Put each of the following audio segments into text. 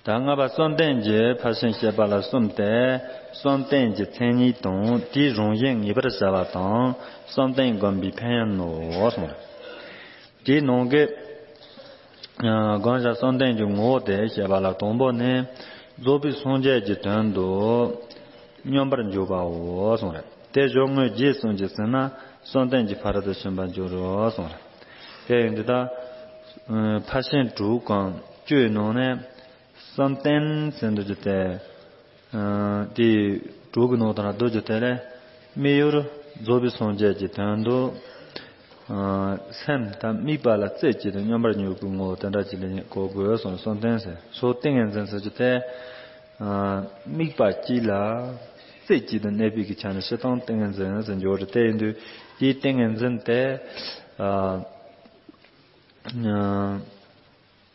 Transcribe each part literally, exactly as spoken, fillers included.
ད་ལྔ་པ་བསམ་གཏན་གྱི་ཕར་ཕྱིན་བཤད་པ་ལ་གསུམ་སྟེ། བསམ་གཏན་གྱི་མཚན་ཉིད་དང་དེའི་རང་བཞིན་ངེས་པར་བྱ་བ་དང་། བསམ་གཏན་བསྒོམ་པའི་ཕན་ཡོན་ནོ་གསུངས། དེའི་ནང་གི་ཨ་བསྒོམ་བྱ་བསམ་གཏན་གྱི་ངོ་བོ་དེ་བཤད་པ་ལ། དང་པོ་ནི་རྫོགས་པའི་སངས་རྒྱས་ཀྱི་དོན་དུ་སྙོམས་པར་འཇུག་པའོ་གསུངས་རེད། དེ་གཞུང་དངོས་རྗེས་གསུམ་གྱིས་ཟིན་ན་བསམ་གཏན་གྱི་ཕ་རོལ་ཏུ་ཕྱིན་པར་འགྱུར་རོ་གསུངས་རེད། དེ་ཡིན་དུས་ད་ཕར་ཕྱིན་དྲུག་གམ་བཅུའི་ནང་ནས། བསམ་གཏན་ཟེར་འདུག་རྒྱུ་དེ། ཨ་དེ་དྲུག་གི་ནང་དུ་ན་འདུག་རྒྱུ་དེ་ལས། དམིགས་ཡུལ་རྫོགས་པའི་སངས་རྒྱས་ཀྱི་དོན་དུ། ཨ་སེམས་དང་དམིགས་པ་ལ་རྩེ་གཅིག་ཏུ་སྙོམས་པར་འཇུག་པའི་ངོ་བོ་དེ་འདྲ་ཅིག་ལ་གོ་དགོས་གསུངས། བསམ་གཏན་ཟེར་སོགས་ཏིང་ངེ་འཛིན་ཟེར་རྒྱུ་དེ། ཨ་དམིགས་པ་གཅིག་ལ་རྩེ་གཅིག་ཏུ་གནས་པའི་གི་ཆ་ནས་སྤྱིར་བཏང་ཏིང་ངེ་འཛིན་ཟེར་འཇོག་རེད། དེ་ཡིན་དུས་དེའི་ཏིང་ངེ་འཛིན་དེ། ཨ།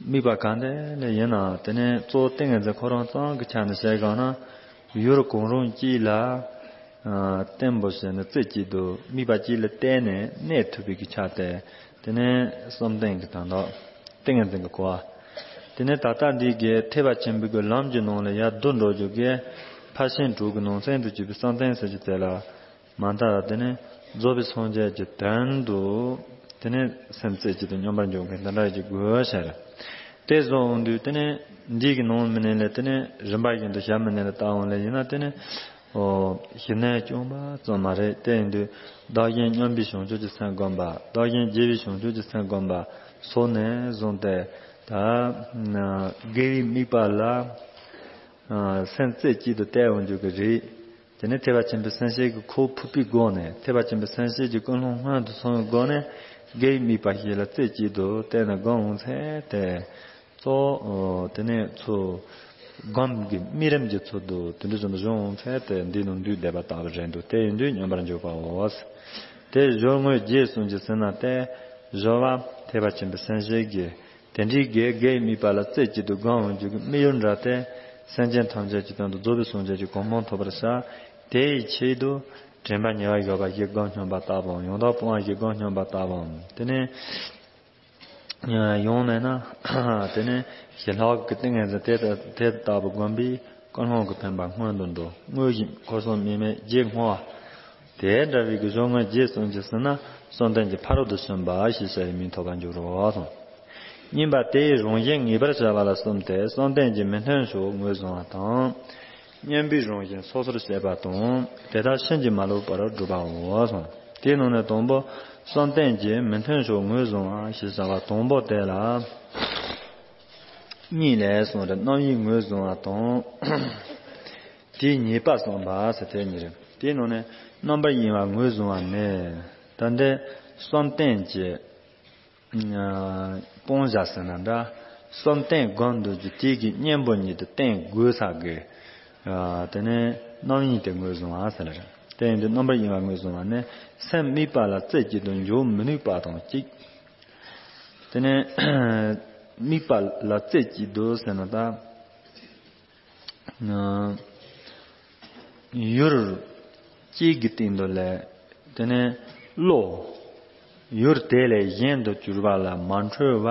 དམིགས་པ་གང་དེ་ལས་ཡིན་ནའང་། དེ་ནས་གཙོ་བོ་ཏིང་ངེ་འཛིན་ཁོ་རང་ཙམ་གྱི་ཆ་ནས་བཤད་དགོས་ན། ཡུལ་གང་རུང་གཅིག་ལ་ཨ་བརྟན་པོ་བྱས་ནས་རྩེ་གཅིག་ཏུ་དམིགས་པ་གཅིག་ལ་གཏད་ནས་གནས་ཐུབ་པའི་གི་ཆ་དེ། དེ་ནས་བསམ་གཏན་གྱི་དོན་དག་ཏིང་ངེ་འཛིན་གྱི་གོ་བ། དེ་ནས་ད་ལྟ་འདི་གའི་ཐེག་པ་ཆེན་པོའི་གི་ལམ་གྱི་ནང་ལ་ཡར་བསྡུ་འགྲོ་རྒྱུ་གི་ཕར་ཕྱིན་དྲུག་གི་ནང་ཚན་དུ་གྱུར་པའི་བསམ་གཏན་ཟེར་རྒྱུ་དེ་ལ། མ་མཐའ་དེ་ནི་རྫོགས་པའི་སངས་རྒྱས་ཀྱི་དོན་དུ། དེ་ནི་སེམས་རྩེ་གཅིག་ཏུ་སྙོམས་པར་འཇུག་མཁན་དེ་འདྲ་ཞིག་དགོས་ཤེས་རེད། དེ་བཟོ་འོང་དུས་དེ་ནི་འདི་གི་ནང་མི་ནས་ལས་དེ་ནི་རིམ་པ་བཞིན་དུ་ཞབས་མི་ནས་ལས་བལྟ་འོང་ལས་ཡིན་ན། དེ་ནི་ཨོ་ཞི་གནས་སྐྱོང་བ་ཙམ་མ་རེད། དེ་ཡིན་དུས་བདག་གཞན་མཉམ་པའི་བྱང་ཆུབ་ཀྱི་སེམས་བསྒོམ་པ། བདག་གཞན་བརྗེ་བའི་བྱང་ཆུབ་ཀྱི་སེམས་བསྒོམ་པ་སོགས་ནས་བཟུང་སྟེ། ད་དགེ་བའི་དམིགས་པ་ལ་ཨ་སེམས་རྩེ་གཅིག་ཏུ་གཏད་འོང་རྒྱུ་གི་རིགས། དེ་ནས་ཐེག་པ་ཆེན་པོའི་སེམས་བསྐྱེད་ཀྱི་ཁོག་ཕུབ་པའི་སྒོ་ནས། ཐེག་པ་ཆེན་པོའི་སེམས་བསྐྱེད་ཀྱི་ཀུན་སློང་སྔོན་དུ་སོང་བའི་སྒོ་ནས། དགེ་བའི་དམིགས་པ་ཞིག་ལ་རྩེ་གཅིག་ཏུ་གཏད་ནས་བསྒོམ་འོང་ཚེ། དེ་གཙོ་བོ་དེ་ནས་ཚུར་སྒོམ་གྱི་དམིགས་རིམ་གྱི་ཚུལ་དུ་དེ་འདྲ་བཟུང་དུ་བྱུང་འོང་ཚེ། དེ་འདི་ནང་འདུས་བསྡད་པ་ལྟ་བུ་རེད་འདུག་དེ་ཡིན་དུས་སྙོམས་པར་འཇུག་པའོ། དེ་སྦྱོར་དངོས་རྗེས་གསུམ་གྱིས་ཟིན་ན་སྟེ། སྦྱོར་བ་ཐེག་པ་ཆེན་པོའི་སེམས་བསྐྱེད་ཀྱི། དེ་འདྲའི་དགེ་དགེ་བའི་དམིགས་པ་ལ་རྩེ་གཅིག་ཏུ་བསྒོམ་འོང་རྒྱུ་གི་དམིགས་ཡུལ་འདྲ་སྟེ། སེམས་ཅན་ཐམས་ཅད་ཀྱི་དོན་དུ་རྫོགས་པའི་སངས་རྒྱས་ཀྱི་གོ་འཕང་ཐོབ་པར་བྱ། དེ་ཡི་ཆེད་དུ་དྲན་པ་ཉེ་བར་བཞག་པ་ཞིག་སྒོམ་སྙོམས་པ་ལྟ་བུའམ། ཡང་དག་སྤོང་བ་ཞིག་སྒོམ་སྙོམས་པ་ལྟ་བུའམ། དེ་ནས་ཡང་མེད་ན། དེ་ནས་ཞི་ལྷག་གི་ཏིང་ངེ་འཛིན་དེ་དེ་ལྟ་བུ་བསྒོམ་པས། ཀུན་སློང་གི་འཕེན་པ་སྔོན་དུ་འགྲོ། དངོས་གཞི་འཁོར་གསུམ་དམིགས་མེད་རྗེས་བསྔོ་བ། དེ་འདྲ་བའི་གི་སྦྱོར་དངོས་རྗེས་གསུམ་གྱིས་ཟིན་ན་བསམ་གཏན་གྱི་ཕ་རོལ་ཏུ་ཕྱིན་པ་ཞེས་བྱ་བའི་མིང་ཐོབ་པར་འགྱུར་རོ་གསུངས། གཉིས་པ་དེ་ཡི་རང་བཞིན་ངེས་པར་བྱ་བ་ལ་གསུམ་སྟེ། བསམ་གཏན་གྱི་མི་མཐུན་ཕྱོགས་ངོས་བཟུང་བ་དང་། མཉམ་པའི་རང་བཞིན་སོ་སོར་བཤད་པ་དང་། དེ་དག་ཕྱིན་ཅི་མ་ལོག་པར་སྒྲུབ་པའོ་གསུངས། དེའི་ནང་ནས་དང་པོ་བསམ་གཏན་གྱི་མི་མཐུན་ཕྱོགས་ངོས་བཟུང་བ་ཞེས་བྱ་བ་དང་པོ་དེ་ལ། གཉིས་ལས་གསུངས་ཏེ། རྣམ་གཡེང་ངོས་བཟུང་བ་དང་། དེའི་ཉེས་པ་བསམ་པ་ཟེར་དེ་གཉིས་རེད། དེའི་ནང་ནས་རྣམ་པར་གཡེང་བ་ངོས་བཟུང་བ་ནི། ད་ལྟའི་བསམ་གཏན་གྱི་སྤང་བྱ་ཟེར་ན་འདྲ། བསམ་གཏན་སྒོམ་འདོད་ཀྱི་དེ་གི་གཉེན་པོ་ཉིད་དུ་བསྟེན་དགོས་ས་གི། དེ་ནས་རྣམ་གཡེང་དེ་ངོས་བཟུང་བ་ཟེར་ལ་རེད། དེ་ཡིན་དུས་རྣམ་པར་གཡེང་བ་ངོས་བཟུང་བ་ནི། སེམས་དམིགས་པ་ལ་རྩེ་གཅིག་ཏུ་འཇོག་མི་ནུས་པ་དང་གཅིག་དེ་ནས་དམིགས་པ་ལ་རྩེ་གཅིག་ཏུ་ཟེར་ན་ད། ཡུལ་གཅིག་གི་སྟེང་དུ་ལས། དེ་ནས་བློ་ཡུལ་དེ་ལས་གཞན་དུ་གྱུར་པ་ལ་མ་འཁྲུལ་བ།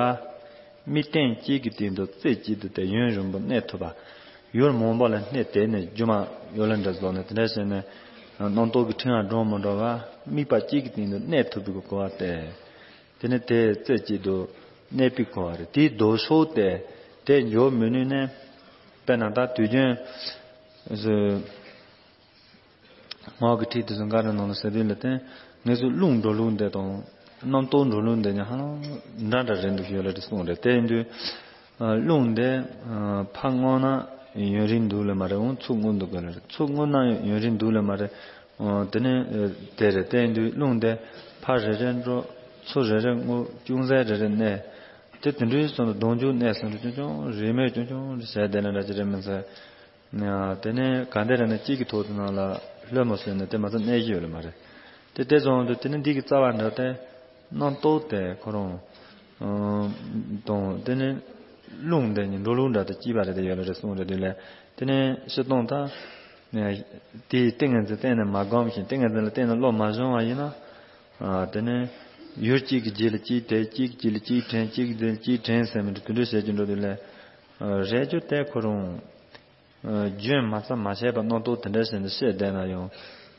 དམིགས་རྟེན་གཅིག་གི་སྟེང་དུ་རྩེ་གཅིག་ཏུ་དེ་ཡུན་རིང་པོ་གནས་ཐུབ་པ། ཡུལ་མང་པོ་ལ་གནས་དེ་ནས་རྒྱུ་མ་ཡོད་ལ་འདྲ་བཟོ་ནས། དེ་འདྲ་བྱས་ནས་རྣམ་རྟོག་གི་ཕྲེང་བ་འགྲོ་མི་འགྲོ་བ། དམིགས་པ་གཅིག་གི་སྟེང་དུ་གནས་ཐུབ་པའི་གོ་བ་སྟེ། དེ་ནི་དེ་རྩེ་གཅིག་ཏུ་གནས་པའི་གོ་བ་རེད། དེའི་ལྡོག་ཕྱོགས་དེ་དེ་འཇོག་མི་ནུས་ནས། དཔེར་ན་ད་དུས་རྒྱུན་སྔགས་ཀྱི་ཁྲིད་དེ་ཚོ་འགའ་རེ་ནང་ལ་ཟེར་དུས་ལ་བརྟེན། ངེད་ཚོ་རླུང་འགྲོ་ལུགས་འདི་དང་རྣམ་རྟོག་འགྲོ་ལུགས་འདི་ནི་ཧ་ལམ་འདྲ་འདྲ་རེད་འདུག་ཡོད་ལ་རེ་གསུངས་རེད། དེ་ཡིན་དུས། རླུང་འདི་ཕར་རྔུབ་ན་ཡུན་རིང་འདུག་ལེ་མ་རེད། འོང་ཚུར་རྔུབ་འདུག་གི་ལེ་རེད། ཚུར་རྔུབ་ན་ཡུན་རིང་འདུག་ལེ་མ་རེད། དེ་ནས་དེ་རེད། དེ་ཡིན་དུས་རླུང་འདི་ཕར་རེ་རེ་འགྲོ། ཚུར་རེ་རེ་རྔུབ། ཅུང་ཟད་རེ་རེ་གནས། དེ་དེ་འདྲའི་སོང་དུ་གདོང་རྒྱུག་གནས་སོང་དུ་ཅུང་ཅུང་རེ་མོས་ཅུང་ཅུང་རེ་བྱས་བསྡད་ན་འདྲ་ཅི་རེད་མི་ཚེ། དེ་ནས་ག་འདྲ་རེད་ན་གཅིག་གི་ཐོག་ཏུ་ནང་ལ་ལྷོད་མ་སོང་ན་དེ་མ་ཚད་གནས་གཞི་ཡོད་ལེ་མ་རེད། དེ་དེ་སོང་དུ་དེ་ནས་འདི་གི་རྩ་བ་འདྲ་སྟེ། རྣམ་རྟོག་དེ་ཁོ་རང་དང་། དེ་ནས་རླུང་དེ་གཉིས་འགྲོ་ལུགས་འདྲ་དེ་སྐྱིད་པ་རེད་དེ་ཡོད་ལ་རེ་གསུངས་རེད་དེ་ལས། དེ་ནས་སྤྱིར་བཏང་ད་དེའི་ཏིང་ངེ་འཛིན་གཏན་ནས་མ་བསྒོམས་ཤིང་། ཏིང་ངེ་འཛིན་ལ་གཏན་ནས་བློ་མ་སྦྱོང་བ་ཡིན་ན། དེ་ནས་ཡུལ་གཅིག་གི་རྗེས་ལ་གཅིག་དེད། གཅིག་གི་རྗེས་ལ་གཅིག་དྲན། གཅིག་གི་རྗེས་ལ་གཅིག་དྲན་ཟེར་མི་འདྲ་དེ་འདྲ་བྱེད་ཀྱི་འགྲོ་དུས་ལས། རེད་རྒྱུ་དེ་ཁོ་རང་རྒྱུན་མ་ཚ་མ་བྱས་པ་རྣམ་རྟོག་དེ་འདྲ་ཞིག་ནས་བཤད་བསྡད་ན་ཡང་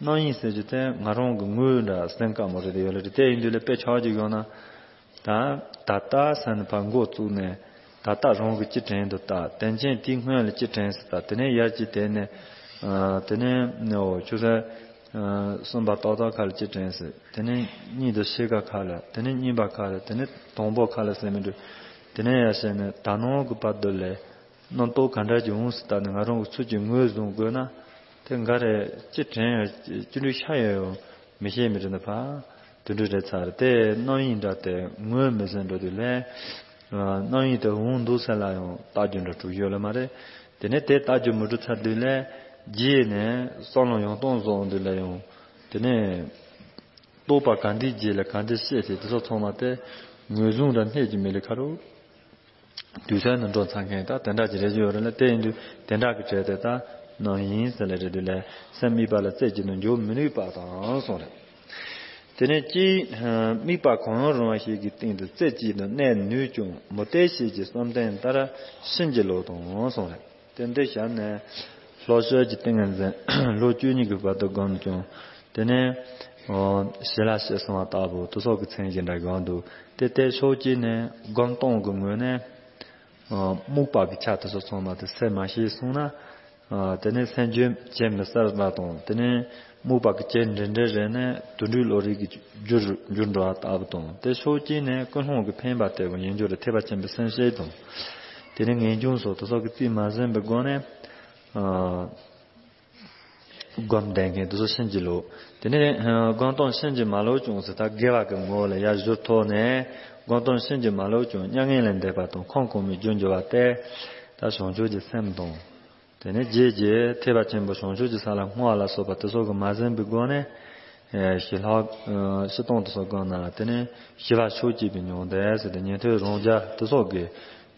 རྣམ་གཡེང་ཟེར་རྒྱུ་དེ་ང་རང་གི་དངོས་འདྲ་སེམས་དཀའ་མོ་རེད་ཡོད་ལ་རེད། དེ་ཡིན་དུས་ལ་དཔེ་ཆ་ཅིག་ཡོང་ན། ད་ད་ལྟ་ས་ནས་ཕར་འགོ་བཙུགས་ནས་ད་ལྟ་རང་གི་ཅི་དྲན་དུ་ལྟ། དོན་རྐྱེན་དེའི་སྔོན་ལ་ཅི་དྲན་སྲིད་ད། དེ་ནས་ཡར་ཅི་དེ་ནས་དེ་ནས་ཆུ་ཚོད་གསུམ་པ་ཏག་ཏག་ཁ་ལ་ཅི་དྲན་སྲིད། དེ་ནས་གཉིད་དུ་ཤི་ཁ་ཁ་ལ། དེ་ནས་གཉིས་པ་ཁ་ལ། དེ་ནས་དང་པོ་ཁ་ལ་ཟེར་མི་འདུག་དེ་ནས་ཡར་བཤད་ནས་ད་ནང་གི་བར་དུ་ལས་རྣམ་རྟོག་ག་འདྲ་ཅིག་འོང་སྲིད་ད་ནི་ང་རང་གི་ཚུལ་གྱིས་ངོས་བཟུང་དགོས་ན། དེ་འགའ་རེ་ཅི་དྲན་ཡང་ཅི་འདྲ་ཤ་ཡང་ཡང་མི་ཤེས་མི་རེད་ན་ཕ། དུད་འགྲོ་རེད་ཚར་དེ་རྣམ་གཡེང་འདྲ་དེ་ངོས་མི་ཟིན་འགྲོ་དུས་ལས། རྣམ་གཡེང་དེ་འོང་འདུག་ཟེར་ལ་ཡང་ལྟ་རྒྱུ་འདྲ་གྲུབ་ཡོད་ལ་མ་རེད། དེ་ནས་དེ་ལྟ་རྒྱུ་མི་གྲུབ་ཚར་དུས་ལས་རྗེས་ནས་བསམ་བློ་ཡང་སྟོང་བཟོ་འོང་དུས་ལས་ཡང་དེ་ནས་རྟོགས་པ་ག་འདྲའི་རྗེས་ལ་ག་འདྲའི་བཤད་དེ་དེ་ཚོ་ཚང་མ་དེ་ངོས་བཟུང་འདྲ་སྣེ་གྱི་མི་ལས་ཁ་རུ། དུས་ཚོད་ནི་འགྲོ་ཚར་མཁན་ད་དེ་འདྲ་ཅིག་རེད་ཡོད་རེད་ལ། དེ་ཡིན་དུས་དེ་འདྲ་གི་གྲས་དེ་ད་རྣམ་གཡེང་ཟེར་ལ་རེད་དུས་ལས་སེམས་དམིགས་པ་ལ་རྩེ་གཅིག་ཏུ་འཇོག་མི་ནུས་པ་དང་གསུངས་རེད། དེ་ནས་ཀྱིས་དམིགས་པ་གང་རུང་བ་ཞིག་གི་སྟེང་དུ་རྩེ་གཅིག་ཏུ་གནས་ནུས་ཀྱང་མུ་སྟེགས་བྱེད་ཀྱི་བསམ་གཏན་ལྟར་ཕྱིན་ཅི་ལོག་དང་གསུངས་རེད། དེ་འདི་བཞག་ནས་ལྷོ་ཕྱོགས་ཀྱི་ཏིང་ངེ་འཛིན་ལོ་བཅུ་གཉིས་ཀྱི་བར་དུ་བསྒོམས་ཀྱང་དེ་ནས་ཞི་ལ་ཞི་སོང་བ་ལྟ་བུ་དུ་སོགས་ཀྱི་མཚན་གཞི་འདྲ་གང་འདུག་དེ་ལྟའི་ཕྱོགས་གཅིག་ནས་སྒོམ་སྟངས་ཀྱི་ངོས་ནས་རྨུགས་པ་གི་ཆ་དུ་སོགས་ཚང་མ་དེ་སེལ་མ་ཤེས་སོང་ན། དེ་ནས་སེམས་རྒྱུད་བྱེད་མི་གསལ་བ་དང་དེ་ནས་རྨུགས་པ་གི་རྐྱེན་འདྲེ་འདྲེ་རེ་ནས་དུད་འགྲོའི་བློ་རིག་གི་འགྱུར་འགྱུར་འགྲོ་བ་ལྟ་བུ་དང་དེ་ཕྱོགས་གཅིག་ནས་ཀུན་སློང་གི་འཕེན་པ་ལྟ་བུ་ཡིན་རྒྱུ་རེད། ཐེག་པ་ཆེན་པོའི་སེམས་བསྐྱེད་དང་། དེ་ནས་ངེས་འབྱུང་སོགས་དེ་སོགས་ཀྱི་རྩིས་མ་ཟིན་པའི་སྒོ་ནས་སྒོམ་བསྡད་མཁན་དེ་ཚོ་ཕྱིན་ཅི་ལོག་དེ་ནས་སྒོམ་སྟངས་ཕྱིན་ཅི་མ་ལོག་ཀྱང་ཟེར་ད་དགེ་བ་གི་ངོ་བོ་ལ་ཡར་གཞུར་ཐོག་ནས་སྒོམ་སྟངས་ཕྱིན་ཅི་མ་ལོག་ཀྱང་མྱ་ངན་ལས་འདས་པ་དང་ཁམས་གོང་མའི་རྒྱུར་འགྱུར་བ་སྟེ། ད་བྱང་ཆུབ་ཀྱི་སེམས་དང་། དེ་ནས་རྗེས་ཀྱི་ཐེག་པ་ཆེན་པོ་བྱང་ཆུབ་ཀྱི་ས་ལ་བསྔོ་བ་ལ་སོགས་པ་དེ་ཚོ་གི་མ་ཟིན་པའི་སྒོ་ནས། ཞི་ལྷག་ཞི་སྟོང་དུ་སོགས་སྒོམ་ན་དེ་ནས་ཞི་བ་ཕྱོགས་གཅིག་པའི་མྱང་འདས་ཟེར་ཏེ་ཉན་ཐོས་རང་རྒྱལ་དེ་སོགས་ཀྱི་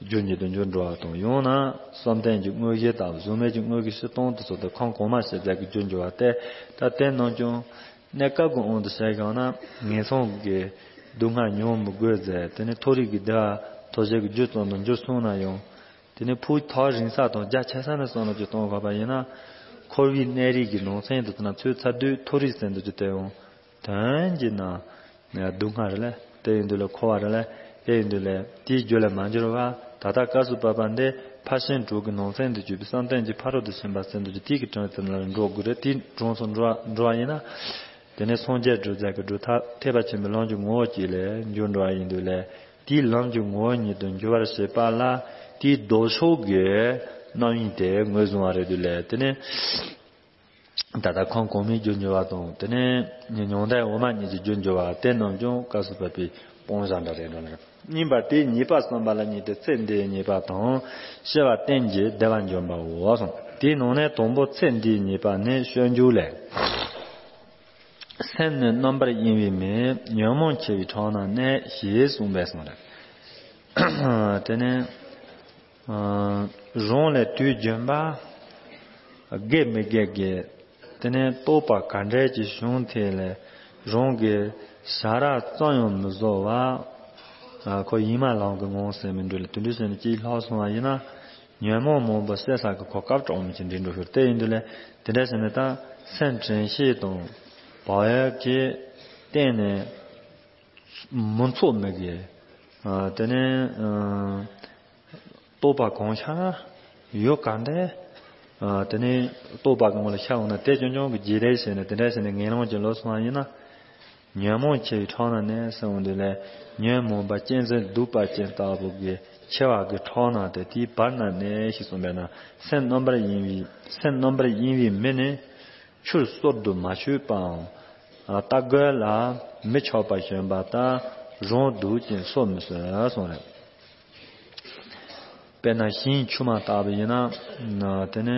རྒྱུ་ཉིད་དུ་འགྱུར་འགྲོ་བ་དང་། ཡང་ན་བསམ་གཏན་གྱི་དངོས་གཞི་དང་གཟུགས་མེད་ཀྱི་དངོས་ཀྱི་ཞི་སྟོང་དུ་སོགས་ཏེ་ཁམས་གོང་མ་ཞི་མཛད་ཀྱི་རྒྱུར་འགྱུར་བ་སྟེ། ད་དེ་རྣམས་ཀྱང་གནས་སྐབས་ཀྱི་དབང་དུ་བྱས་ཤིང་ན་ངན་སོང་གི་སྡུག་བསྔལ་མྱོང་མི་དགོས་ཟེར། དེ་ནས་མཐོ་རིས་ཀྱི་བདེ་བ་ཐོབ་བྱེད་ཀྱི་རྒྱུ་ཙམ་དུ་འགྱུར་སོང་ན་ཡང་། དེ་ནས་ཕུགས་ཐག་རིང་ས་དང་རྒྱ་ཆེ་ས་ནས་བསམ་བློ་ཅིག་གཏོང་དགོས་པ་ཡིན་ན། འཁོར་བའི་གནས་རིས་ཀྱི་ནང་ཚན་དུ་ཐོན་ན་ཚུད་ཚར་དུས་མཐོ་རིས་ཟེར་འདུག་ཅིག་དེ་ཡང་དོན་གྱིས་ན་སྡུག་བསྔལ་རེད་ལ། དེ་ཡིན་དུས་ལ་འཁོར་བ་རེད་ལ། དེ་ཡིན་དུས་ལ་དེའི་རྒྱུ་ལ་མ་འགྱུར་བ་ད་ལྟ་སྐབས་སུ་བབ་པ་འདི་ཕར་ཕྱིན་དྲུག་གི་ནང་ཚན་དུ་གྱུར་པའི་བསམ་གཏན་གྱི་ཕ་རོལ་ཏུ་ཕྱིན་པ་ཟེར་འདུག་ཅིག་དེའི་གི་གྲངས་ཙམ་ལ་འགྲོ་དགོས་རེད། དེའི་གྲངས་སུ་འགྲོ་བ་འགྲོ་བ་ཡིན་ན། དེ་ནས་སངས་རྒྱས་སྒྲུབ་བྱེད་ཀྱི་སྒྲུབ་ཐབས་ཐེག་པ་ཆེན་པོའི་ལམ་གྱི་ངོ་བོ་གཅིག་ལ་འགྱུར་འགྲོ་བ་ཡིན་དུས་ལས། དེའི་ལམ་གྱི་ངོ་བོ་ཉིད་དུ་འགྱུར་བར་བྱེད་པ་ལ་དེའི་ལྡོག་ཕྱོགས་ཀྱི་རྣམ་གཡེང་དེ་ངོས་བཟུང་བ་རེད་དུས་ལས། དེ་ནས་ད་ལྟ་ཁམས་གོང་མའི་རྒྱུར་འགྱུར་བ་དང་དེ་ནས་མྱང་འདས་འོག་མ་གཉིས་ཀྱི་རྒྱུར་འགྱུར་བ་དེ་རྣམས་ཀྱང་སྐབས་སུ་བབ་པའི་སྤང་བྱ་འདྲ་རེད་འགྲོ་ལ། གཉིས་པ་དེའི་ཉེས་པ་བསམ་པ་ལ་གཉིས་ཏེ། ཚེ་འདིའི་ཉེས་པ་དང་ཤེས་པ་རྟེན་གྱི་བདེ་བ་འབྱོར་པའོ་གསུངས། དེའི་ནང་ནས་དང་པོ་ཚེ་འདིའི་ཉེས་པ་ནི་སྤྱོད་འཇུག་ལས། སེམས་ནི་རྣམ་པར་གཡེང་བའི་མི། ཉོན་མོངས་འཁྱེར་བའི་ཁྲག་ནང་གནས། ཞེས་གསུངས་པས་གསུངས་རེད། དེ་ནས་རང་ལས་དུས་རྒྱུན་པ་དགེ་མི་དགེ་གི་དེ་ནས་རྟོགས་པ་ག་འདྲས་ཀྱི་བྱུང་དེ་ལས་རང་གི་བྱ་ར་ཙམ་ཡང་མི་བཟོ་བ། ཁོ་ཡིད་མ་ལང་གི་ངང་ཟེར་མི་འདུག་ལ། དུད་འགྲོ་ཟེར་ནས་ཅིག་ལྷག་སོང་བ་ཡིན་ན། ཉོན་མོངས་མང་པོ་བསལ་ས་གི་གོ་སྐབས་གྲོགས་མོ་ཅིག་འདྲེན་འགྲོ་ཤོར་དེ་ཡིན་དུས་ལས། དེ་འདྲ་བྱས་ནས་ད་སེམས་དྲན་ཤེས་དང་བག་ཡོད་ཀྱི་སྟེང་ནས་མི་ཚོགས་མི་དགེ། དེ་ནས་རྟོགས་པ་གང་ཤར་ཡོད་ག་འདྲ། དེ་ནས་རྟོགས་པ་གི་ངོ་ལ་ཤར་འོང་ན་དེ་ཅུང་ཅུང་གི་རྗེས་ལས་བྱས་ནས་དེ་འདྲ་བྱས་ནས་ངན་སློང་ཅན་ལོག་སོང་བ་ཡིན་ན། ཉོན་མོངས་འཁྱེར་བའི་ཁྲག་ནང་གནས་གསུངས་དུས་ལས། ཉོན་མོངས་པ་གཅན་གཟན་གདུག་པ་ཅན་ལྟ་བུ་གི་མཁྲེགས་པ་གི་ཁྲག་ནང་དེ་དེའི་བར་ན་གནས་ཤིག་གསུངས་པས་ན། སེམས་རྣམ་པར་གཡེང་བའི་སེམས་རྣམ་པར་གཡེང་བའི་མི་ནི་ཆུར་སོར་དུ་མ་ཆུད་པའམ། རྟ་རྒོད་ལ་མི་ཆགས་པ་ཞོན་པ་ལྟར་རང་སྡུག་ཅིང་སོ་མི་སོས་གསུངས་རེད། དཔེར་ན་ཤིང་ཆུ་མ་ལྟ་བུ་ཡིན་ན། དེ་ནི་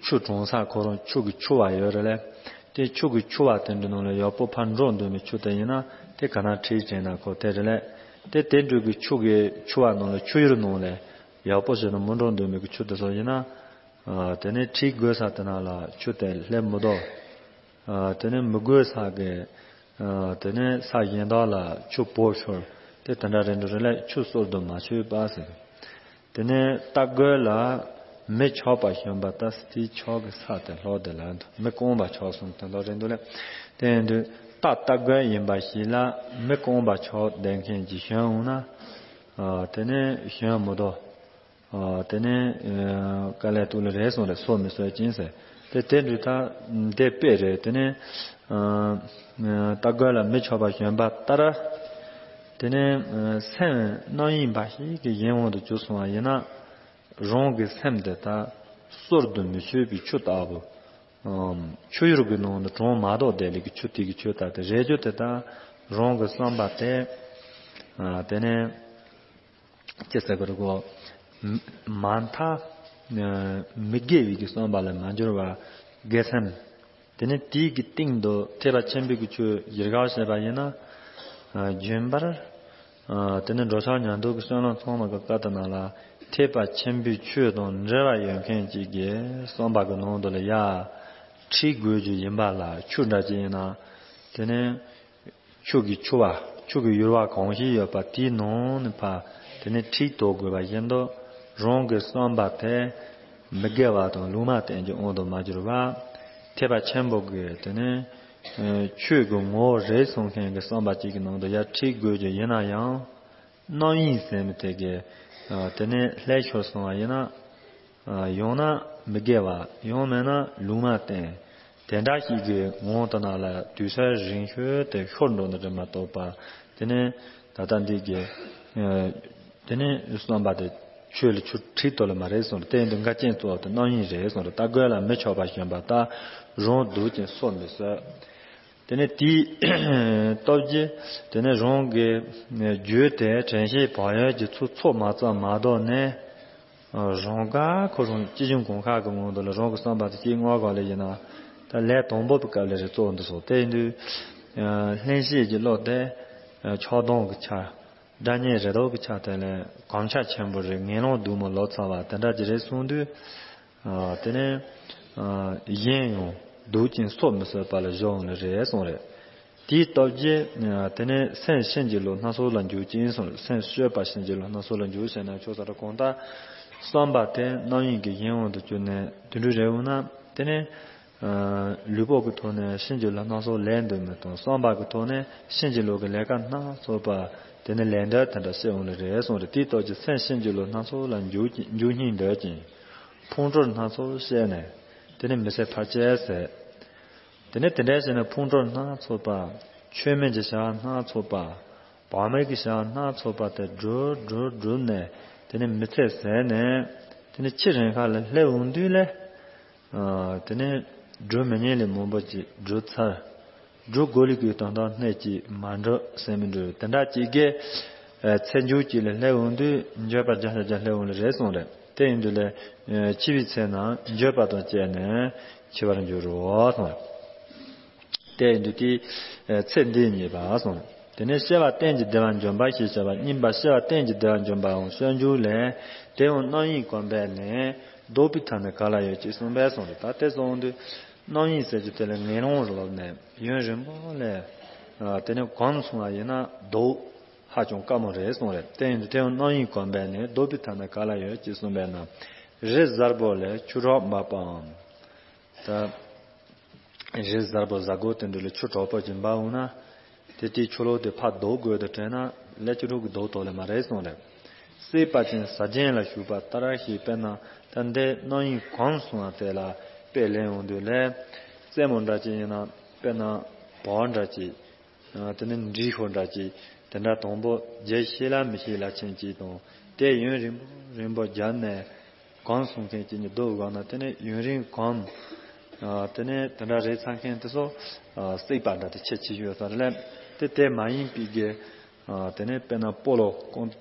ཆུ་གྲང་ས་ཁོ་རང་ཆུ་གི་ཆུ་བ་ཡོད་རེད་ལས། དེ་ཆུ་གི་ཆུ་བ་དེ་འདྲ་ནང་ལ་ཡག་པོ་ཕར་འགྲོ་འདོད་མི་ཆུ་དེ་ཡིན་ན་དེ་ག་ན་ཁྲིད་དྲན་ན་ཁོ་དེ་རེད་ལས། དེ་དེ་འདྲ་གི་ཆུ་གི་ཆུ་བ་ནང་ལ་ཆུ་ཡུར་ནང་ལ་ཡག་པོ་བྱས་ན་མི་འགྲོ་འདོད་མི་གི་ཆུ་དེ་ཚོ་ཡིན་ན། དེ་ནས་ཁྲིད་དགོས་ས་དེ་ན་ལ་ཆུ་དེ་སླེབས་མི་འདུག་དེ་ནས་མི་དགོས་ས་གི། དེ་ནས་ས་གཞན་དག་ལ་ཆུ་བོ་ཤོར་དེ་དེ་འདྲ་རེད་འགྲོ་རེད་ལས། ཆུ་སོར་དུ་མ་ཆུད་པ་ཟེར། དེ་ནས་རྟ་རྒོད་ལ་མི་ཆོག་པ་བྱོན་པ་ལྟར་དེའི་ཕྱོགས་ཀྱི་ས་དེ་ལྷོ་དེ་ལ་འདུག་མི་རྐང་པ་ཆོག་གསུངས་དེ་ལྷོ་རེད་འདུག་ལ། དེ་ཡིན་དུས་རྟ་རྟ་རྒོད་ཡིན་པ་ཞིག་ལ་མི་རྐང་པ་ཆོག་བསྡད་མཁན་གྱི་བྱོན་འོང་ན། ཨ། དེ་ནས་བྱོན་མི་འདུག་ཨ། དེ་ནས་ཨ། དཀའ་ལས་སྡུག་ལས་རེད་གསུངས་རེད། སྲོག་མི་གསོད་ཅིང་ཟེར། དེ་དེ་འདྲ་ད་དེ་དཔེ་རེད། དེ་ནས་ཨ། རྟ་རྒོད་ལ་མི་ཆོག་པ་བྱོན་པ་ལྟར། དེ་ནས་ཨ། སེམས་རྣམ་གཡེང་འབའ་ཞིག་གི་གཞན་དབང་དུ་གྱུར་སོང་བ་ཡིན་ན། རང་གི་སེམས་དེ་དག་སོར་དུ་མི་ཆུད་པའི་ཆུ་ལྟ་བུ། ཨམ། ཆུ་ཡུར་གྱི་ནང་དུ་གྲང་མ་དོག་བསྡད་ལེ་གི་ཆུ་དེ་གི་ཆུ་ལྟ་དེ་རེད་རྒྱུ་དེ་དག་རང་གི་བསམ་པ་དེ། ཨ། དེ་ནས་ཅི་ཟེར་དགོས་རེད་གོ། མ་མཐའ་མི་དགེ་བའི་གི་བསམ་པ་ལ་མ་འགྱུར་བ་དགེ་སེམས། དེ་ནས་དེའི་གི་སྟེང་དུ་ཐེག་པ་ཆེན་པོའི་གི་ཆོས་ཡིད་དགའ་བྱས་པ་ཡིན་ན། ཨ། རྒྱུན་པར། ཨ། དེ་ནས་འགྲོ་འཆག་ཉལ་འདུག་གི་སྤྱོད་ལམ་ཚང་མ་གི་ཀ་ཏི་ན་ལ་ཐེག་པ་ཆེན་པོའི་ཆོས་དང་འབྲེལ་བ་ཡོད་མཁན་ཅིག་གི་བསམ་པ་གི་ནང་དུ་ལ་ཡ་ཁྲིད་དགོས་རྒྱུ་ཡིན་པ་ལ། ཆུ་འདྲ་ཅིག་ཡིན་ན། དེ་ནས་ཆུ་གི་ཆུ་བ། ཆུ་གི་ཡུར་བ་གང་ཞིག་ཡོད་པ་དེའི་ནང་ནས་ཕར་དེ་ནས་ཁྲིད་གཏོང་དགོས་པ་བཞིན་དུ། རང་གི་བསམ་པ་དེ་མི་དགེ་བ་དང་ལུང་མ་བསྟན་གྱི་དབང་དུ་མ་གྱུར་བ། ཐེག་པ་ཆེན་པོ་གི་དེ་ནས་ཆོས་ཀྱི་ངོ་བོ་རེད་གསུང་མཁན་གྱི་བསམ་པ་གཅིག་གི་ནང་དུ་ཡར་ཁྲིད་དགོས་རྒྱུ་ཡིན་ན་ཡང་། རྣམ་གཡེང་ཟེར་མི་དེ་གི། ཨ། དེ་ནས་ལྷད་ཤོར་སོང་བ་ཡིན་ན། ཨ། ཡང་ན་མི་དགེ་བ། ཡང་མིན་ན་ལུང་མ་བསྟན། དེ་འདྲ་ཞིག་གི་ངང་དུ་ན་ལ་དུས་ཚོད་རིང་ཤོས་དེ་ཤོར་འགྲོ་ནི་རེད་མ་གཏོགས་པ། དེ་ནས་ད་ལྟ་འདི་གི། ཨ། དེ་ནས་བསམ་པ་དེ་ཆོས་ལ་ཆུ་ཁྲིད་དོ་ལ་མ་རེད་གསུངས་རེད། དེ་ཡིན་དུས་འགལ་རྐྱེན་གཙོ་བོ་དེ་རྣམ་གཡེང་རེད་གསུངས་རེད། རྟ་རྒོད་ལ་མི་ཆོག་པ་བྱོན་པ་ལྟར་རང་སྡུག་ཅིང་སྲོག་མི་གསོད། དེ་ནས་དེའི་སྟོབས་ཀྱིས་དེ་ནས་རང་གི་རྒྱུད་དེ་དྲན་ཤེས་བག་ཡོད་ཀྱི་ཚུལ་ཚོགས་མ་བརྩམས་མ་ལྡོག་ནས། རང་དགར་ཁོ་རང་སྐྱེ་བྱུང་གོང་ཁ་གི་སྔོན་དུ་ལ་རང་གི་བསམ་པ་དེ་སྐྱེ་དངོས་ག་ལ་ཡིན་ན། ད་ལས་དང་པོ་པའི་སྐབས་ལ་རེ་གཙོ་བོ་འདི་སོགས་དེ་ཡིན་དུས། ལྷན་སྐྱེས་ཀྱི་བློ་དེ་ཆགས་སྡང་གི་ཆ། དགྲ་གཉེན་རེ་དོགས་ཀྱི་ཆ་དེ་ལས་གོམས་ཆ་ཆེན་པོ་རེད། ངན་སློང་སྡུག་མོ་ལོག་ཚར་བ་དེ་འདྲ་ཅིག་རེད་གསུངས་དུས། ཨ། དེ་ནས་ཨ། གཞན་ཡང་སྡུག་ཅིང་སྲོག་མི་གསོད་པ་ལ་སྦྱོར་འོང་ནི་རེད་གསུངས་རེད། དེའི་སྟོབས་ཀྱིས། ཨ། དེ་ནས་སེམས་ཕྱིན་ཅི་ལོག་སྣ་ཚོགས་ལ་འཇུག་ཅིང་གསུངས་རེད། སེམས་སྤྱོད་པ་ཕྱིན་ཅི་ལོག་སྣ་ཚོགས་ལ་འཇུག་བྱས་ན་ཆོག་ས་རེད། གང་ལྟར་བསམ་པ་དེ་རྣམ་གཡེང་གི་གཞན་དབང་དུ་གྱུར་ནས་དུད་འགྲོ་རེ་འོང་ན། དེ་ནས། ཨ། ལུས་པོ་གི་ཐོག་ནས་ཕྱིན་ཅི་ལོག་སྣ་ཚོགས་ལས་འདོད་མི་དང་། བསམ་པ་གི་ཐོག་ནས་ཕྱིན་ཅི་ལོག་གི་ལས་ཀ་སྣ་ཚོགས་པ་དེ་ནི་ལས་འབྲས་དེ་འདྲ་སྐྱེ་འོང་ལེ་རེད་གསུངས་རེད། དེའི་སྟོབས་ཀྱིས་སེམས་ཕྱིན་ཅི་ལོག་སྣ་ཚོགས་ལ་འཇུག་འཇུག་སྙིང་འདོད་ཅིང་། ཕུང་ཁྲོལ་སྣ་ཚོགས་བཤད་ནས་དེ་ནི་མི་ཚེ་ཕར་བཅད་ཟེར། དེ་ནི་དེ་འདྲ་བྱས་ནས་ཕུང་ཁྲོལ་སྣ་ཚོགས་པ། ཆོས་མེད་ཀྱི་བྱ་བ་སྣ་ཚོགས་པ། བག་མེད་ཀྱི་བྱ་བ་སྣ་ཚོགས་པ་དེ་བསྒྲུབ་བསྒྲུབ་བསྒྲུབས་ནས་དེ་ནི་མི་ཚེ་ཟད་ནས་དེ་ནི་ཕྱི་རང་ཁ་ལ་སླེབས་འོང་དུས་ལས། ཨ། དེ་ནས་སྒྲུབ་མི་ཉན་ལས་མང་པོ་ཅིག་སྒྲུབ་ཚར། སྒྲུབ་དགོས་ལས་ཀྱི་དོན་དག་སྣེ་གཅིག་མ་འགྲུབ་ཟེར་མི་འགྲུབ་དེ་འདྲ་ཅིག་གི། ཨ། ཚེ་མཇུག་ཅིག་ལ་སླེབས་འོང་དུས་འགྱོད་པ་རྒྱ་ཆེ་རྒྱ་སླེབས་འོང་ལེ་རེད་གསུངས་རེད། དེ་ཡིན་དུས་ལས། ཨ། འཆི་བའི་ཚེ་ན་འགྱོད་པ་དང་བཅས་ནས་འཆི་བར་འགྱུར་རོ་གསུངས་རེད། དེ་ཡིན་དུས་དེའི་ཚེ་འདི་ཉེས་པ་གསུངས། དེ་ནས་སྐྱེ་བ་གཏན་གྱི་བདེ་བ་འབྱོན་པ་ཞེས་བྱ་བ་གཉིས་པ། སྐྱེ་བ་གཏན་གྱི་བདེ་བ་འབྱོན་པའང་སྤྱོད་འཇུག་ལས། དེ་ཡང་རྣམ་གཡེང་གོམས་པས་ནི། བཟློག་པའི་ཐབས་ནི་ག་ལ་ཡོད་ཅེས་གསུངས་པས་གསུངས་རེད། ད་དེ་གསུངས་དུས་རྣམ་གཡེང་ཟེར་རྒྱུ་དེ་ལ་ངན་སློང་རུ་ལབ་ནས་ཡུན་རིང་པོ་ལས། ཨ། དེ་ནས་གོམས་སོང་བ་ཡིན་ན་བཟློག་ཧ་ཅང་དཀའ་མོ་རེད་གསུངས་རེད། དེ་ཡིན་དུས་དེ་ཡང་རྣམ་གཡེང་གོམས་པས་ནི། བཟློག་པའི་ཐབས་ནི་ག་ལ་ཡོད་ཅེས་གསུངས་པས་ན། རི་གཟར་པོ་ལས་ཆུ་རགས་འབབ་པའམ། ད། རི་གཟར་པོ་གཟར་སྒོ་དེ་འདྲ་ལ་ཆུ་དྲག་པོ་ཅིག་འབབ་འོང་ན། དེ་དེའི་ཆུ་ལོག་དེ་ཕར་བཟློག་དགོས་དུ་དྲན་ན་ལས་ཅི་འགྲུབ་ཀྱི་བཟློག་ཐུབ་ལེ་མ་རེད་གསུངས་རེད། སྲེག་པ་ཅན་ཟ་རྒྱན་ལ་ཞུགས་པ་ལྟར་ཞེས། དཔེར་ན་ད་འདི་རྣམ་གཡེང་གོམས་སོང་བ་དེ་ལ་དཔེ་ལེན་འོང་དུས་ལས། རྩེད་མོ་འདྲ་ཅིག་ཡིན་ན་དཔེར་ན་བག་འདྲ་ཅིག་དེ་ནས་འབྲས་ཤོག་འདྲ་ཅིག་དེ་འདྲ་དང་པོ་རྒྱག་ཤེས་ལ་མི་ཤེས་ལ་ཆེན་ཅིག་དང་དེ་ཡུན་རིང་པོ་རིང་པོ་རྒྱབ་ནས་གོམས་སོང་མཁན་ཅིག་ནི་སྡུག་དགོས་ན། དེ་ནས་ཡུན་རིང་གོམས། ཨ། དེ་ནས་དེ་འདྲ་རེད་ཚར་མཁན་དེ་ཚོ། ཨ། སྲེག་པ་འདྲ་དེ་ཁྱད་ཆེ་ཤོས་ཡོད་ས་རེད་ལ། དེ་དེ་མ་ཡིན་པའི་གི། ཨ། དེ་ནས་དཔེར་ན་སྤོ་ལོ་རྐང་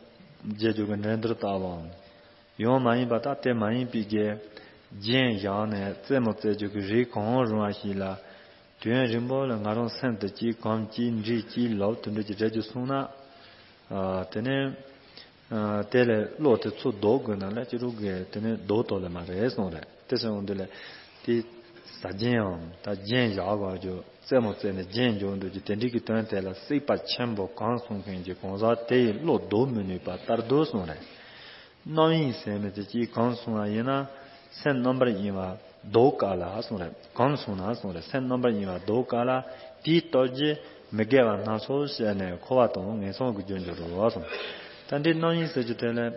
རྒྱག་རྒྱུ་གི་འགྲན་བསྡུར་ལྟ་བུའམ། ཡང་མ་ཡིན་པ་ད་དེ་མ་ཡིན་པའི་གི་རྒྱན་བཞག་ནས་རྩེད་མོ་རྩེ་རྒྱུ་གི་རིགས་གང་རུང་བ་ཞིག་ལ། དུས་ཡུན་རིང་པོ་ལ་ང་རང་སེམས་དེ་གཅིག་གོམས་གཅིག་འདྲིས་གཅིག་ལོབས་དེ་འདྲ་ཅིག་རེད་ཅེས་གསུངས་ན། ཨ། དེ་ནས། ཨ། དེ་ལས་བློ་དེ་ཚུར་བཟློག་དགོས་ན་ལས་ཅི་རུ་གི་དེ་ནས་བཟློག་ཐུབ་ལེ་མ་རེད་གསུངས་རེད། དེ་སོང་འོང་དུས་ལས་དེ་ཟ་རྒྱན་ཡང་ད་རྒྱན་བཞག་དགོས་རྒྱུ། རྩེད་མོ་རྩེ་ནས་རྒྱན་འཇོག་འདུག་ཅིག་དེ་འདྲའི་གི་དོན་དེ་ལ་སྲེག་པ་ཆེན་པོ་གོམས་སོང་མཁན་གྱི་གང་ཟག་དེ་ཡི་བློ་བཟློག་མི་ནུས་པ་ལྟར་དུ་གསུངས་རེད། རྣམ་གཡེང་ཟེར་མི་དེ་ཅིག་གང་སོང་བ་ཡིན་ན། སེམས་རྣམ་པར་གཡེང་བ་ལྡོག་ག་ལ་གསུངས་རེད། གང་སོང་ན་གསུངས་རེད། སེམས་རྣམ་པར་གཡེང་བ་ལྡོག་ག་ལ། དེའི་སྟོབས་ཀྱིས་མི་དགེ་བ་སྣ་ཚོགས་བྱས་ནས་འཁོར་བ་དང་ངན་སོང་གི་རྒྱུར་འགྱུར་རོ་གསུངས། ད་འདི་རྣམ་གཡེང་ཟེར་རྒྱུ་དེ་ལས།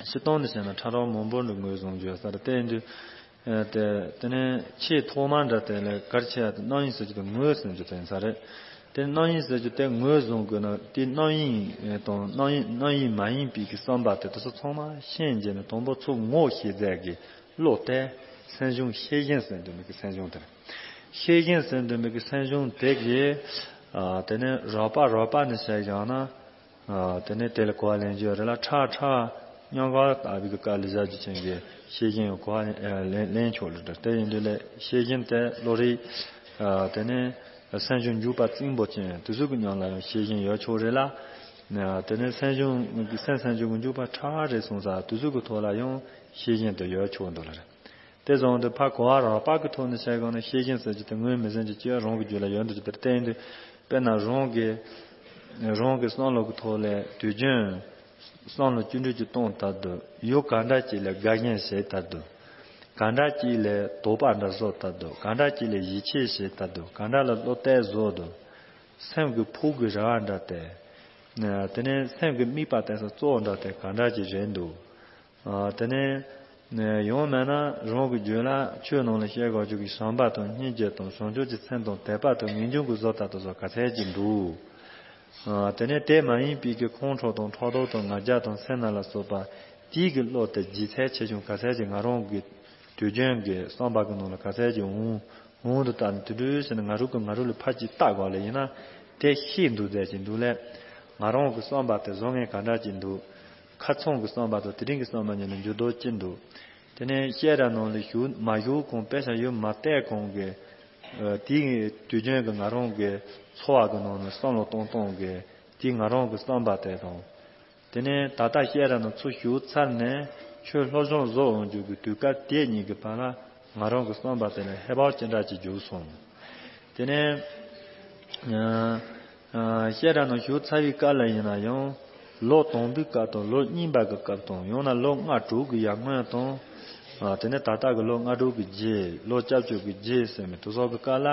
སྤྱིར་བཏང་དུ་བྱས་ན་ཕྲ་རགས་མང་པོ་འདྲ་ངོས་བཟུང་རྒྱུ་ཡོད་ས་རེད། དེ་ཡིན་དུས། ཨ། དེ་དེ་ནས་ཆེས་ཐོག་མ་འདྲ་དེ་ལས་གལ་ཆེ་བ་དེ་རྣམ་གཡེང་ཟེར་རྒྱུ་དེ་ངོས་ཟིན་རྒྱུ་དེ་ཡིན་ས་རེད། དེ་རྣམ་གཡེང་ཟེར་རྒྱུ་དེ་ངོས་བཟུང་དགོས་ན། དེ་རྣམ་གཡེང་དང་རྣམ་གཡེང་རྣམ་གཡེང་མ་ཡིན་པའི་གི་བསམ་པ་དེ་དེ་ཚོ་ཚང་མ་ཤེས་བྱས་ནས། དང་པོ་ཚུར་ངོ་ཤེས་རྒྱུ་གི་བློ་དེ་སེམས་བྱུང་ཤེས་བཞིན་ཟེར་འདུག་མི་གི་སེམས་བྱུང་དེ་རེད། ཤེས་བཞིན་ཟེར་འདུག་མི་གི་སེམས་བྱུང་དེ་གིས། ཨ། དེ་ནས་རགས་པ་རགས་པ་ནས་བཤད་བཞག་ན། ཨ། དེ་ནས་དེ་ལ་གོ་བ་ལེན་རྒྱུ་རེད་ལ། ཕྲ་ཕྲ་སྙོམས་འཇུག་ལྟ་བུའི་གི་སྐབས་ལ་བཞག་རྒྱུ་ཅན་གྱི་ཤེས་བཞིན་གྱི་གོ་བ་ལེན་ལེན་ཆོག་ལ་འདྲ། དེ་ཡིན་དུས་ལས་ཤེས་བཞིན་དེ་བློ་རིག་ཨ། དེ་ནས་སེམས་བྱུང་འཇུག་པ་རྩིང་པོ་ཅན་དེ་ཚོ་གི་མཉམ་ལ་ཡང་ཤེས་བཞིན་ཡོད་ཆོག་རེད་ལ། ཨ། དེ་ནས་སེམས་བྱུང་སེམས་སེམས་བྱུང་གི་འཇུག་པ་ཕྲ་རེ་སོང་ཙང་དེ་ཚོ་གི་ཐོག་ལ་ཡང་ཤེས་བཞིན་དེ་ཡོད་ཆོག་འདུག་ལ་རེད། དེ་བཟུང་སྟེ་ཕར་གོ་བ་རགས་པ་གི་ཐོག་ནས་བཤད་དགོས་ན། ཤེས་བཞིན་ཟེར་རྒྱུ་དེ་ངོས་མི་ཟིན་རྒྱུ་ཅིག་རང་གི་རྒྱུད་ལ་ཡོད་འདུག་རྒྱུ་དེ་བསྟན་དུས། དཔེར་ན་རང་གི་རང་གི་བསམ་བློ་གི་ཐོག་ལས་དུས་རྒྱུན་བསམ་བློ་བཅིངས་འགྲོལ་གྱིས་བཏང་ལྟར་དུ། ཡུལ་ག་འདྲ་ཅིག་ལ་དགའ་ཞེན་བྱེད་ལྟར་དུ། ག་འདྲ་ཅིག་ལ་དོགས་པ་འདྲ་བཟོ་ལྟར་དུ། ག་འདྲ་ཅིག་ལ་ཡིད་ཆེས་བྱེད་ལྟར་དུ། ག་འདྲ་ལ་བློ་གཏད་བཟོ་དུ། སེམས་ཀྱི་ཕུགས་ཀྱི་རེ་བ་འདྲ་སྟེ། དེ་ནས་སེམས་ཀྱི་དམིགས་པ་གཏད་ས་གཙོ་བོ་འདྲ་སྟེ་ག་འདྲ་ཅིག་རེད་འདུག་ཨ། དེ་ནས་ཡང་མིན་ན་རང་གི་རྒྱུད་ལ་ཆོས་ནང་ལ་བཤད་དགོས་རྒྱུ་གི་བྱམས་པ་དང་སྙིང་རྗེ་དང་བྱང་ཆུབ་ཀྱི་སེམས་དང་དད་པ་དང་ངེས་འབྱུང་གི་བཟོ་ལྟ་དེ་ཚོ་ག་ཚད་ཅིག་འདུག་ཨ། དེ་ནས་དེ་མ་ཡིན་པའི་གི་ཁོང་ཁྲོ་དང་ཕྲག་དོག་དང་ང་རྒྱལ་དང་སེར་སྣ་ལ་སོགས་པ་དེའི་གི་བློ་དེ་ལྗིད་ཚད་ཆེ་ཆུང་ག་ཚད་ཅིག་ང་རང་གི་དུས་རྒྱུན་གྱི་བསམ་པ་གི་ནང་ལ་ག་ཚད་ཅིག་འོང་། འོང་དུ་བལྟས་ནས་དེ་འདྲ་བྱས་ནས་ང་རང་གིས་ང་རང་ལ་ཕར་ཅིག་བལྟ་དགོས་ལ་ཡིན་ན། དེ་ཤེས་འདུག་ཟེར་གྱི་འདུག་ལས། ང་རང་གི་བསམ་པ་དེ་བཟོ་མཁན་ག་འདྲ་ཅིག་འདུག་ཁ་ཚོན་གྱི་བསམ་པ་དང་དེ་རིང་གི་བསམ་པ་གཉིས་ལ་འགྱུར་ལྡོག་ཅི་འདུག་དེ་ནས་བཤད་གྲྭ་ནང་ལ་ཞུགས་མ་ཞུགས་གོང་། དཔེ་ཆ་ཡོད་མ་བལྟས་གོང་གི། ཨ། དེའི་དུས་རྒྱུན་གྱི་ང་རང་གི་འཚོ་བ་གི་ནང་ནས་བསམ་བློ་གཏོང་སྟངས་ཀྱི་དེའི་ང་རང་གི་བསམ་པ་དེ་དང་། དེ་ནས་ད་ལྟ་བཤད་གྲྭ་ནང་ཚུར་ཞུགས་ཚར་ནས་ཆོས་སློབ་སྦྱོང་བཟོ་འོང་རྒྱུ་གི་དུས་སྐབས་དེ་གཉིས་ཀྱི་བར་ལ་ང་རང་གི་བསམ་པ་དེ་ལ་ཧེ་བག་ཅི་འདྲ་ཅིག་འཇུག་སོང་། དེ་ནས་ཨ་ཨ་བཤད་གྲྭ་ནང་ཞུགས་ཚར་བའི་སྐབས་ལ་ཡིན་ན་ཡང་། ལོ་དང་པོའི་སྐབས་དང་ལོ་གཉིས་པ་གི་སྐབས་དང་། ཡང་ན་ལོ་ལྔ་དྲུག་གི་ཡར་སྔོན་དང་། ཨ། དེ་ནས་ད་ལྟ་གི་ལོ་ལྔ་དྲུག་གི་རྗེས། ལོ་བཅུ་བཅུ་གི་རྗེས་ཟེར་མི་དེ་ཚོ་གི་སྐབས་ལ།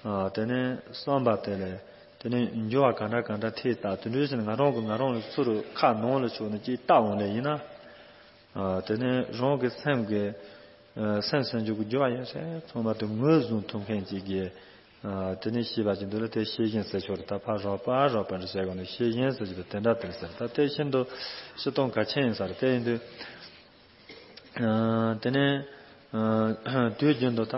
ཨ། དེ་ནས་བསམ་པ་དེ་ལས། དེ་ནས་འགྱུར་བ་ག་འདྲ་ག་འདྲ་ཐེབས་ད། དེ་འདྲ་བྱས་ནས་ང་རང་གིས་ང་རང་ལ་ཚུར་ཁ་ནང་ལ་ཕྱོགས་ནས་ཅིག་བལྟ་འོང་ལེ་ཡིན་ན། ཨ། དེ་ནས་རང་གི་སེམས་ཀྱི། ཨ། སེམས་སེམས་བྱུང་གི་འགྱུར་བ་ཡོད་ཚད་ཚང་མ་དེ་ངོས་བཟུང་ཐུབ་མཁན་ཅིག་གིས། ཨ། དེ་ནས་ཤེས་པ་ཅིག་འདུག་ལ། དེ་ཤེས་བཞིན་ཟེར་ཆོག་རེད། ད་ཕར་རགས་པ་རགས་པ་འདྲ་བྱས་གོང་ནས་ཤེས་བཞིན་ཟེར་རྒྱུ་དེ་དེ་འདྲ་དེ་རེད་ཟེར། ད་དེ་ཤིན་ཏུ་སྤྱིར་བཏང་གལ་ཆེན་ཡིན་ས་རེད། དེ་ཡིན་དུས། ཨ། དེ་ནས། ཨ། དུས་རྒྱུན་དུ་ད་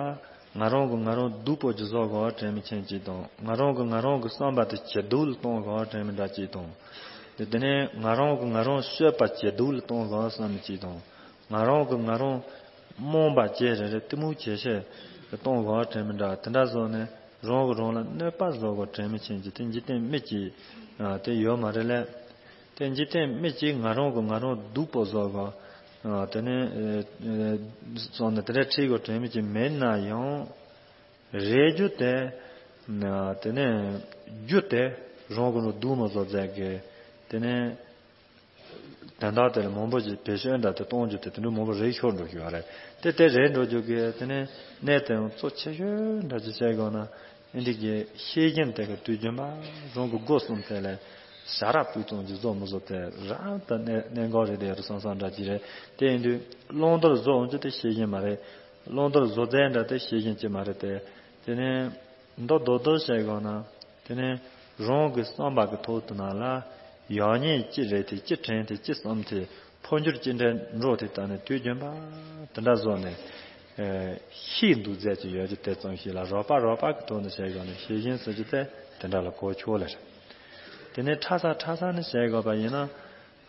ང་རང་གིས་ང་རང་སྡུག་པོ་ཅིག་བཟོ་དགོས་དྲན་མི་ཆེན་ཅིག་དང་། ང་རང་གིས་ང་རང་གི་བསམ་པ་དེ་ཇེ་སྡུག་ལ་གཏོང་དགོས་དྲན་མི་འདྲ་ཅིག་དང་། དེ་དེ་ནས་ང་རང་གིས་ང་རང་གསོད་པ་ཇེ་སྡུག་ལ་གཏོང་དགོས་བསམ་མི་ཅིག་དང་། ང་རང་གིས་ང་རང་རྨོངས་པ་ཇེ་རེ་རེ་གཏི་མུག་ཇེ་ཆེ་ལ་གཏོང་དགོས་དྲན་མི་འདྲ་དེ་འདྲ་བཟོས་ནས། རང་གིས་རང་ལ་གནོད་པ་བཟོ་དགོས་དྲན་མི་ཆེན་ཅིག་དེ་འཇིག་རྟེན་མི་གཅིག་ཨ། དེ་ཡོད་མ་རེད་ལས། དེ་འཇིག་རྟེན་མི་གཅིག་ང་རང་གིས་ང་རང་སྡུག་པོ་བཟོ་དགོས། ཨ། དེ་ནས། ཨ། སོང་ནས་དེ་འདྲ་ཁྲིད་དགོས་དྲན་མི་གཅིག་མེད་ན་ཡང་། རེ་རྒྱུ་དེ། ཨ། དེ་ནས་རྒྱུ་དེ་རང་གིས་རང་སྡུག་མ་བཟོ་མཛད་གི། དེ་ནས། དོན་དག་དེ་ལ་མང་པོ་ཞིག་བེད་སྤྱོད་འདྲ་དེ་གཏོང་རྒྱུ་དེ་དེ་འདྲ་མང་པོ་རེད་ཤོར་འགྲོ་རྒྱུ་ཡོད་རེད། དེ་དེ་རེད་འགྲོ་རྒྱུ་གི་དེ་ནས་གནད་དེ་ཡང་གཙོ་ཆེ་ཤོས་འདྲ་ཅིག་བཤད་དགོས་ན། ཨེ་འདི་གི་ཤེས་བཞིན་དེ་གི་དུས་རྒྱུན་པ་རང་གི་སྒོ་གསུམ་དེ་ལ་ཞྭ་ར་སྤུས་གཙང་གི་བཟོ་མི་བཟོ་དེ་རབ་ཏུ་གནད་གནད་འགག་རེད་དེ་ཡོད་རེད་བསམ་བསམ་འདྲ་ཅིག་རེད། དེ་ཡིན་དུས་བླང་དོར་བཟོ་འོང་རྒྱུ་དེ་ཤེས་བཞིན་མ་རེད། བླང་དོར་བཟོ་རྩལ་འདྲ་དེ་ཤེས་བཞིན་ཅིག་མ་རེད་དེ། དེ་ནས། མདོ་རྡོག་རྡོག་བཤད་དགོས་ན། དེ་ནས་རང་གི་བསམ་པ་གི་ཐོག་ཏུ་ན་ལ་ཡག་ཉེས་ཅི་རེད་དེ་ཅི་དྲན་དེ་ཅི་བསམ་དེ་འཕོ་འགྱུར་ཅི་འདྲ་འགྲོ་དེ་ལྟ་ནས་དུས་རྒྱུན་པ་དེ་འདྲ་བཟོ་ནས། ཨ། ཤེས་འདུག་ཟེར་གྱི་ཡོད་རྒྱུ་དེ་ཙམ་ཞིག་ལ་རགས་པ་རགས་པ་གི་ཐོག་ནས་བཤད་དགོས་ན་ཤེས་བཞིན་ཟེར་རྒྱུ་དེ་དེ་འདྲ་ལ་གོ་ཆོག་ལེ་རེད། དེ་ནས་ཕྲ་ས་ཕྲ་ས་ནས་བཤད་དགོས་པ་ཡིན་ན།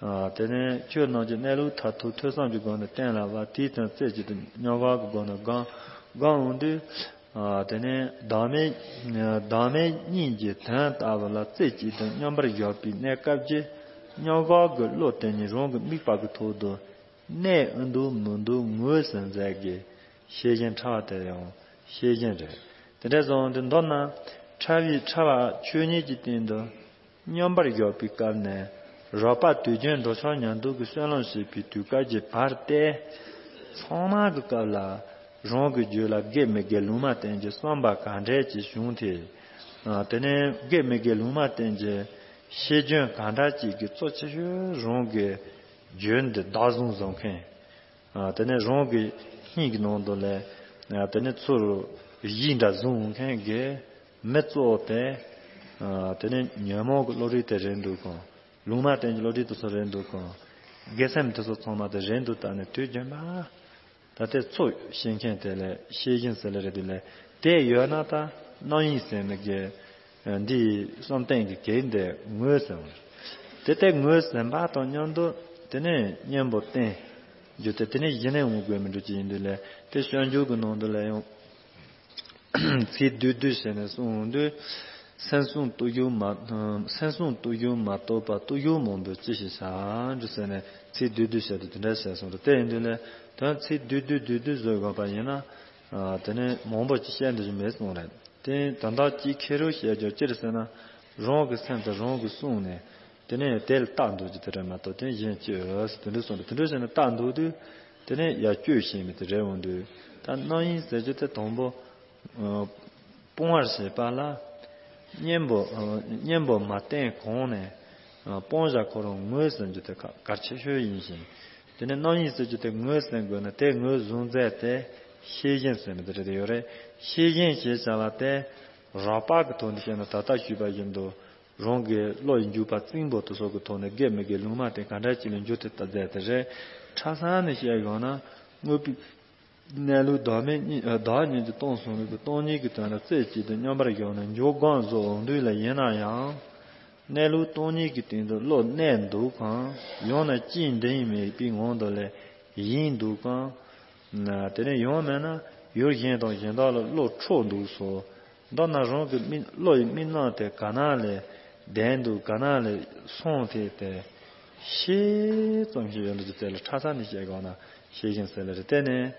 ཨ། དེ་ནས་ཆོས་རྣམས་ཀྱི་གནས་ལུགས་མཐར་ཐུག་ཐོས་བསམ་གྱི་སྒོ་ནས་གཏན་ལ་དབབ། དེའི་དོན་རྩེ་གཅིག་ཏུ་མཉམ་བཞག་གི་སྒོ་ནས་སྒོམ་སྒོམ་འོང་དུས། ཨ། དེ་ནས་བདག་མེད་བདག་མེད་གཉིས་ཀྱི་དོན་ལྟ་བུ་ལ་རྩེ་གཅིག་ཏུ་མཉམ་པར་བཞག་པའི་གནས་སྐབས་ཀྱི་མཉམ་བཞག་གི་བློ་དེ་ཉིད་རང་གི་དམིགས་པ་གི་ཐོག་ཏུ་གནས་ཨེ་འདུག་མི་འདུག་ངོས་ཟིན་མཛད་དགོས། ཤེས་བཞིན་ཕྲ་བ་དེ་ཡང་ཤེས་བཞིན་རེད། དེ་འདྲ་སོང་དུས་མདོར་ན་ཕྲ་བའི་ཕྲ་བ་ཆོས་ཉིད་ཀྱི་སྟེང་དུ་མཉམ་པར་བཞག་པའི་སྐབས་ནས། རོགས་པ་དུས་རྒྱུན་འགྲོ་ཕྱོགས་ཉམས་རྟོགས་ཀྱི་བསོད་ནམས་བྱེད་པའི་དུས་སྐབས་ཀྱི་བར་ཏེ། ཚང་མ་གི་སྐབས་ལ་རང་གི་རྒྱུད་ལ་དགེ་མི་དགེ་ལུང་མ་བསྟན་གྱི་བསམ་པ་ག་འདྲས་ཀྱི་བྱུང་སྟེ། དེ་ནས་དགེ་མི་དགེ་ལུང་མ་བསྟན་གྱི་ཤེས་རྒྱུན་ག་འདྲ་ཅིག་གི་གཙོ་ཆེ་ཤོས་རང་གི་རྒྱུད་འདི་བདག་བཟུང་བཟུང་མཁན། དེ་ནས་རང་གི་སྙིང་གི་ནང་དུ་ལས་དེ་ནས་ཚུར་གཞི་འདྲ་བཟུང་མཁན་གྱི་མི་གཙོ་བོ་དེ། དེ་ནས་ཉོན་མོངས་ཀྱི་བློ་རིག་དེ་རེད་འདུག་གམ། ལུང་མ་བསྟན་གྱི་བློ་རིག་དེ་ཚོ་རེད་འདུག་གམ། དགེ་སེམས་དེ་ཚོ་ཚང་མ་དེ་རེད་འདུག་ད་ནི་དུས་རྒྱུན་པ། ད་དེ་ཚོ་ཤེས་མཁན་དེ་ལས་ཤེས་བཞིན་ཟེར་ལེ་རེད་འདུག་ལས། དེ་ཡོད་ན་ད་རྣམ་གཡེང་ཟེར་ནི་གི་འདིའི་བསམ་གཏན་གྱི་གེགས་འདི་ངོས་ཟིན་པ་རེད། དེ་ལྟར་ངོས་ཟིན་པ་དང་མཉམ་དུ་དེ་ནས་གཉེན་པོ་བསྟེན་རྒྱུ་དེ་དེ་ནས་གཞི་ནས་འོང་དགོས་མི་འགྲོ་ཅི་ཡིན་དུས་ལས། དེ་སྤྱོད་འཇུག་གི་ནང་དུ་ལས་ཡང་ཚིག་བསྡུས་བསྡུས་བྱས་ནས་གསུངས་འོང་དུས། སེམས་བསྲུང་བརྟུལ་ཞུགས་མ་སེམས་བསྲུང་བརྟུལ་ཞུགས་མ་གཏོགས་པ་བརྟུལ་ཞུགས་མང་པོས་ཅི་ཞིག་བྱ་འགྲོ་ཟེར་ནས་ཚིག་བསྡུས་བསྡུས་བྱས་ཏེ་དེ་འདྲ་བྱས་སོང་རེད། དེ་ཡིན་དུས་ལས་དོན་ཚིག་བསྡུས་བསྡུས་བསྡུས་བསྡུས་བཟོས་དགོས་པ་ཡིན་ན། དེ་ནས་མང་པོ་ཅིག་བཤད་འདི་ཞིག་མེད་གསུངས་རེད། དེ་དོན་དག་ཅིག་ཁེར་རོ་བཤད་རྒྱུ་ཅི་རེད་ཟེར་ན། རང་གི་སེམས་དང་རང་གིས་བསྲུངས་ནས། དེ་ནས་དེ་ལ་རྟག་འདུག་རྒྱུ་དེ་རེད་མ་གཏོགས་དེ་གཞན་ཅི་ཡོད་ཟེར་དེ་འདྲ་གསུངས་ཏེ། དེ་འདྲ་བྱས་ནས་རྟག་འདུག་དུས། དེ་ནས་ཡར་སྤྱོད་ཤེས་མི་དེ་རེད་འོང་དུས། ད་རྣམ་གཡེང་ཟེར་རྒྱུ་དེ་དང་པོ། སྤོང་བར་བྱེད་པ་ལ། གཉེན་པོ་གཉེན་པོ་མ་བསྟེན་གོང་ནས། སྤོང་བྱ་ཁོ་རང་ངོས་ཟིན་རྒྱུ་དེ་གལ་ཆེ་ཤོས་ཡིན་ཞིང་། དེ་ནས་རྣམ་གཡེང་ཟེར་རྒྱུ་དེ་ངོས་ཟིན་དགོས་ན་དེ་ངོས་བཟུང་མཛད་དེ། ཤེས་བཞིན་ཟེར་མི་དེ་རེད་དེ་ཡོད་རེད། ཤེས་བཞིན་ཞེས་བྱ་བ་དེ། རགས་པ་གི་ཐོག་ནས་བཤད་ན་ད་ལྟ་ཞུས་པ་བཞིན་དུ། རང་གི་བློ་ཡི་འཇུག་པ་རྩིང་པོ་དེ་སོགས་ཀྱི་ཐོག་ནས་དགེ་མི་དགེ་ལུང་མ་བསྟན་ག་འདྲ་ཅིག་ལ་འཇུག་ཐུབ་ཐབས་མཛད་དེ་རེད། ཁྲ་ས་ནས་བཤད་ཡོང་ན་དངོས་པོའི་གནས་ལུགས་བདག་མེད་གཉིས་བདག་གཉིས་ཀྱི་སྟོང་གསུམ་རིག་པའི་སྟོང་ཉིད་ཀྱི་དོན་ལ་རྩེ་གཅིག་ཏུ་མཉམ་པར་ཞུགས་ནས་འཇུག་སྒོམ་བཟོ་འོང་དུས་ལ་ཡིན་ན་ཡང་། གནས་ལུགས་སྟོང་ཉིད་ཀྱི་སྟེང་དུ་བློ་གནས་འདུག་གམ། ཡང་ན་ཅི་འདི་ཡིན་མེད་པའི་ངང་དུ་ལས་ཡིན་འདུག་གམ། དེ་ནས་ཡང་མིན་ན་ཡུལ་གཞན་དང་གཞན་དག་ལ་བློ་འཕྲོག་འདུག་སོགས། མདོར་ན་རང་གི་དམིགས་བློ་ཡི་དམིགས་རྣམ་དེ་ག་ན་ལས་ལྡན་འདུག་ག་ན་ལས་སོང་དེ་དེ་ཤེས་ཙམ་ཞིག་ཡོད་འདུག་ཅེས་ལ་ཁྲ་ས་ནས་བཤད་དགོས་ན་ཤེས་བཞིན་ཟེར་ལེ་རེད། དེ་ནས་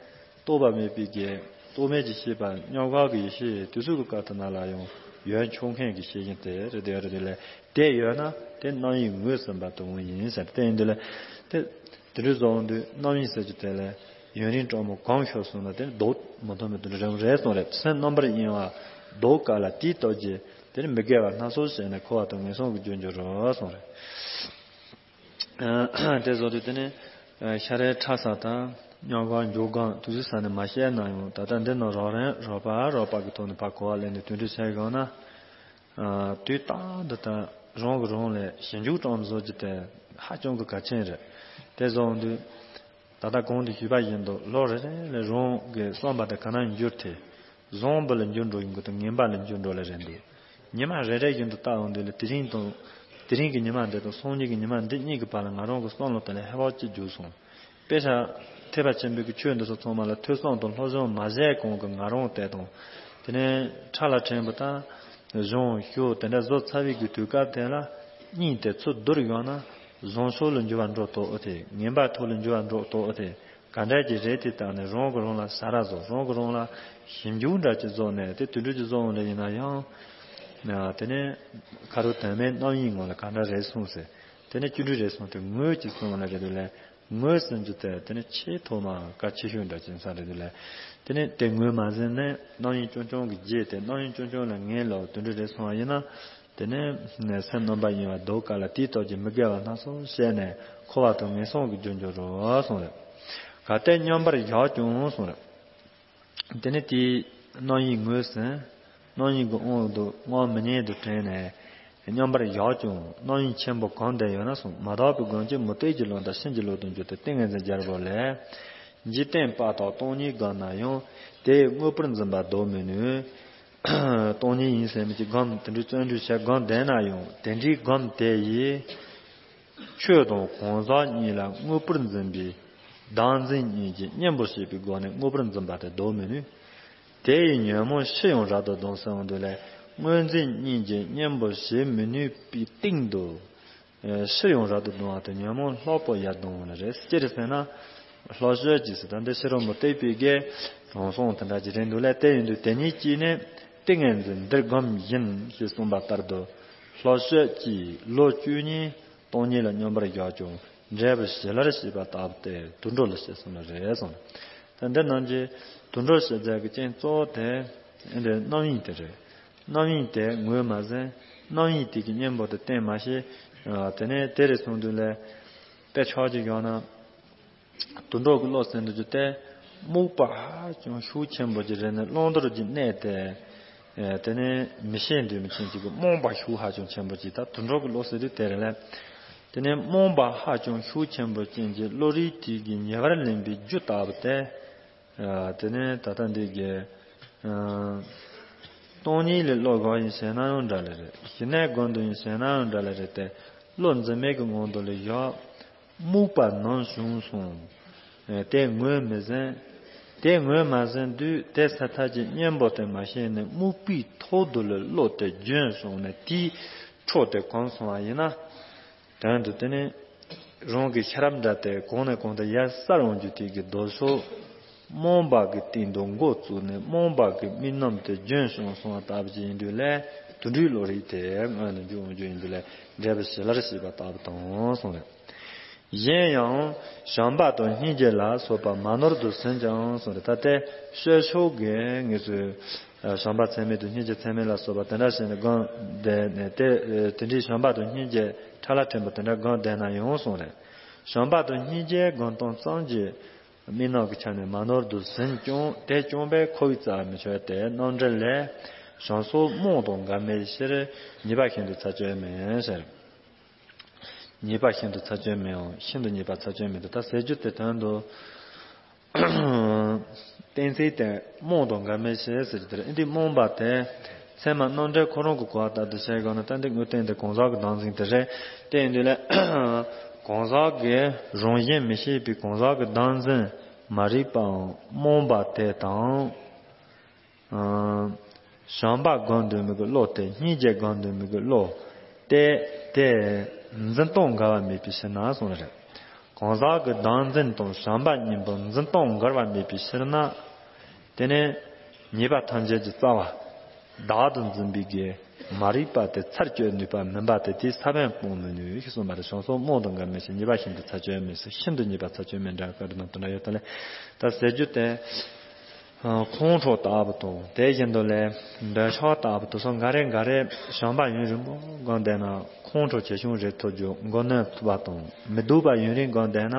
རྟོག་པ་མེད་པའི་གེགས་རྟོག་མེད་ཀྱི་ཤེས་པ་མཉམ་འགག་གི་ཡེ་ཤེས་དུས་གསུམ་གྱི་སྐབས་དེ་ན་ལ་ཡང་ཡོན་ཆོག་མཁན་གྱི་ཤེས་བཞིན་དེ་རེད་དེ་རེད་དེ་ལས་དེ་ཡོད་ན་དེ་རྣམ་གཡེང་ངོས་ཟིན་པ་དེ་འོང་ཡིན་ཟེར། དེ་ཡིན་དུས་ལས་དེ་དེ་འདྲའི་བཟོ་འོང་དུས་རྣམ་གཡེང་ཟེར་རྒྱུ་དེ་ལས། ཡུན་རིང་སྤྲང་མོ་གང་ཤོར་སོང་ན་དེ་ལྡོག་མི་ཐུབ་མི་དེ་འདྲ་རེད་གསུངས་རེད། སེམས་རྣམ་པར་གཡེང་བ་ལྡོག་དཀའ་ལ་དེའི་སྟོབས་ཀྱིས་དེ་ནི་མི་དགེ་བ་སྣ་ཚོགས་བྱས་ནས་འཁོར་བ་དང་ངན་སོང་གི་རྒྱུར་འགྱུར་རོ་གསུངས་རེད། དེ་བཟོ་དུས་དེ་ནི་ཤ་རའི་ཁྲ་ས་དང་རྙོག་གང་འཇོག་གང་དུས་ཚོད་ས་ནས་མ་བཤད་ན་ཡང་ད་ལྟ་འདི་ནང་རོགས་རན་རོགས་པ་རོགས་པ་གི་ཐོག་ནས་ཕར་གོ་བ་ལེན་ནས་དུས་འགྲོ་བྱས་གང་ན། དུས་རྟག་ཏུ་ད་རང་གི་རང་ལས་ཞིབ་འཇུག་སྤྲང་མོ་བཟོ་རྒྱུ་དེ་ཧ་ཅང་གི་གལ་ཆེན་རེད། དེ་བཟོ་འོང་དུས། ད་ལྟ་གོང་དུ་ཞུས་པ་བཞིན་དུ་ལོ་རེ་རེ་ལ་རང་གི་བསམ་པ་དེ་ག་ན་འགྱུར་ཏེ། བཟང་པོ་ལ་འགྱུར་འགྲོ་ཡོང་གི་དང་ངན་པ་ལ་འགྱུར་འགྲོ་ལ་རེད་འདུག་ཉི་མ་རེ་རེ་བཞིན་དུ་བལྟ་འོང་དུས་ལ་དེ་རིང་དང་། དེ་རིང་གི་ཉི་མ་འདི་དང་སང་ཉིན་གྱི་ཉི་མ་འདི་གཉིས་ཀྱི་བར་ལ་ང་རང་གི་བསམ་བློ་དེ་ལ་ཧེ་བག་ཅིག་འཇུག་སོང་། དཔེ་ཆ། ཐེག་པ་ཆེན་པོའི་གི་ཆོས་འདི་ཚོ་ཚང་མ་ལ་ཐོས་བསམ་དང་སློབ་སྦྱོང་མ་བྱས་གོང་གི་ང་རང་དེ་དང་། དེ་ནས་ཁྲ་ལ་དྲན་པ་དང་། གཞུང་ཞུ་དེ་འདྲ་བཟོ་ཚར་བའི་གི་དུས་སྐབས་དེ་ལ་སྙིང་དེ་ཚུར་བསྡུར་ཡོང་ན་བཟང་ཕྱོགས་ལ་འགྱུར་བ་འགྲོ་ཐུབ་ཨེ་ཐུབ། ངན་པ་ཐོག་ལ་འགྱུར་བ་འགྲོ་ཐུབ་ཨེ་ཐུབ། ག་འདྲ་ཅིག་རེད་དེ་བལྟས་ནས་རང་གི་རང་ལ་ཟ་ར་བཟོ། རང་གི་རང་ལ་ཞིབ་འཇུག་འདྲ་ཅིག་བཟོ་ནས་དེ་དུད་འགྲོ་ཅིག་བཟོ་འོང་རེད་ཡིན་ན་ཡང་། དེ་ནས་ཁ་རུ་དོན་མེད་རྣམ་གཡེང་ངང་ལ་ག་འདྲ་རེད་གསུངས་ཟེར། དེ་ནས་བཅུ་དྲུག་རེད་གསུངས་ཏེ་ངོས་ཀྱིས་གསུངས་ལ་རེད་དེ་ལས། ངོས་ཟིན་རྒྱུ་དེ་དེ་ནི་ཆེས་ཐོག་མ་གལ་ཆེ་ཤོས་འདྲ་ཅན་ས་རེད་དེ་ལས། དེ་ནི་དེ་ངོས་མ་ཟིན་ནས་རྣམ་གཡེང་རྐྱང་རྐྱང་གི་རྗེས་དེ་རྣམ་གཡེང་རྐྱང་རྐྱང་ལ་ངན་ལོ་དུད་འགྲོ་རེད་སོང་བ་ཡིན་ན། དེ་ནི་སེམས་རྣམ་པར་གཡེང་བ་ལྡོག་དཀའ་ལ་དེའི་སྟོབས་ཀྱིས་མི་དགེ་བ་སྣ་ཚོགས་བྱས་ནས་འཁོར་བ་དང་ངན་སོང་གི་རྒྱུར་འགྱུར་རོ་གསུངས་རེད། གལ་ཏེ་མཉམ་པར་བཞག་ཀྱང་གསུངས་རེད། དེ་ནི་དེའི་རྣམ་གཡེང་ངོས་ཟིན། རྣམ་གཡེང་གི་དབང་དུ་སྔོན་མི་ཉན་དུ་དྲན་ནས། མཉམ་པར་བཞག་ཀྱང་རྣམ་གཡེང་ཆེན་པོ་གང་དེ་ཡོད་ན་གསུངས། མ་དག་པའི་སྒོམ་གྱི་མུ་སྟེགས་ཀྱི་ལུགས་དང་ཕྱིན་ཅི་ལོག་ཏུ་འགྱུར་ཏེ་ཏིང་ངེ་འཛིན་རྒྱལ་པོ་ལས། འཇིག་རྟེན་དཔག་ཏུ་སྟོང་ཉིད་སྒོམ་ན་ཡང་དེ་ཡི་དངོས་པོར་འཛིན་པ་ལྡོག་མི་ནུས། སྟོང་ཉིད་ཡིན་ཟེར་མི་གྱི་སྒོམ་དེ་འདྲའི་བརྩོན་འགྲུས་བྱས་སྒོམ་བསྡད་ན་ཡང་དེ་འདྲའི་སྒོམ་དེ་ཡིས། ཆོས་དང་གང་ཟག་གཉིས་ལ་དངོས་པོར་འཛིན་པའི་བདག་འཛིན་གཉིས་ཀྱིས་གཉེན་པོ་བྱེད་པའི་སྒོ་ནས་དངོས་པོར་འཛིན་པ་དེ་ལྡོག་མི་ནུས། དེ་ཡི་ཉོན་མོངས་ཕྱིར་ཡང་རབ་ཏུ་ལྡང་ཟེར་འོང་དུས་ལས། དངོས་འཛིན་གཉིས་ཀྱིས་གཉེན་པོ་བྱེད་མི་ནུས་པའི་སྟེང་དུ། ཕྱིར་ཡང་རབ་ཏུ་ལྡང་བ་དེ་ཉོན་མོངས་ལྷག་པོ་ཡར་ལྡང་བ་ལ་རེད། ཅི་རེད་ཟེར་ན། ལྷག་ཤོས་ཀྱིས་ཟེར་ད་འདི་ཕྱི་རོལ་མུ་སྟེགས་པའི་གི་དྲང་སྲོང་དེ་འདྲ་ཅིག་རེད་འདུག་ལས། དེ་ཡིན་དུས་དེ་གཉིས་ཀྱིས་ནི་ཏིང་ངེ་འཛིན་འདིར་སྒོམ་བཞིན་ཞེས་གསུངས་པ་ལྟར་དུ། ལྷག་ཤོས་ཀྱིས་ལོ་བཅུ་གཉིས། སྟོང་ཉིད་ལ་མཉམ་པར་བཞག་ཀྱང་འབྲས་བུ་ཞི་ལར་བྱེད་པ་ལྟ་བུ་སྟེ་དུད་འགྲོ་ལ་བཤད་གསུངས་པ་རེད་གསུངས། ད་འདི་རྣམས་ཀྱི་དུད་འགྲོ་ཞེས་བྱ་བའི་རྐྱེན་གཙོ་བོ་དེ་འདི་རྣམ་གཡེང་དེ་རེད། རྣམ་གཡེང་དེ་ངོས་མ་ཟིན། རྣམ་གཡེང་དེ་གི་གཉེན་པོ་དེ་བསྟེན་མ་ཤེས། དེ་ནས་དེ་རེད་སོང་དུས་ལས་དཔེ་ཆ་ཅིག་ཡོང་ན། དུད་འགྲོ་གི་བློ་ཟེར་འདུག་རྒྱུ་དེ་རྨུགས་པ་ཧ་ཅང་ཤུགས་ཆེན་པོ་ཅིག་རེད་ནས་བླང་དོར་གྱི་གནས་དེ། དེ་ནས་མི་ཤེས་འདོད་མི་ཅན་ཅིག་གི་རྨོངས་པ་ཤུགས་ཧ་ཅང་ཆེན་པོ་ཅིག་ད་དུད་འགྲོ་གི་བློ་ཟེར་དུས་དེ་རེད་ལ། དེ་ནས་རྨོངས་པ་ཧ་ཅང་ཤུགས་ཆེན་པོ་ཅན་གྱི་བློ་རིག་དེ་གི་ཉེ་བར་ལེན་པའི་རྒྱུ་ལྟ་བུ་དེ། དེ་ནས་ད་ལྟ་འདི་གི་སྟོང་ཉིད་ལས་བློ་བསྒོ་ཡིན་ཟེར་ན་ཡང་འདྲ་ལེ་རེད། ཞི་གནས་སྒོམ་དུ་ཡིན་ཟེར་ན་ཡང་འདྲ་ལེ་རེད་དེ། བློ་འཛིན་མེད་ཀྱི་ངང་དུ་ལ་བཞག་རྨུགས་པ་ནམ་བྱུང་སོང་། དེ་ངོས་མི་ཟིན། དེ་ངོས་མ་ཟིན་དུས་དེ་སེལ་ཐབས་ཀྱི་གཉེན་པོ་དེ་མ་ཤེས་ནས་རྨུགས་པའི་ཐོག་ཏུ་ལ་བློ་དེ་རྒྱུན་སོང་ནས་དེའི་འཕྲོ་དེ་གོམས་སོང་བ་ཡིན་ན། དོན་དུ་དེ་ནི་རང་གི་ཤེས་རབ་འདྲ་སྟེ་གོང་ནས་གོང་དུ་ཡར་གསལ་འོང་རྒྱུ་དེ་གི་ལྡོག་ཕྱོགས། རྨོངས་པ་གི་སྟེང་དུ་འགོ་བཙུགས་ནས་རྨོངས་པ་གི་རྨི་ལམ་དེ་རྒྱུན་བྱུང་སོང་བ་ལྟ་བུ་ཅིག་ཡིན་དུས་ལས་དུད་འགྲོའི་བློ་རིག་དེ་སྔོན་ལ་འཇུག་འོང་རྒྱུ་ཡིན་དུས་ལས་འབྲས་བུ་ཞི་ལར་བྱེད་པ་ལྟ་བུ་དང་གསུངས་རེད། གཞན་ཡང་བྱམས་པ་དང་སྙིང་རྗེ་ལ་སོགས་པ་མ་ནོར་དུ་ཟིན་ཀྱང་གསུངས་རེད། ད་ལྟའི་ཤོད་ཕྱོགས་ཀྱི་ངེས་སུ་བྱམས་པ་ཚད་མེད་དང་སྙིང་རྗེ་ཚད་མེད་ལ་སོགས་པ་དེ་འདྲ་བྱས་ནས་སྒོམ་བསྡད་ནས་དེ་དེ་འདྲའི་བྱམས་པ་དང་སྙིང་རྗེ་ཕྲ་ལ་ཕྲན་བུ་དེ་འདྲ་སྒོམ་བསྡད་ན་ཡང་གསུངས་རེད། བྱམས་པ་དང་སྙིང་རྗེ་སྒོམ་སྟངས་ཙམ་གྱིས་རྨི་ལམ་གྱི་ཆ་ནས་མ་ནོར་དུ་ཟིན་ཀྱང་དེ་རྐྱང་པས་ཁོ་བོའི་རྩ་བ་མི་ཆོད་དེ་རྣམ་འགྲེལ་ལས། བྱམས་སོགས་རྨོངས་དང་འགལ་མེད་ཕྱིར། ཉེས་པ་ཤིན་ཏུ་ཚར་གཅོད་མིན་ཟེར། ཉེས་པ་ཤིན་ཏུ་ཚར་གཅོད་མིན་འོང་། ཤིན་ཏུ་ཉེས་པ་ཚར་གཅོད་མིན་དུ་ད་ཟེར་རྒྱུ་དེ་དོན་དུ། གཏན་ཚིགས་དེ་རྨོངས་དང་འགལ་མེད་ཕྱིར་ཟེར་གྱི་དེ་རེད། འདི་རྨོངས་པ་དེ་ཚད་མ་རྣམ་འགྲེལ་ཁོ་རང་གི་གོ་བ་ལྟར་དུ་བྱས་དགོས་ན་ད་འདི་དངོས་བསྟན་དེ་གང་ཟག་གི་བདག་འཛིན་དེ་རེད། དེ་ཡིན་དུས་ལས་གང་ཟག་གི་རང་བཞིན་མི་ཤེས་པའི་གང་ཟག་གི་བདག་འཛིན་མ་རིག་པའམ་རྨོངས་པ་དེ་དང་། བྱམས་པ་སྒོམ་འདོད་མི་གི་བློ་དེ་སྙིང་རྗེ་སྒོམ་འདོད་མི་གི་བློ་དེ་དེ་འཛིན་སྟངས་འགལ་བ་མེད་པའི་ཕྱིར་ན་གསུངས་རེད། གང་ཟག་གི་བདག་འཛིན་དང་བྱམས་པ་གཉིས་པོ་འཛིན་སྟངས་འགལ་བ་མེད་པའི་ཕྱིར་ན། དེ་ནས་ཉེས་པ་ཐམས་ཅད་ཀྱི་རྩ་བ་བདག་ཏུ་འཛིན་པའི་གི་མ་རིག་པ་དེ་ཚར་གཅོད་ནུས་པ་མིན་པ་དེ་དེའི་ས་བོན་སྤོང་མི་ནུས་ཞེས་གསུངས་པ་རེད། བྱམས་སོགས་རྨོངས་དང་འགལ་མེད་ཕྱིར། ཉེས་པ་ཤིན་ཏུ་ཚར་གཅོད་མིན་ཟེར། ཤིན་ཏུ་ཉེས་པ་ཚར་གཅོད་མིན་འདྲ་བཀའ་འདི་ནང་དུ་འདྲ་ཡོད་དེ་ལས་ད་ཟེར་རྒྱུ་དེ། ཁོང་ཁྲོ་ལྟ་བུ་དང་དེ་བཞིན་དུ་ལས་འདོད་ཆགས་ལྟ་བུ་དེ་སོགས་འགའ་རེ་འགའ་རེ་བྱམས་པ་ཡུན་རིང་པོ་སྒོམ་བསྡད་ན་ཁོང་ཁྲོ་ཇེ་ཆུང་རེ་ཐུབ་རྒྱུ་མགོ་གནོན་ཐུབ་པ་དང་། མི་སྡུག་པ་ཡུན་རིང་སྒོམ་བསྡད་ན་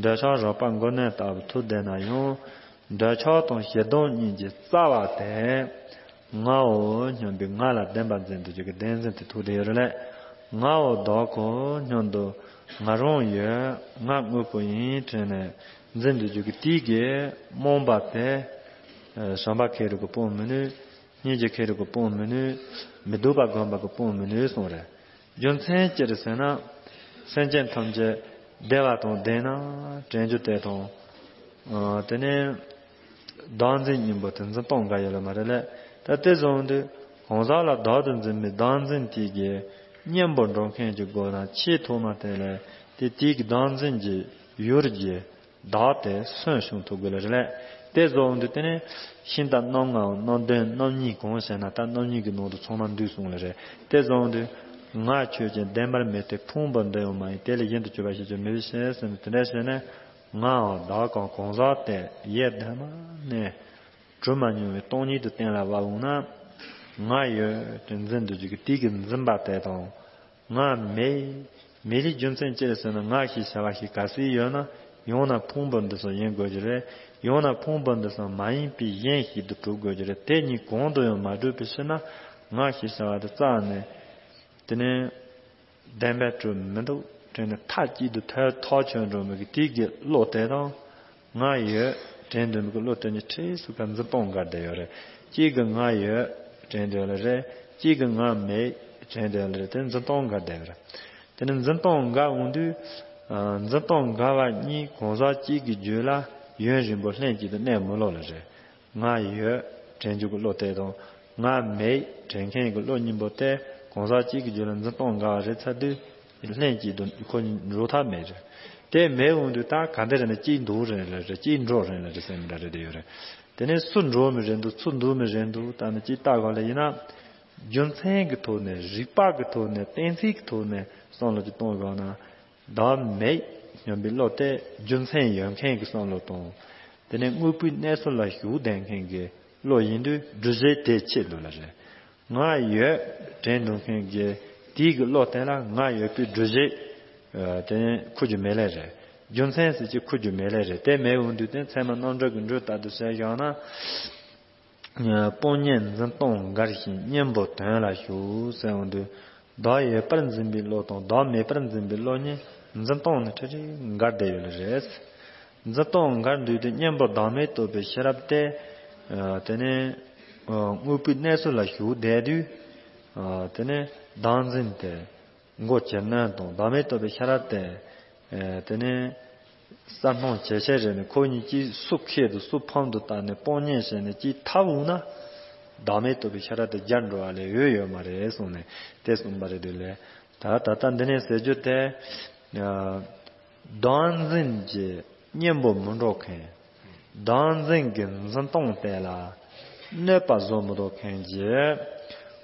འདོད་ཆགས་རགས་པ་མགོ་གནོན་ལྟ་བུ་ཐུབ་བསྡད་ན་ཡང་འདོད་ཆགས་དང་ཞེ་སྡང་གཉིས་ཀྱི་རྩ་བ་དེ་ངའོ་སྙམ་པའི་ང་ལ་བདེན་པར་འཛིན་འདོད་རྒྱུ་གི་བདེན་འཛིན་དེ་ཐུག་བསྡད་ཡོད་རེད་ལས། ངའོ་བདག་གོ་སྙམ་དུ་ང་རང་ཡོད་ང་དངོས་པོ་ཡིན་དྲན་ནས་འཛིན་འདོད་རྒྱུ་གི་དེའི་གི་རྨོངས་པ་དེ། བྱམས་པ་ཁེ་རུ་གི་སྤོང་མི་ནུས། སྙིང་རྗེ་ཁེ་རུ་གི་སྤོང་མི་ནུས། མི་སྡུག་པ་སྒོམ་པ་གི་སྤོང་མི་ནུས་གསུངས་རེད། རྒྱུ་མཚན་ཅི་རེད་ཟེར་ན། སེམས་ཅན་ཐམས་ཅད་བདེ་བ་དང་ལྡན་ན་དྲན་རྒྱུ་དེ་དང་། དེ་ནས་བདག་འཛིན་གཉིས་པོ་དེ་འཛིན་སྟངས་འགལ་ཡོད་ལ་མ་རེད་ལས། ད་དེ་བཟུང་དུས་གང་ཟག་ལ་བདག་ཏུ་འཛིན་པའི་བདག་འཛིན་དེ་གི་གཉེན་པོ་འགྲོ་མཁན་གྱི་སྒོ་ན་ཆེས་ཐོག་མ་དེ་ལས་དེ་དེ་གི་བདག་འཛིན་གྱི་ཡུལ་གྱི་བདག་དེ་སོན་བྱུང་ཐུབ་དགོས་ལ་རེད་ལས། དེ་བཟུང་དུས་དེ་ནས་ཤིང་རྟ་རྣམ་ལྔའམ་རྣམ་བདུན་རྣམ་གཉིས་གང་ཟེར་ན་ད་རྣམ་གཉིས་ཀྱི་ནང་དུ་ཚང་མ་འདུས་སོང་ལ་རེད། དེ་བཟུང་དུས་ང་ཁྱོད་ཀྱི་བདེན་པར་མེད་དེ་ཕུང་པོ་འདི་ཡང་མ་ཡིན་དེ་ལས་གཞན་དུ་གྱུར་པ་ཞེས་བརྗོད་མི་བྱེད་ཟེར་ནས་དེ་འདྲ་བྱས་ནས་ངའམ་བདག་གམ་གང་ཟག་དེ་ཡེ་གདོད་མ་ནས་གྲུབ་མ་མྱོང་བའི་སྟོང་ཉིད་དུ་གཏན་ལ་དབབ་འོང་ན། ང་ཡོད་དེ་འཛིན་འདོད་རྒྱུ་གི་དེ་གི་འཛིན་པ་དེ་དང་། ང་མེད། མེད་པའི་རྒྱུ་མཚན་ཅི་རེད་ཟེར་ན་ང་ཞེས་བྱ་བ་ཞིག་གལ་སྲིད་ཡོད་ན་ཡང་ན་ཕུང་པོ་འདི་ཚོ་ཡིན་དགོས་ཀྱི་རེད། ཡང་ན་ཕུང་པོ་འདི་ཚོ་མ་ཡིན་པའི་གཞན་ཞིག་ཏུ་གྲུབ་དགོས་ཀྱི་རེད། དེ་གཉིས་གང་དུ་ཡང་མ་གྲུབ་པའི་ཕྱིར་ན་ང་ཞེས་བྱ་བ་དེ་རྩ་ནས་དེ་ནས་བདེན་པར་གྲུབ་མི་འདུག་དྲན་ནས་མཐའ་གཅིག་ཏུ་ཐལ་ཐག་ཆོད་འགྲོ་མི་གི་དེ་གི་བློ་དེ་དང་། ང་ཡོད་དྲན་འདོད་མི་གི་བློ་དེ་གཉིས་འཕྲལ་སུ་ཁ་འཛིན་སྟངས་འགལ་བསྡད་ཡོད་རེད། གཅིག་གི་ང་ཡོད་དྲན་འདོད་ལ་རེད། གཅིག་གི་ང་མེད་དྲན་འདོད་ལ་རེད། དེ་འཛིན་སྟངས་འགལ་བསྡད་ཡོད་རེད། དེ་ནི་འཛིན་སྟངས་འགལ་འོང་དུས། འཛིན་སྟངས་འགལ་བ་གཉིས་གང་ཟག་གཅིག་གི་རྒྱུད་ལ་ཡུན་རིང་པོ་ལྷན་ཅིག་ཏུ་གནས་མི་ལོ་ལ་རེད། ང་ཡོད་དྲན་རྒྱུ་གི་བློ་དེ་དང་། ང་མེད་དྲན་མཁན་གྱི་བློ་གཉིས་པོ་དེ་གང་ཟག་གཅིག་གི་རྒྱུད་ལ་འཛིན་སྟངས་འགལ་བ་རེད་ཚར་དུས། ལྷན་ཅིག་ཏུ་ཁོ་གཉིས་འགྲོ་ཐབས་མེད་རེད། དེ་མེད་འོང་དུས་ད་ག་འདྲ་རེད་ན་གཅིག་འདུག་རེད་ལ་རེད། གཅིག་འགྲོ་རེད་ལ་རེད་ཟེར་མི་འདྲ་རེད་དེ་ཡོད་རེད། དེ་ནས་སུ་འགྲོ་མི་རེད་འདུག་སུ་འདུག་མི་རེད་འདུག་ད་ནི་གཅིག་ལྟ་གོ་ལ་ཡིན་ན། རྒྱུ་མཚན་གྱི་ཐོག་ནས། རིགས་པ་གི་ཐོག་ནས། གཏན་ཚིགས་ཀྱི་ཐོག་ནས་བསམ་བློ་ཅིག་གཏོང་དགོས་ན། བདག་མེད་སྙམ་པའི་བློ་དེ་རྒྱུ་མཚན་ཡོད་མཁན་གྱི་བསམ་བློ་དང་། དེ་ནས་དངོས་པོའི་གནས་ཚུལ་ལ་ཞུགས་བསྡད་མཁན་གྱི་བློ་ཡིན་དུས། སྒྲུབ་བྱེད་དེ་ཆད་འདུག་ལ་རེད། ང་ཡོད་དྲན་འདུག་མཁན་གྱི་དེའི་གི་བློ་དེ་ལ་ང་ཡོད་པའི་སྒྲུབ་བྱེད། ཨ། དེ་ནས་འཁུར་རྒྱུ་མེད་ལེ་རེད། རྒྱུ་མཚན་ཟེར་གྱི་འཁུར་རྒྱུ་མེད་ལེ་རེད། དེ་མེད་འོང་དུས་དེ་ཚད་མ་རྣམ་འགྲེལ་གྱི་འགྲོས་ལྟར་དུ་བྱས་བཞག་ན། སྤོང་གཉེན་འཛིན་སྟངས་འགལ་ཞིང་གཉེན་པོ་དོན་ལ་ཞུགས་ཟེར་འོང་དུས། བདག་ཡོད་པར་འཛིན་པའི་བློ་དང་བདག་མེད་པར་འཛིན་པའི་བློ་གཉིས་འཛིན་སྟངས་ནི་ཁྲིག་ཁྲིག་འགལ་བསྡད་ཡོད་ལེ་རེད། འཛིན་སྟངས་འགལ་འདུག་དུས་གཉེན་པོ་བདག་མེད་རྟོགས་པའི་ཤེས་རབ་དེ། ཨ། དེ་ནས། ཨ། དངོས་པོའི་གནས་ཚུལ་ལ་ཞུགས་བསྡད་དུས། ཨ། དེ་ནས་བདག་འཛིན་དེ་མགོ་ཇེ་རྣོན་དང་། བདག་མེད་རྟོགས་པའི་ཤེས་རབ་དེ། ཨ། དེ་ནས་གསལ་སྣང་ཇེ་ཆེར་རེད་ནས། ཁོ་གཉིས་ཀྱིས་སུ་ཁེགས་དང་སུ་ཕམ་དུ་བཏང་ནས་སྤོང་གཉེན་བྱས་ནས་ཅིག་ཐབས་འོང་ན། བདག་མེད་རྟོགས་པའི་ཤེས་རབ་དེ་རྒྱས་འགྲོ་བ་ལས་འོས་ཡོད་མ་རེད་གསུངས་ནས་དེ་གསུངས་པ་རེད་འདུག་ལེ། ད་ད་ལྟ་འདི་ནས་ཟེར་རྒྱུ་དེ། ཨ། བདག་འཛིན་གྱི་གཉེན་པོ་མི་འགྲོ་མཁན། བདག་འཛིན་གྱི་འཛིན་སྟངས་དེ་ལ་གནོད་པ་བཟོ་མི་འདོད་མཁན་གྱི་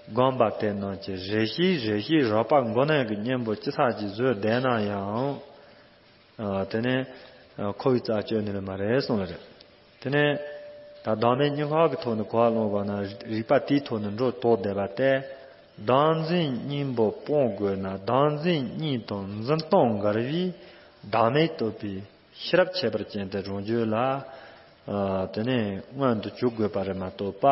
སྒོམ་པ་དེ་རྣམས་ཀྱིས་རེ་ཞིག་རེ་ཞིག་རོགས་པ་མགོ་ནག་གི་གཉེན་པོ་ཅི་ཚར་གྱིས་བཟོས་བསྡད་ན་ཡང་། ཨ། དེ་ནས། ཨ། ཁོ་བོའི་རྩ་གཅོད་ནི་མ་རེད་གསུངས་ལེ་རེད། དེ་ནས་ད་བདག་མེད་གཉིས་ཀ་གི་ཐོག་ནས་གོ་བ་ལོན་དགོས་ན། རིགས་པ་དེའི་ཐོག་ནས་འགྲོ་དོགས་བསྡད་པ་དེ། བདག་འཛིན་གཉེན་པོ་སྤོང་དགོས་ན། བདག་འཛིན་གཉིས་དང་འཛིན་སྟངས་འགལ་བའི་བདག་མེད་རྟོགས་པའི་ཤེས་རབ་ཁྱད་པར་ཅན་དེ་རང་རྒྱུད་ལ། ཨ། དེ་ནས་མངོན་དུ་གྱུར་དགོས་པ་རེད་མ་གཏོགས་པ།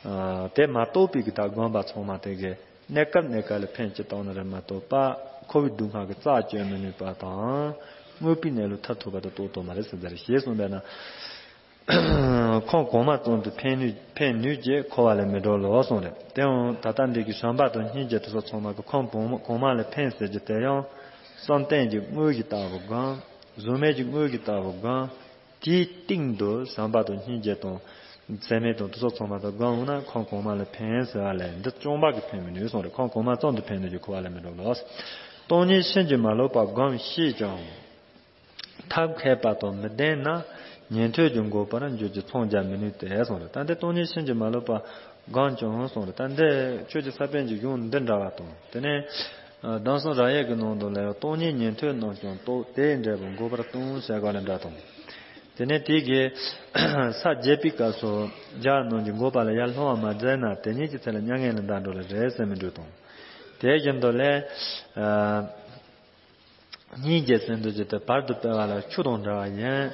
ཨ། དེ་མ་གཏོགས་པའི་གི་ད་སྒོམ་པ་ཚང་མ་དེ་གི་གནས་སྐབས་གནས་སྐབས་ལ་ཕན་ཅིག་བཏང་ནི་རེད་མ་གཏོགས་པ། ཁོ་བོའི་སྡུག་བསྔལ་གྱི་རྩ་གཅོད་མི་ནུས་པ་དང་། དངོས་པོའི་གནས་ལུགས་མཐར་ཐུག་པ་དེ་རྟོགས་ཐུབ་མ་རེད་ཟེར་ཟེར་ཞེས་གསུངས་པས་ན། ཁམས་གོང་མ་ཙམ་དུ་ཕན་ནུས་ཕན་ནུས་ཀྱི་འཁོར་བ་ལས་མི་སྒྲོལ་ལོ་གསུངས་རེད། དེའང་ད་ལྟ་འདི་གི་བྱམས་པ་དང་སྙིང་རྗེ་དེ་ཚོ་ཚང་མ་གི་ཁམས་གོང་མ་གོང་མ་ལས་ཕན་ཟེར་རྒྱུ་དེ་ཡང་བསམ་གཏན་གྱི་དངོས་ཀྱི་ལྟ་བུ་སྒོམ། གཟུགས་མེད་ཀྱི་དངོས་ཀྱི་ལྟ་བུ་སྒོམ། དེའི་སྟེང་དུ་བྱམས་པ་དང་སྙིང་རྗེ་དང་ཚད་མེད་དང་དེ་ཚོ་ཚང་མ་དང་སྒོམ་འོང་ན་ཁམས་གོང་མ་ལས་ཕན་ཟེར་བ་ལས། འདི་རྐྱང་པ་གིས་ཕན་མི་ནུས་གསུངས་རེད། ཁམས་གོང་མ་ཙམ་དུ་ཕན་ནུས་ཀྱི་འཁོར་བ་ལས་མི་སྒྲོལ་ལོ། སྟོང་ཉིད་ཕྱིན་ཅི་མ་ལོག་པ་སྒོམ་ཤེས་ཀྱང་། ཐབས་མཁས་པ་དང་མི་ལྡན་ན། ཉན་ཐོས་ཀྱི་འགོག་པར་འགྱུར་གྱི་མཚང་རྒྱ་མི་ནུས་ཏེ་གསུངས་རེད། ད་འདི་སྟོང་ཉིད་ཕྱིན་ཅི་མ་ལོག་པ་སྒོམ་ཀྱང་གསུངས་རེད། ད་འདི་ཆོས་ཀྱི་ས་པཎ་གྱི་གཞུང་འདི་འདྲ་བ་དང་། དེ་ནས། ཨ། གདམས་ཟབ་རབ་དབྱེ་གི་ནང་དུ་ལ་ཡང་སྟོང་ཉིད་ཉན་ཐོས་རྣམས་ཀྱང་རྟོག་དེ་འདྲ་བར་འགོག་པར་ལྟུང་ཟེར་ག་ལ་འདྲ་དང་། དེ་ནས་དེ་གི་ས་བརྒྱད་པའི་སྐབས་སུ་བརྒྱ་རྣམས་ཀྱིས་འགོག་པ་ལ་ཡར་ལྷུང་བ་མ་མཛད་ན། དེ་ཉིད་ཀྱི་ཚེ་ལ་མྱ་ངན་ལས་འདའ་འགྲོ་ལེ་རེད་ཟེར་མི་འདུག་དང་། དེ་བཞིན་དུ་ལས། ཨ། སྙིང་རྗེ་ཟེར་འདུག་ཅེས་དེ་བར་དུ་སྤེལ་བ་ལ་ཆུ་དང་འདྲ་བ་ཡིན།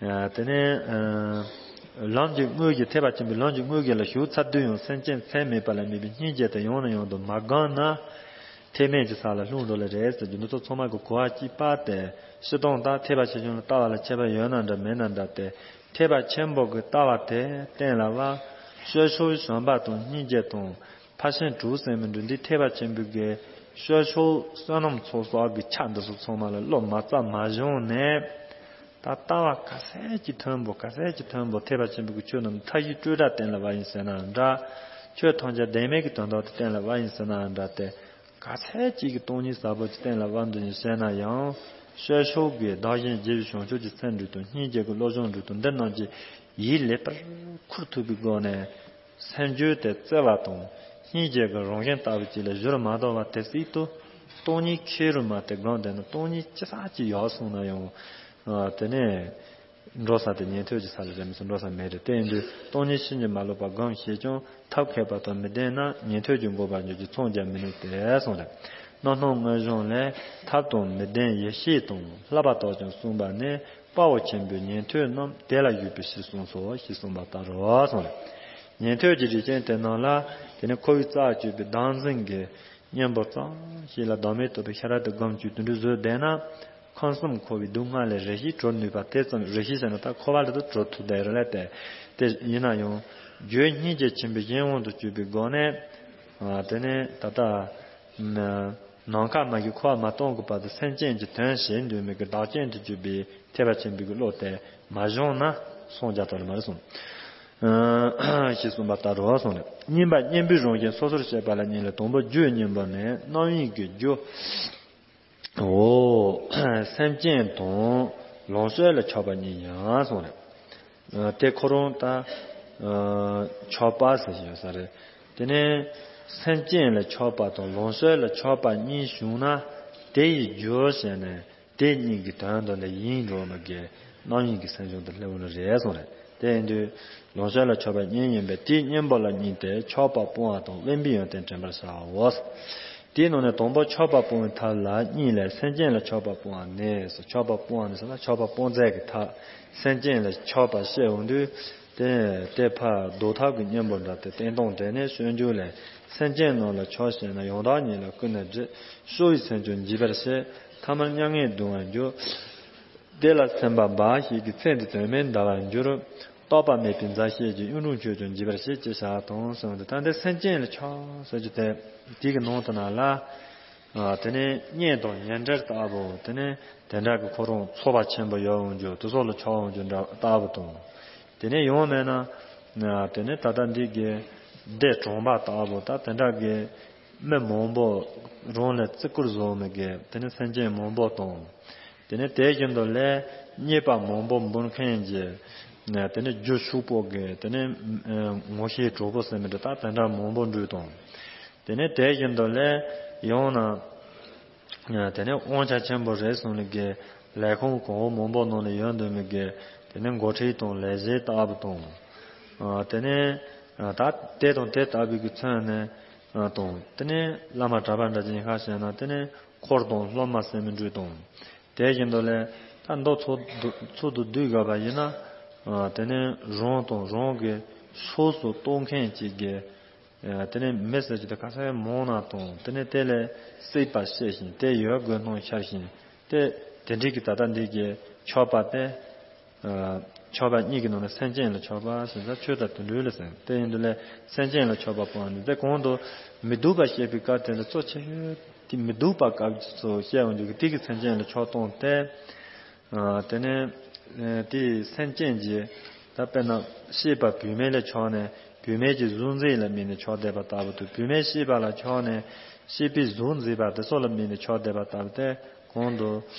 ཨ། དེ་ནས། ཨ། ལམ་གྱི་དངོས་ཀྱི་ཐེག་པ་ཆེན་པོའི་ལམ་གྱི་དངོས་ཀྱི་ལ་ཞུགས་ཚར་དུས་ཡང་སེམས་ཅན་ཚད་མེད་པ་ལ་དམིགས་པའི་སྙིང་རྗེ་དེ་ཡང་ནས་ཡང་དུ་མ་བསྒོམས་ན། ཐེག་དམན་གྱི་ས་ལ་ལྷུང་འགྲོ་ལེ་རེད་ཟེར་རྒྱུ་འདི་ཚོ་ཚང་མ་གི་གོ་བ་གཅིག་པ་དེ། སྤྱིར་བཏང་ད་ཐེག་པ་ཆེ་ཆུང་ལ་ལྟ་བ་ལ་ཁྱད་པར་ཡོད་ན་འདྲ་མེད་ན་འདྲ་སྟེ། ཐེག་པ་ཆེན་པོ་གི་ལྟ་བ་དེ་གཏན་ལ་དབབ། སྤྱོད་ཕྱོགས་བྱམས་པ་དང་སྙིང་རྗེ་དང་། ཕར་ཕྱིན་དྲུག་ཟེར་མི་འདུག་འདི་ཐེག་པ་ཆེན་པོའི་གི་སྤྱོད་ཕྱོགས་བསོད་ནམས་ཚོགས་གསོག་གི་ཆ་འདི་ཚོ་ཚང་མ་ལ་བློ་མ་རྩ་མ་བཞག་ནས། ད་ལྟ་བ་ག་ཚད་ཅིག་མཐོན་པོ་ག་ཚད་ཅིག་མཐོན་པོ་ཐེག་པ་ཆེན་པོའི་གི་ཆོས་རྣམས་མཐའ་བཞི་སྤྲོས་བྲལ་གཏན་ལ་དབབ་ཡིན་ཟེར་ན་འདྲ། ཆོས་ཐམས་ཅད་བདེན་མེད་ཀྱི་དོན་དག་དེ་གཏན་ལ་དབབ་ཡིན་ཟེར་ན་འདྲ་སྟེ། ག་ཚད་ཅིག་གི་སྟོང་ཉིད་ཟབ་པོ་ཅིག་གཏན་ལ་དབབ་འདོད་ཡིན་ཟེར་ན་ཡང་། སྤྱོད་ཕྱོགས་ཀྱི་བདག་གཞན་བརྗེ་བའི་བྱང་ཆུབ་ཀྱི་སེམས་འདྲ་དང་སྙིང་རྗེ་གི་བློ་སྦྱོང་འདྲ་དང་འདི་རྣམས་ཀྱི་ཡིད་ལེགས་པར་ཁུར་ཐུབ་པའི་སྒོ་ནས། སེམས་རྒྱུད་དེ་བརྩེ་བ་དང་སྙིང་རྗེ་གི་རང་བཞིན་ལྟ་བུ་ཅིག་ལ་བསྒྱུར་མ་ཐུབ་པ་དེ་སྲིད་དུ། སྟོང་ཉིད་ཁེ་རུ་མ་དེ་སྒོམ་བསྡད་ན་སྟོང་ཉིད་ཅི་ཙམ་ཅིག་ཡག་སོང་ན་ཡང་། ཨ། དེ་ནས་འགྲོ་ས་དེ་ཉན་ཐོས་ཀྱི་ས་ལ་རེད་མི་སྲིད། འགྲོ་ས་མེད་རེད། དེ་ཡིན་དུས་སྟོང་ཉིད་ཕྱིན་ཅི་མ་ལོག་པ་སྒོམ་ཤེས་ཀྱང་། ཐབས་མཁས་པ་དང་མི་ལྡན་ན། ཉན་ཐོས་ཀྱི་འགོག་པར་འགྱུར་གྱི་མཚང་རྒྱ་མི་ནུས་ཏེ་གསུངས་རེད། རྣམ་སྣང་མངོན་བྱང་ལས། ཐབས་དང་མི་ལྡན་ཡེ་ཤེས་དང་། བསླབ་པ་དག་ཀྱང་གསུངས་པ་ནི། དཔའ་བོ་ཆེན་པོས་ཉན་ཐོས་རྣམས། དེ་ལ་གུས་པས་ཞེས་གསུངས་སོ་ཞེས་གསུངས་པ་ལྟར་རོ་གསུངས་རེད། ཉན་ཐོས་ཀྱི་རིགས་ཅན་དེ་རྣམས་ལ། དེ་ནི་ཁོ་བོའི་རྩ་གཅོད་པའི་བདག་འཛིན་གྱི་གཉེན་པོ་ཙམ་ཞིག་ལ་བདག་མེད་རྟོགས་པའི་ཤེས་རབ་དེ་སྒོམ་བཅུག་དེ་འདྲ་བཟོས་བསྡད་ན། ཁམས་གསུམ་འཁོར་བའི་སྡུག་བསྔལ་ལས་རེ་ཞིག་གྲོལ་ནུས་པ་དེ་ཙམ། རེ་ཞིག་ཟེར་ན་ད་འཁོར་བ་ལས་ད་གྲོལ་ཐུབ་བསྡད་རེད་ལ། དེ་དེ་ཡིན་ན་ཡང་རྒྱུ་སྙིང་རྗེ་ཆེན་པོའི་གཞན་དབང་དུ་གྱུར་པའི་སྒོ་ནས། ཨ། དེ་ནས་ད་ལྟ་ནམ་མཁའ་མ་གི་འཁོར་བ་མ་སྟོངས་ཀྱི་བར་དུ་སེམས་ཅན་གྱི་དོན་བྱེད་འདོད་མི་གི་བདག་རྐྱེན་དུ་གྱུར་པའི་ཐེག་པ་ཆེན་པོའི་གི་བློ་དེ་མ་བྱུང་ན་སངས་རྒྱ་ཐོབ་ལ་མ་རེད་གསུངས། ཨ། ཞེས་གསུངས་པ་ལྟར་རོ་གསུངས་ལ། གཉིས་པ་གཉེན་པོའི་རང་བཞིན་སོ་སོར་བཤད་པ་ལ་གཉིས་ལ། དང་པོ་རྒྱུའི་གཉེན་པོ་ནི་རྣམ་གཡེང་གི་རྒྱུ། འོ། སེམས་ཅན་དང་ལོངས་སྤྱོད་ལ་ཆགས་པ་གཉིས་ཡང་གསུངས་རེད། ཨ། དེ་ཁོ་རང་ད། ཨ། ཆགས་པ་ཟེར་བཞིན་ཡོད་ས་རེད། དེ་ནས། སེམས་ཅན་ལ་ཆགས་པ་དང་ལོངས་སྤྱོད་ལ་ཆགས་པ་གཉིས་བྱུང་ན། དེ་ཡི་རྒྱུ་བྱས་ནས་དེ་གཉིས་ཀྱི་དོན་དུ་ལ་ཡིན་འགྲོ་མི་དགོས། རྣམ་གཡེང་གི་སེམས་བྱུང་དུ་སླེབས་ནི་རེད་གསུངས་རེད། དེ་ཡིན་དུས་ལོངས་སྤྱོད་ལ་ཆགས་པ་གཉིས་ཡིན་པས། དེའི་གཉེན་པོ་ལ་གཉིས་ཏེ། ཆགས་པ་སྤོང་བ་དང་དབེན་པའི་ཡོན་ཏན་དྲན་པར་བྱའོ། དེའི་ནང་ནས་དང་པོ་ཆགས་པ་སྤོང་བའི་ཐབས་ལ་གཉིས་ལས། སེམས་ཅན་ལ་ཆགས་པ་སྤོང་བ་ནི། ཆགས་པ་སྤོང་བ་ནི་ཟེར་ན་ཆགས་པ་སྤོང་ཚད་ཀྱི་ཐབས། སེམས་ཅན་ལ་ཆགས་པ་བཤད་འོང་དུས། དེ་དེ་ཕར་བཟློག་ཐབས་ཀྱི་གཉེན་པོ་འདྲ་སྟེ། བསྟན་སྟོང་དེ་ནས་སྤྱོད་འཇུག་ལས། སེམས་ཅན་རྣམས་ལ་ཆགས་ཞེ་ན། ཡང་དག་གཉིས་ལ་ཀུན་ནས་འདྲེས། གཤོག་པའི་སེམས་ཀྱང་འཇིག་པར་བྱེད། ཐ་མར་མྱ་ངན་གདུང་བར་འགྱུར། དེ་ལ་སེམས་པ་འབའ་ཞིག་གིས། ཚེ་འདི་དོན་མེད་འདའ་བར་འགྱུར། རྟག་པ་མེད་པའི་མཛའ་བཤེས་ཀྱི། གཡུང་དྲུང་ཁྱོད་ཀྱང་འཇིག་པར་བྱེད། ཅེས་བྱ་བ་དང་གསུངས་ཏེ། ད་འདི་སེམས་ཅན་ལ་ཆགས་ཟེར་རྒྱུ་དེ་དེ་གི་ནང་དུ་ན་ལ། ཨ། དེ་ནས་གཉེན་དང་ཉེ་འབྲེལ་ལྟ་བུ། དེ་ནས་དེ་འདྲ་གི་ཁོ་རང་ཚོར་བ་ཆེན་པོ་ཡོད་འོང་རྒྱུ་དེ་ཚོ་ལ་ཆགས་འོང་རྒྱུ་འདྲ་ལྟ་བུ་དང་། དེ་ནས་ཡང་མེད་ན། ཨ། དེ་ནས་ད་ལྟ་འདི་གི་སྡེ་གྲོང་པ་ལྟ་བུ། ད་དེ་འདྲ་གི་མི་མང་པོ་རང་ལ་བརྩི་བཀུར་བཟོ་མི་གི་དེ་ནས་སེམས་ཅན་མང་པོ་དང་། དེ་ནས་དེ་བཞིན་དུ་ལས་རྙེད་པ་མང་པོ་འབུལ་མཁན་གྱི། དེ་ནས་རྒྱུ་ཕྱུག་པོ་གི་དེ་ནས་ངོ་ཤེས་གྲོགས་པོ་ཟེར་མི་འདྲ་ད་དེ་འདྲ་མང་པོ་འདུས་དང་། དེ་ནས་དེ་བཞིན་དུ་ལས་ཡང་ན། དེ་ནས་དབང་ཆ་ཆེན་པོ་རེད་གསུངས་ནས་གི་ལས་ཁུངས་གོང་འོག་མང་པོ་ནང་ལ་ཡོད་འདུག་མི་གི་དེ་ནས་འགོ་ཁྲིད་དང་ལས་བྱེད་ལྟ་བུ་དང་། དེ་ནས་ད་དེ་དང་དེ་ལྟ་བུའི་གི་མཚོན་ནས་དང་། དེ་ནས་བླ་མ་གྲྭ་པ་འདྲ་ཅིག་ཡིན་ཁ་བྱས་ན་དེ་ནས་འཁོར་དང་སློབ་མ་ཟེར་མི་འདྲ་དང་། དེ་བཞིན་དུ་ལས་ད་མདོ་ཚུལ་དུ་ཚུལ་དུ་བསྡུས་དགོས་པ་ཡིན་ན། དེ་ནས་རང་དང་རང་གི་ཕྱོགས་སུ་གཏོགས་མཁན་གཅིག་གི། དེ་ནས་མི་ཟེར་རྒྱུ་དེ་ག་ཚད་མང་ན་དང་། དེ་ནས་དེ་ལས་སྲིད་པ་ཤེས་ཤིང་དེ་ཡོད་དགོས་སྣང་ཤར་ཞིང་། དེ་དེ་འདྲའི་གི་ད་ལྟ་འདི་གི་ཆགས་པ་དེ། ཆགས་པ་གཉིས་ཀྱི་ནང་ནས་སེམས་ཅན་ལ་ཆགས་པ་ཟེར་ད་ཆོས་དང་དུད་འགྲོ་ལ་ཟེར། དེ་ཡིན་དུས་ལས་སེམས་ཅན་ལ་ཆགས་པ་སྤོང་ནི་དེ་གོང་དུ་མི་སྡུག་པ་བཤད་པའི་སྐབས་དེ་ལ་གཙོ་ཆེ་ཤོས་དེ་མི་སྡུག་པ་སྐབས་སུ་བཤད་འོང་རྒྱུ་གི་དེ་གི་སེམས་ཅན་ལ་ཆགས་སྟངས་དེ། དེ་ནས་དེའི་སེམས་ཅན་གྱི་ད་དཔེར་ན་ཤེས་པ་བུད་མེད་ལ་ཆགས་ནས་བུད་མེད་ཀྱི་གཟུགས་མཛེས་ལ་དམིགས་ནས་ཆགས་བསྡད་པ་ལྟ་བུ་དང་། བུད་མེད་ཤེས་པ་ལ་ཆགས་ནས་ཤེས་པའི་གཟུགས་མཛེས་པ་དེ་ཚོ་ལ་དམིགས་ནས་ཆགས་བསྡད་པ་ལྟ་བུ་དེ་གོང་དུ་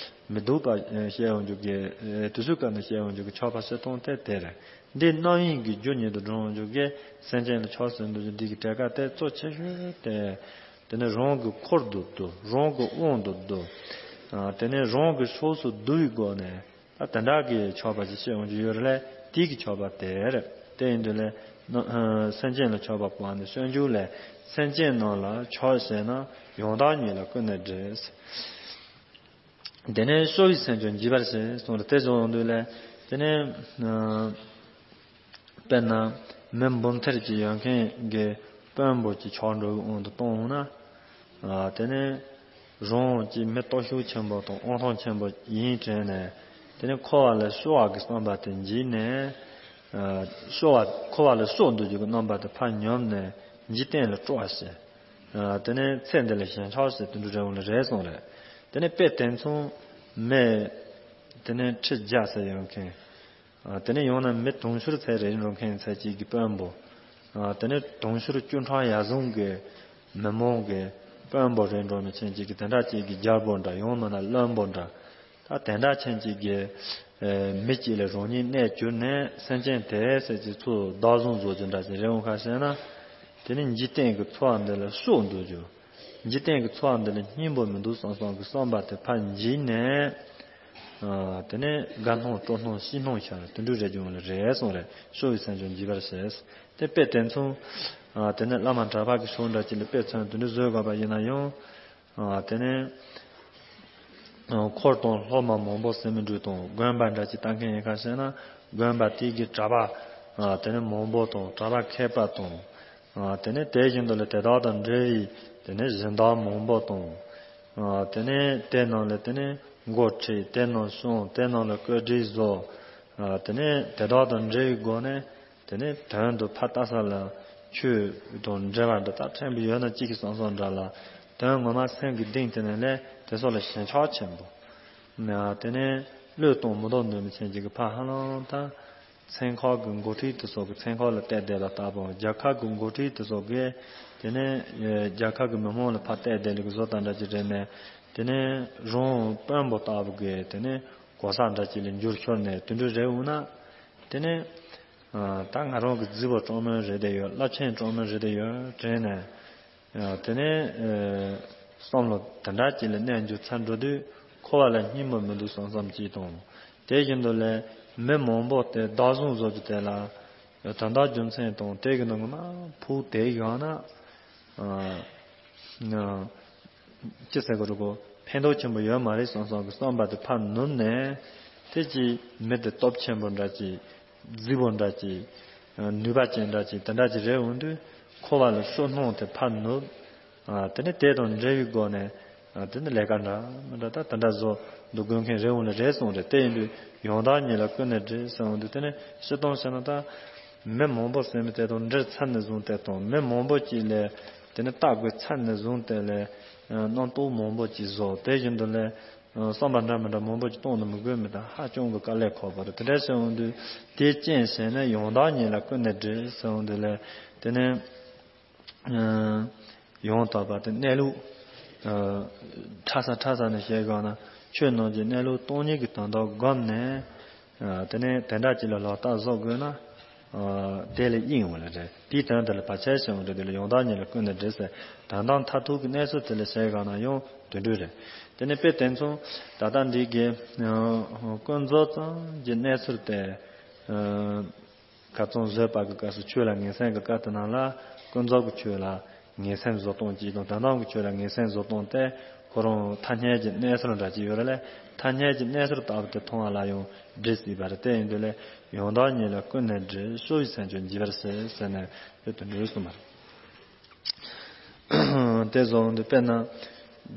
མི་སྡུག་པ་བཤད་འོང་རྒྱུ་གི་དུས་ཚོད་སྐབས་ནས་བཤད་འོང་རྒྱུ་གི་ཆགས་པ་བྱེད་སྟངས་དེ་དེ་རེད། འདི་རྣམ་གཡེང་གི་རྒྱུ་ཉིད་དུ་འགྲོ་འོང་རྒྱུ་གི་སེམས་ཅན་ལ་ཆགས་ཟེར་འདུག་རྒྱུ་འདི་གི་གྲས་ཀ་དེ་གཙོ་ཆེ་ཤོས་དེ། དེ་ནས་རང་གི་འཁོར་དུ་བསྡུ། རང་གི་དབང་དུ་བསྡུ། དེ་ནས་རང་གི་ཕྱོགས་སུ་བསྡུ་བའི་སྒོ་ནས་ད་དེ་འདྲ་གི་ཆགས་པ་ཅིག་བཤད་འོང་རྒྱུ་ཡོད་རེད་ལ། དེ་གི་ཆགས་པ་དེ་རེད། དེ་ཡིན་དུས་ལས་སེམས་ཅན་ལ་ཆགས་པ་སྤོང་ནི་སྤྱོད་འཇུག་ལས། སེམས་ཅན་རྣམས་ལ་ཆགས་ཞེ་ན། ཡང་དག་གཉིས་ལ་ཀུན་ནས་འདྲེས། དེ་ནས་གཤོག་པའི་སེམས་ཀྱང་འཇིག་པར་བྱེད་གསུངས་རེད། དེ་བྱུང་དུས་ལས་དེ་ནས། དཔེར་ན་མི་འབུམ་ཐེར་གཅིག་ཡོད་མཁན་གྱི་དཔོན་པོ་གཅིག་ཆགས་འགྲོ་བའི་དབང་དུ་བཏང་འོང་ན། དེ་ནས་རང་གཅིག་མི་སྟོབས་ཤུགས་ཆེན་པོ་དང་དབང་ཐང་ཆེན་པོ་ཡིན་དྲན་ནས། དེ་ནས་འཁོར་བ་ལ་གཤོག་པ་གི་བསམ་པ་དེ་འཇིག་ནས། གཤོག་པ་འཁོར་བ་ལ་གཤོག་འདུ་རྒྱུ་གི་རྣམ་པ་དེ་ཕར་ཉམས་ནས་འཇིག་རྟེན་ལ་སྤྲོ་བ་བྱེད། དེ་ནས་ཚེ་འདི་ལ་ཞེན་ཆགས་བྱེད་དེ་འདྲ་རེ་འོང་ལ་རེ་སོང་རེད། དེ་ནས་དཔེ་དེ་མཚུངས་མི་དེ་ནས་ཁྲི་བརྒྱ་ཙམ་ཡོད་མཁན། དེ་ནས་ཡང་ན་མི་དུང་ཕྱུར་ཙམ་རེ་འགྲོ་མཁན་ཚད་ཅིག་གི་དཔོན་པོ། དེ་ནས་དུང་ཕྱུར་བཅུ་ཕྲག་ཡར་སོང་གི་མི་མང་གི་དཔོན་པོ་རེ་འགྲོ་མི་ཆེན་ཅིག་གི་དེ་འདྲ་ཅིག་གི་རྒྱལ་པོ་འདྲ། ཡང་མིན་ན་བློན་པོ་འདྲ། ད་དེ་འདྲ་ཅན་ཅིག་གི་མི་གཅིག་ལ་རང་ཉིད་གནས་གྱུར་ནས། སེམས་ཅན་དེ་ཟེར་གྱི་ཚུར་བདག་བཟུང་བཟོ་རྒྱུ་འདྲ་ཅིག་རེ་འོང་ཁ་ཤས་ན། དེ་ནི་འཇིག་རྟེན་གྱི་འཚོ་བ་འདི་ལ་གཤོག་འདུ་རྒྱུ། འཇིག་རྟེན་གྱི་འཚོ་བ་འདི་ལ་སྙིང་པོ་མི་འདུག་བསམ་བསམ་གྱི་བསམ་པ་དེ་ཕར་འཇིག་ནས། དེ་ནས་དགའ་སྣང་སྤྲོ་སྣང་ཤི་སྣང་ཤར་དེ་འདྲ་རེ་འབྱུང་ལ་རེ་སོང་རེད། གཤོག་པའི་སེམས་ཀྱང་འཇིག་པར་བྱེད། དེ་དཔེ་དེ་མཚུངས། དེ་ནས་བླ་མ་གྲྭ་པ་གི་ཕྱོགས་འདྲ་ཅིག་ལ་དཔེ་མཚོན་དེ་འདྲ་བཟོས་དགོས་པ་ཡིན་ན་ཡང་། དེ་ནས་འཁོར་དང་སློབ་མ་མང་པོ་ཟེར་མི་འདྲ་དང་། དགོན་པ་འདྲ་ཅིག་ལྟ་མཁན་ཡིན་ཁ་ཤས་ན། དགོན་པ་དེ་གི་གྲྭ་པ་དེ་ནས་མང་པོ་དང་། གྲྭ་པ་མཁས་པ་དང་། དེ་ནས་དེ་བཞིན་དུ་ལ་དེ་དག་དང་འབྲེལ་བའི་དེ་ནས་སྦྱིན་བདག་མང་པོ་དང་། དེ་ནས་དེ་ནང་ལ་དེ་ནས་འགོ་ཁྲིད། དེ་ནང་སྲུང་། དེ་ནང་ལ་བཀོད་སྒྲིག་བཟོ། དེ་ནས་དེ་དག་དང་འབྲེལ་བའི་སྒོ་ནས། དེ་ནས་དོན་དུ་ཕར་ལྟ་ས་ལ་ཆོས་དང་འབྲེལ་བ་འདི་དག་ཕྲན་བུ་ཡོད་ན་གཅིག་གི་བསམ་བསམ་འདྲ་ལ། དོན་ངོ་མ་སེམས་ཀྱི་གཏིང་དེ་ནས་ལས་དེ་ཚོ་ལ་ཞེན་ཆགས་ཆེན་པོ། དེ་ནས་བློས་གཏོང་མི་གཏོང་འདོད་མི་ཆེན་གཅིག་གི་ཕར་ཧ་ལམ་ད་ཚན་ཁག་གི་འགོ་ཁྲིད་དེ་ཚོ་གི་ཚན་ཁག་ལ་བལྟས་བསྡད་པ་ལྟ་བུ། རྒྱལ་ཁབ་ཀྱི་འགོ་ཁྲིད་དེ་ཚོ་གི་དེ་ནས་རྒྱལ་ཁབ་ཀྱི་མི་མང་ལ་ཕར་བལྟས་བསྡད་ལུགས་བཟོ་ལྟ་འདྲ་ཅིག་རེད་ནས། དེ་ནས་རང་དཔོན་པོ་ལྟ་བུ་གི་དེ་ནས་གོ་ས་འདྲ་ཅིག་ལ་འགྱུར་ཤོར་ནས་དེ་འདྲ་རེད་འོང་ན། དེ་ནས། ད་ང་རང་གི་རྫི་བོ་གྲངས་མང་རེད་དེ་ཡོད། རླབས་ཆེན་གྲངས་མང་རེད་དེ་ཡོད་དྲན་ནས། དེ་ནས་བསམ་བློ་དེ་འདྲ་ཅིག་ལ་གནས་འགྱུར་ཚར་འགྲོ་དུས་འཁོར་བ་ལ་སྙིང་པོ་མི་འདུག་བསམ་བསམ་ཅིག་དང་། དེ་བཞིན་དུ་ལས་མི་མང་པོ་དེ་བདག་བཟུང་བཟོ་རྒྱུ་དེ་ལ་དོན་དག་རྒྱུ་མཚན་དང་དེ་གི་ནང་གི་མ་ཕུགས་དེ་ཡང་ན། ཅི་ཟེར་དགོས་རེད་གོ། ཕན་ཐོགས་ཆེན་པོ་ཡོད་མ་རེད་བསམ་བསམ་གི་བསམ་པ་དེ་ཕར་ནུབ་ནས། དེ་ཅིག་མི་དེ་སྟོབས་ཆེན་པོ་འདྲ་ཅིག་རྫིག་པོ་འདྲ་ཅིག་ནུས་པ་ཅན་འདྲ་ཅིག་དེ་འདྲ་ཅིག་རེད་འོང་དུས། འཁོར་བ་ལ་ཤོར་སྣང་དེ་ཕར་ནུབ། དེ་ནས་དེ་དང་འབྲེལ་བའི་སྒོ་ནས། དེ་ནི་ལས་ཀ་འདྲ་མི་འདྲ་ད་དེ་འདྲ་བཟོ་འདུག་དགོས་མཁན་རེད་འོང་ལ་རེད་སོང་རེད། དེ་ཡིན་དུས་ཡང་དག་ཉིད་ལ་ཀུན་ནས་འདྲིས་ཟེར་འོང་དུས། དེ་ནས་སྤྱིར་བཏང་བཤད་ན་ད། མི་མང་པོ་ཟེར་མི་དེ་དང་འདྲིས་ཚར་ནས་བཟུང་སྟེ་དང་མི་མང་པོ་ཅིག་ལས། དེ་ནི་ལྟ་དགོས་ཚར་ནས་བཟུང་སྟེ་ལས། རྣམ་རྟོག་མང་པོ་ཅིག་བཟོ། དེ་བཞིན་དུ་ལས། བསམ་པ་འདྲ་མི་འདྲ་མང་པོ་ཅིག་གཏོང་དུ་མི་དགོས་མི་དང་ཧ་ཅང་གི་དཀའ་ལས་ཁག་པོ་རེད། དེ་འདྲ་ཟེར་འོང་དུས་དེའི་རྐྱེན་བྱས་ནས་ཡང་དག་ཉིད་ལ་ཀུན་ནས་འདྲིས་ཟེར་འོང་དུས་ལས། དེ་ནས་ཡང་དག་པ་དེ་གནས་ལུགས་ཕྲ་ས་ཕྲ་ས་ནས་བཤད་དགོས་ན། ཆོས་རྣམས་ཀྱི་གནས་ལུགས་སྟོང་ཉིད་ཀྱི་དོན་དག་བསྒོམས་ནས། དེ་ནས་དེ་འདྲ་ཅིག་ལ་ལག་བསྟར་བཟོ་དགོས་ན། དེ་ལས་དབྱིངས་འོང་ལ་རེད། དེའི་དོན་དེ་ལ་བར་ཆད་བྱུང་བ་རེད། དེ་ལ་ཡང་དག་ཉིད་ལ་ཀུན་ནས་འདྲིས་ཟེར། དོན་དམ་མཐར་ཐུག་གི་གནས་ཚུལ་དེ་ལ་བྱས་ག་ན་ཡང་དེ་འདྲ་རེད། དེ་ནས་དཔེ་དེ་མཚུངས་ད་ལྟ་འདི་གའི་ཀུན་རྫོབ་ཙམ་གྱི་གནས་ཚུལ་དེ། ཁ་ཚོན་བཟོས་པ་གི་སྐབས་སུ་ཆོས་ལ་ངེས་སེམས་ཀྱི་སྐབས་དེ་ནང་ལ་ཀུན་རྫོབ་ཀྱི་ཆོས་ལ་ངེས་སེམས་བཟོ་སྟངས་གཅིག་དང་། དོན་དམ་གྱི་ཆོས་ལ་ངེས་སེམས་བཟོ་སྟངས་དེ་ཁོ་རང་ཐ་སྙད་ཀྱི་གནས་ཚུལ་འདྲ་གཅིག་ཡོད་རེད་ལ། ཐ་སྙད་ཀྱི་གནས་ཚུལ་ལྟ་བུ་དེ་མཐོང་བ་ལ་ཡང་འདྲིས་སྲིད་པ་རེད། དེ་ཡིན་དུས་ལས་ཡང་དག་ཉིད་ལ་ཀུན་ནས་འདྲིས། སྤྱོད་པའི་སེམས་ཀྱང་འཇིག་པར་བྱེད་ཟེར་ནས་དེ་དོན་འགྲུབ་གསུངས་པ་རེད། དེ་བཟོ་འོང་དུས་དཔེར་ན་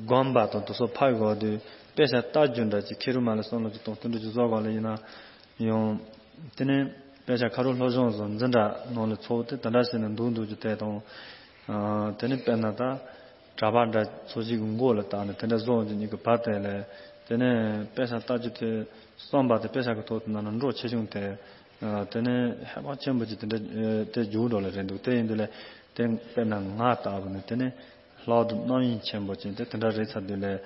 སྒོམ་པ་དང་དེ་ཚོ་ཕར་བཞག་དུས་དཔེ་ཆ་ལྟ་རྒྱུ་འདྲ་ཅིག་ཁེ་རུ་མ་ལ་བསམ་བློ་ཅིག་གཏོང་དེ་འདྲ་ཅིག་བཟོ་ག་ལ་ཡིན་ན་ཡང་། དེ་ནས་དཔེ་ཆ་ཁ་རུ་སློབ་སྦྱོང་བཟོ་འཛིན་གྲྭ་ནང་ལ་ཚོགས་དེ་དེ་འདྲ་བྱས་ནས་འདུག་འདུག་རྒྱུ་དེ་དང་། དེ་ནས་དཔེར་ན་ད་གྲྭ་པ་འདྲ་ཚོ་ཞིག་གི་མགོ་ལ་བཏགས་ནས་དེ་འདྲ་བཟོ་འོང་རྒྱུ་གཉིས་ཀྱི་བར་དེ་ལས། དེ་ནས་དཔེ་ཆ་ལྟ་རྒྱུ་དེ་བསམ་པ་དེ་དཔེ་ཆ་གི་ཐོག་ཏུ་ན་ན་འགྲོ་ཆེ་ཆུང་དེ། དེ་ནས་ཧེ་མ་ཆེན་པོ་ཅིག་དེ་འདྲ་དེ་རྒྱུགས་འགྲོ་ལ་རེད་འདུག་དེ་ཡིན་དུས་ལས་དེ་དཔེར་ན་ང་ལྟ་བུ་ནི་དེ་ནས་ལྷག་ཏུ་རྣམ་གཡེང་ཆེན་པོ་ཅན་དེ་དེ་འདྲ་རེད་ཚར་དུས་ལས།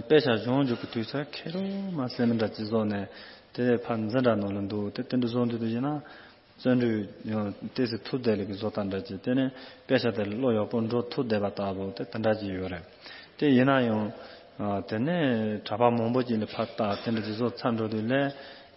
དཔེ་ཆ་སྦྱོང་རྒྱུ་གི་དུས་ཚོད་ཁེ་རུ་མ་སེམས་འདྲ་ཅིག་བཟོ་ནས་དེ་ཕར་འཛིན་གྲྭ་ནང་ལ་འདུག་དེ་དེ་འདྲ་བཟོ་འདུག་དུས་ཡིན་ན། བརྩོན་འགྲུས་ཡང་ཏོག་ཙམ་ཐུབ་བསྡད་ལ་གི་བཟོ་ལྟ་འདྲ་ཅིག་དེ་ནས་དཔེ་ཆ་དེ་ལ་བློ་ཡག་པོ་འགྲོ་ཐུབ་བསྡད་པ་ལྟ་བུ་དེ་དེ་འདྲ་ཅིག་ཡོད་རེད། དེ་ཡིན་ན་ཡང་། དེ་ནས་གྲྭ་པ་མང་པོ་ཅིག་ལ་ཕར་ལྟ་དེ་འདྲ་ཅིག་བཟོ་ཚར་འགྲོ་དུས་ལས།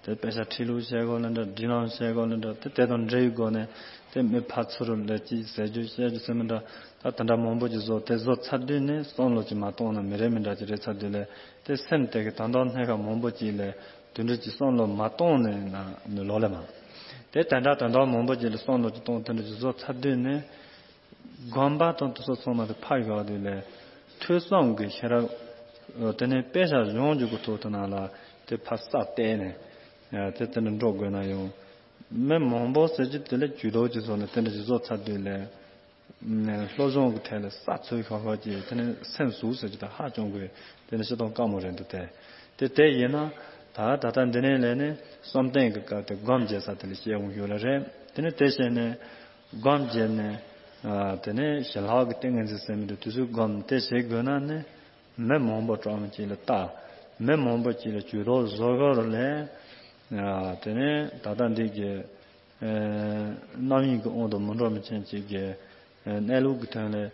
དེ་དཔེ་ཆ་ཁྲིད་ལུགས་བཤད་དགོས་ལ་འདྲ། སྒྲིག་ལམ་བཤད་དགོས་ལ་འདྲ། དེ་དེ་དང་འབྲེལ་བའི་སྒོ་ནས་དེ་མི་ཕར་ཚུར་ལ་ཅིག་ཟེར་རྒྱུ་བཤད་རྒྱུ་ཟེར་མི་འདྲ། ད་དེ་འདྲ་མང་པོ་ཅིག་བཟོ་དེ་བཟོ་ཚར་དུས་ནས་བསམ་བློ་ཅིག་མ་གཏོང་ན་མི་རེད་མི་འདྲ་ཅིག་རེད་ཚར་དུས་ལས། དེ་སེམས་དེ་གི་དོན་དག་སྣ་ཁ་མང་པོ་ཅིག་ལས། དེ་འདྲ་ཅིག་བསམ་བློ་མ་གཏོང་ནས་ན་ནི་ལོ་ལེ་མ། དེ་དེ་འདྲ་དོན་དག་མང་པོ་ཅིག་ལ་བསམ་བློ་ཅིག་གཏོང་དེ་འདྲ་ཅིག་བཟོ་ཚར་དུས་ནས། སྒོམ་པ་དང་དེ་ཚོ་ཚང་མ་དེ་ཕར་བཞག་དུས་ལས། ཐོས་བསམ་གྱི་ཤེས་རབ། དེ་ནས་དཔེ་ཆ་སྦྱོང་རྒྱུ་གི་ཐོག་དེ་ནང་ལ་དེ་ཕར་ས་བལྟས་ནས། དེ་དེ་འདྲ་འགྲོ་དགོས་ན་ཡང་། མི་མང་པོ་ཟེར་རྒྱུ་དེ་ལས་ཇུས་གཏོགས་ཀྱི་བཟོ་ནས་དེ་འདྲ་ཅིག་བཟོ་ཚར་དུས་ལས། སློབ་སྦྱོང་གི་ཐད་ལ་ས་ཚོད་ཤོག་ཤོག་ཅིག་དེ་ནས་སེམས་ཟུག་ཟེར་གྱི་ད་ཧ་ཅང་གི་དེ་ནས་སྤྱིར་བཏང་དཀའ་མོ་རེད་འདུག་སྟེ། དེ་དེ་ཡིན་ན་ད་ད་ལྟ་འདི་ནས་ལས་ནས་བསམ་གཏན་གྱི་སྐབས་དེ་སྒོམ་བྱེད་ས་དེ་ལ་བཤད་འོང་ཡོད་ལ་རེད། དེ་ནས་དེ་བྱས་ནས་སྒོམ་བྱས་ནས་དེ་ནས་ཞི་ལྷག་གི་ཏིང་ངེ་འཛིན་ཟེར་མི་འདུག་དུས་ཚོད་སྒོམ་དེ་བྱེད་དགོས་ན་ནི་མི་མང་པོ་གྲངས་ཅིག་ལ་ལྟ། མི་མང་པོ་ཅིག་ལ་ཇུས་གཏོགས་བཟོ་དགོས་རེད་ལས། དེ་ནས་ད་ལྟ་འདི་གི་རྣམ་གཡེང་གི་དབང་དུ་མི་འགྲོ་མི་ཅན་ཅིག་གི་གནས་ལུགས་ཀྱི་དོན་ལ་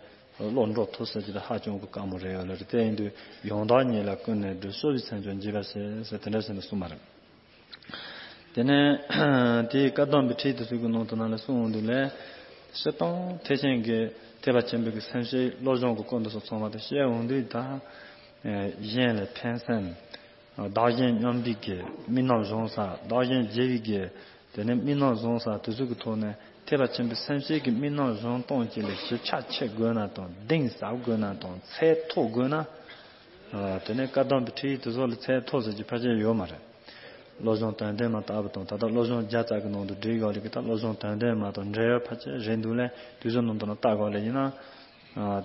བློ་འགྲོ་ཐུབ་ཟེར་གྱི་དེ་ཧ་ཅང་གི་དཀའ་མོ་རེད་ཡོད་ལ་རེད། དེ་ཡིན་དུས་ཡང་དག་ཉིད་ལ་ཀུན་ནས་འདྲིས། སྤྱོད་པའི་སེམས་ཀྱང་འཇིག་པར་བྱེད་ཟེར་དེ་འདྲ་བྱས་ནས་གསུངས་པ་རེད། དེ་ནས་དེའི་བཀའ་གདམས་པའི་ཁྲིད་དེ་ཚོ་གི་ནང་དུ་ནང་ལ་གསུངས་འོང་དུས་ལས། སྤྱིར་བཏང་ཐེག་ཆེན་གྱི་ཐེག་པ་ཆེན་པོའི་གི་སེམས་བསྐྱེད་བློ་སྦྱོང་གི་སྐོར་འདི་ཚོ་ཚང་མ་དེ་བཤད་འོང་དུས་ད། གཞན་ལ་ཕན་སེམས། བདག་གཞན་མཉམ་པའི་གི་དམིགས་རྣམ་སྦྱོང་ས། བདག་གཞན་བརྗེ་བའི་གི་དེ་ནས་དམིགས་རྣམ་སྦྱོང་ས་དེ་ཚོ་གི་ཐོག་ནས་ཐེག་པ་ཆེན་པོའི་སེམས་བསྐྱེད་ཀྱི་དམིགས་རྣམ་སྦྱོང་སྟངས་ཅིག་ལ་ཞིབ་ཆ་ཆེ་དགོས་ན་དང་གདེང་ཟབ་དགོས་ན་དང་ཚད་མཐོ་དགོས་ན། དེ་ནས་བཀའ་གདམས་པའི་ཁྲིད་དེ་ཚོ་ལ་ཚད་མཐོ་ཟེར་གྱི་ཕལ་ཆེར་ཡོད་མ་རེད། བློ་སྦྱོང་དོན་ལྡན་མ་ལྟ་བུ་དང་ད་ལྟ་བློ་སྦྱོང་བརྒྱ་རྩ་གི་ནང་དུ་བསྒྲིལ་ཡོད་རེད་གི་ད་བློ་སྦྱོང་དོན་ལྡན་མ་དང་འབྲེལ་ཡོད་ཕལ་ཆེར་རེད་འདུག་ལས་དུས་ཚོད་ནང་དུ་ནང་ལྟ་དགོས་ལས་ཡིན་ན།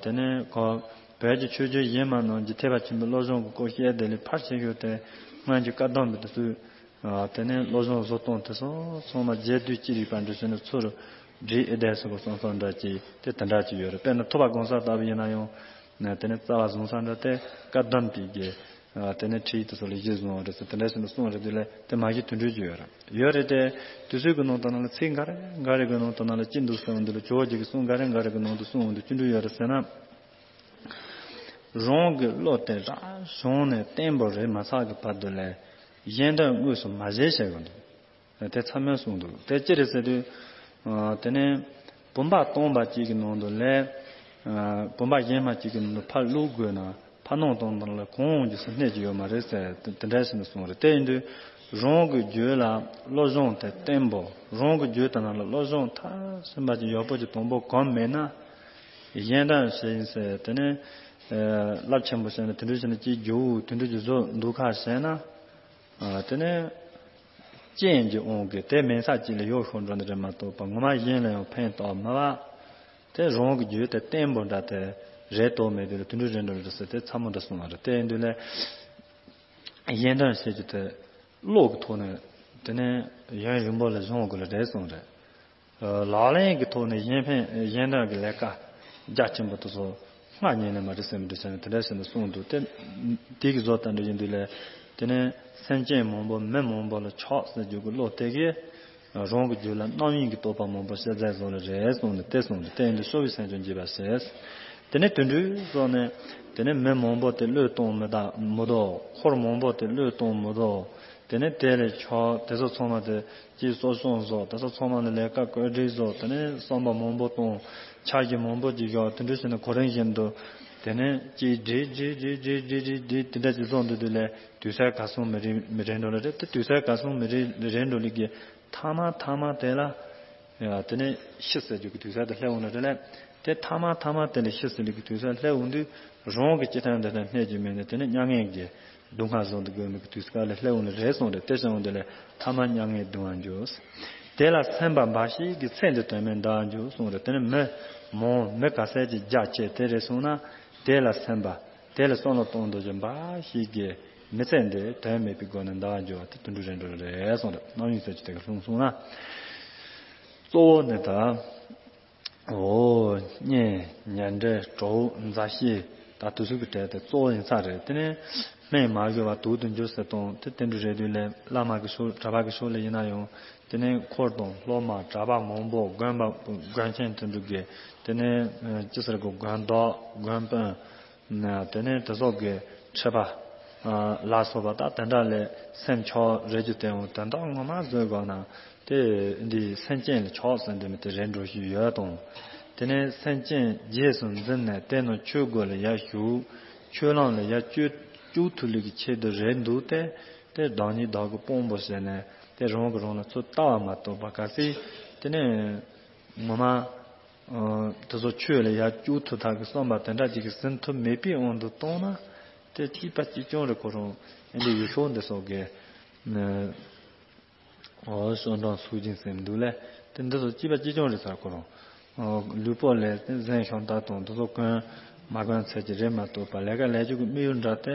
དེ་ནས་ཁོ་བོད་ཀྱི་ཆོས་བརྒྱུད་གཞན་མ་ནང་གི་ཐེག་པ་ཆེན་པོའི་བློ་སྦྱོང་གི་སྐོར་བཤད་དེ་ལས་ཕར་ཕྱིན་ཡོད་དེ་སྔོན་གྱི་བཀའ་གདམས་པའི་དུས་ཚོད། དེ་ནས་བློ་སྦྱོང་བཟོ་སྟངས་དེ་ཚོ་ཚང་མ་རྒྱས་བསྡུས་ཅི་རིགས་པ་འདྲ་བྱས་ནས་ཚུར་བསྒྲིགས་ཨེ་བསྡད་ཟེར་གོ་སོང་སོང་འདྲ་ཅིག་དེ་དེ་འདྲ་ཅིག་ཡོད་རེད། དཔེར་ན་ཐུབ་པ་གོང་ས་ལྟ་བུ་ཡིན་ན་ཡང་། དེ་ནས་རྩ་བ་བཟུང་ས་འདྲ་དེ་བཀའ་གདམས་པའི་གི་ དེ་ནས་ཁྲིད་དེ་ཚོ་ལ་གཞི་བཟུང་བ་རེད་ཟེར། དེ་འདྲ་ཞིག་ལ་གསུངས་རེད། དེ་ལས་དེ་མ་གཞི་དུད་འགྲོའི་རྒྱུད་ཡོད་རེད། ཡོད་རེད་དེ། དུས་ཚོད་ཀྱི་ནང་དུ་ན་ལ་ཚིག་འགའ་རེ་འགའ་རེ་གི་ནང་དུ་ན་ལ་ཅི་འདུག་ཟེར་འདི་ལ་ཇོ་བོ་རྗེ་གི་གསུང་འགའ་རེ་འགའ་རེ་གི་ནང་དུ་གསུངས་འདུག་ཅི་འདྲ་ཡོད་རེད་ཟེར་ན། རང་གི་བློ་དེ་རང་བྱུང་ནས་བརྟན་པོ་རེད་མ་ཚར་གི་བར་དུ་ལ་གཞན་དོན་དངོས་སུ་མ་བྱས་བྱས་གི་འདུག་དེ་ཚང་མས་གསུངས་འདུག་དེ་ཅི་རེད་ཟེར་དུས། ཨ། དེ་ནས་བུམ་པ་སྟོང་པ་གཅིག་གི་ནང་དུ་ལས། ཨ། བུམ་པ་གཞན་མ་གཅིག་གི་ནང་དུ་ཕར་བླུག་དགོས་ན་ཕར་སྣང་སྟོང་སྟོང་ལ་གང་འོང་རྒྱུ་སུ་གནས་ཀྱི་ཡོད་མ་རེད་ཟེར། དེ་དེ་འདྲ་ཞིག་ནས་གསུངས་རེད། དེ་ཡིན་དུས་རང་གི་རྒྱུད་ལ་བློ་སྦྱོང་དེ་བརྟན་པོ། རང་གི་རྒྱུད་དེ་ནང་ལ་བློ་སྦྱོང་མཐར་ཕྱིན་པ་ཅིག་ཡག་པོ་ཅིག་དང་པོ་གང་མེད་ན། གཞན་དོན་བྱེད་ཡིན་ཟེར། དེ་ནས། ཨ། རླབས་ཆེན་པོ་བྱས་ན་དེ་འདྲ་བྱས་ན་ཅིག་རྒྱུ་དེ་འདྲ་ཅིག་བཟོ་འདུག་ཁ་བྱས་ན། ཨ། དེ་ནས་རྐྱེན་གྱིས་དབང་གིས་དེ་མེད་ས་གཅིག་ལ་ཡོད་ཤོར་འགྲོ་ནི་རེད་མ་གཏོགས་པ་ངོ་མ་གཞན་ལ་ཡང་ཕན་ཐོགས་མེད་པ། དེ་རང་གི་རྒྱུད་དེ་བརྟན་པོ་འདྲ་དེ་རེད་དོ་མེད་དེ་ལ་དུད་འགྲོ་རེད་འགྲོ་རེད་ཟེར། དེ་ཚ་མོ་འདྲ་གསུངས་པ་རེད། དེ་ཡིན་དུས་ལས་གཞན་དོན་བྱེད་རྒྱུ་དེ་བློ་གི་ཐོག་ནས་དེ་ནས་ཡུན་རིང་པོ་ལ་སྦྱོང་དགོས་ལ་རེད་གསུངས་རེད། ལག་ལེན་གྱི་ཐོག་ནས་གཞན་ཕན་གཞན་དོན་གྱི་ལས་ཀ་རྒྱ་ཆེན་པོ་དེ་ཚོ་སྔ་ཉིན་ནས་མ་རེད་ཟེར་མི་འདྲ་བྱས་ནས་དེ་འདྲ་བྱས་ནས་གསུངས་འདུག་དེ་དེ་གི་བཟོ་ལྟ་འདྲ་ཡིན་དུས་ལས། དེ་ནས་སེམས་ཅན་མང་པོ་མི་མང་པོ་ལ་ཆགས་ཟེར་རྒྱུ་གི་བློ་དེ་གིས་རང་གི་རྒྱུད་ལ་རྣམ་གཡེང་གི་རྟོག་པ་མང་པོ་སྐྱེ་མཛད་བཟོ་ལ་རེད་གསུངས་ནས་དེ་གསུངས་འདུག་དེ་ཡིན་དུས་སོ་བའི་སེམས་ཅན་འཇིག་པར་བྱེད། དེ་ནས་དུད་འགྲོའི་སོགས་ནས་དེ་ནས་མི་མང་པོ་དེ་བློས་གཏོང་མི་ད་མི་དོ། འཁོར་མང་པོ་དེ་བློས་གཏོང་མི་དོ། དེ་ནས་དེ་ལས་ཆོག་དེ་ཚོ་ཚང་མ་དེ་ཅིག་གསོ་སྐྱོང་བཟོ། དེ་ཚོ་ཚང་མ་ལ་ལས་ཀ་བཀོད་སྒྲིག་བཟོ། དེ་ནས་བསམ་པ་མང་པོ་གཏོང་། ཕྱག་རྒྱ་མང་པོ་ཅིག་བཞག་དེ་འདྲ་བྱས་ནས་གོ་རིམ་བཞིན་དུ་དེ་ནས་ཅིག་སྒྲིག་སྒྲིག་སྒྲིག་སྒྲིག་སྒྲིག་སྒྲིག་སྒྲིག་དེ་འདྲ་ཅིག་བཟོ་འདུག་དུས་ལས་དུས་ཚོད་ག་སོང་མི་རེ་མི་རེ་འགྲོ་ལ་རེད། དེ་དུས་ཚོད་ག་སོང་མི་རེ་རེ་འགྲོ་ལི་གི་ཐ་མ་ཐ་མ་དེ་ལ། ཡ། དེ་ནས་ཤི་ཟེར་རྒྱུ་གི་དུས་ཚོད་དེ་སླེབས་འོང་ལ་རེད་ལས། དེ་ཐ་མ་ཐ་མ་དེ་ལ་ཤི་ཟེར་རྒྱུ་གི་དུས་ཚོད་སླེབས་འོང་དུས་རང་གི་སྤྱི་ཐན་འདི་དང་གནས་ཀྱི་མེད་ནས་དེ་ནས་མྱ་ངན་གྱི་སྡུག་བསྔལ་བཟོ་འདུག་དགོས་མི་གི་དུས་སྐབས་ལ་སླེབས་འོང་ལ་རེད་གསུངས་རེད། དེ་བྱུང་འོང་དེ་ལས་ཐ་མ་མྱ་ངན་གདུང་བར་འགྱུར། དེ་ལ་སེམས་པ་འབའ་ཞིག་གིས་ཚེ་འདི་དོན་མེད་འདའ་འགྱུར་གསུངས་རེད། དེ་ནས་མི་མང་མི་ག་ཚད་ཀྱི་རྒྱ་ཆེ་དེ་རེད་སོང་ན་དེ་ལ་སེམས་པ། དེ་ལ་བསམ་བློ་གཏོང་འདོད་ཀྱི་འབའ་ཞིག་གིས་མི་ཚེ་འདི་དོན་མེད་པའི་སྒོ་ནས་འདའ་འགྱུར་བ་དེ་དུད་འགྲོ་རེད་འགྲོ་རེད་གསུངས་རེད། རྣམ་གཡེང་ཟེར་གྱི་དེ་ག་ལྷུང་སོང་ན། གཙོ་བོ་ནི་ད། འོ། གཉེན་ཉེ་འབྲེལ་གྲོགས་མཛའ་བཤེས་ད་དུས་ཚོད་ཀྱི་གྲས་དེ་གཙོ་བོ་ཡིན་ས་རེད། དེ་ནས་སྨན་མ་དགོས་པ་དུག་ཏུ་འགྱུར་ཟེར་དང་དེ་དེ་འདྲ་རེད་དུས་ལས་བླ་མ་གི་ཕྱོགས་གྲྭ་པ་གི་ཕྱོགས་ལས་ཡིན་ན་ཡང་དེ་ནས་འཁོར་དང་སློབ་མ་གྲྭ་པ་མང་པོ་དགོན་པ་དགོན་ཆེན་དེ་འདྲ་གི་དེ་ནས་ཅི་ཟེར་གི་དགོན་བདག་དགོན་དཔོན། དེ་ནས་དེ་ཚོ་གི་ཁྲི་པ་ལ་སོགས་པ་དང་དེ་འདྲ་ལས་སེམས་ཆགས་རེ་རྒྱུ་དེ་འོང་དོན་དག་ངོ་མ་བཟོས་དགོས་ན་དེ་འདི་སེམས་ཅན་ལ་ཆགས་ཟེར་འདི་མི་དེ་རེད་འགྲོ་ཞུས་ཡོད་དང་། དེ་ནས་སེམས་ཅན་རྗེས་སུ་འཛིན་ནས་དེ་རྣམས་ཆོས་སྒོ་ལ་ཡར་ཞུགས། ཆོས་ལམ་ལ་ཡར་བཅུག་བཅུག་ཐུབ་ལུགས་ཀྱི་ཆེད་དུ་རེད་འདུག་སྟེ། དེ་བདག་ཉིད་བདག་གི་དཔང་པོ་བྱས་ནས་དེ་རང་གིས་རང་ལ་ཚུར་ལྟ་བ་མ་གཏོགས་པ་གལ་སྲིད་དེ་ནས་ངོ་མ། ཨ། དེ་ཚོ་ཆོས་ལ་ཡར་བཅུག་ཐུབ་ཐག་གི་བསམ་པ་དེ་འདྲ་ཅིག་གི་ཟིན་ཐུབ་མེད་པའི་དབང་དུ་བཏང་ན། དེ་གཅིག་པ་གཅིག་རྐྱང་རེད་ཁོ་རང་། ཨ་ནི་ཡུལ་ཤུལ་འདི་སོགས་ཀྱི། ཨ། གསོན་གྲོགས་སུ་སྦྱིན་ཟེར་འདུག་ལས། དེ་འདི་ཚོ་གཅིག་པ་གཅིག་རྐྱང་རེད་ས་ཁོ་རང་། ཨ། ལུས་པོ་ལས་དེ་གཟན་ཤམ་ཐབས་དང་དེ་ཚོ་གོན་མ་གོན་ཚད་ཀྱི་རེད་མ་གཏོགས་པ་ལས་ཀ་ལས་རྒྱུ་གི་དམིགས་ཡུལ་འདྲ་སྟེ།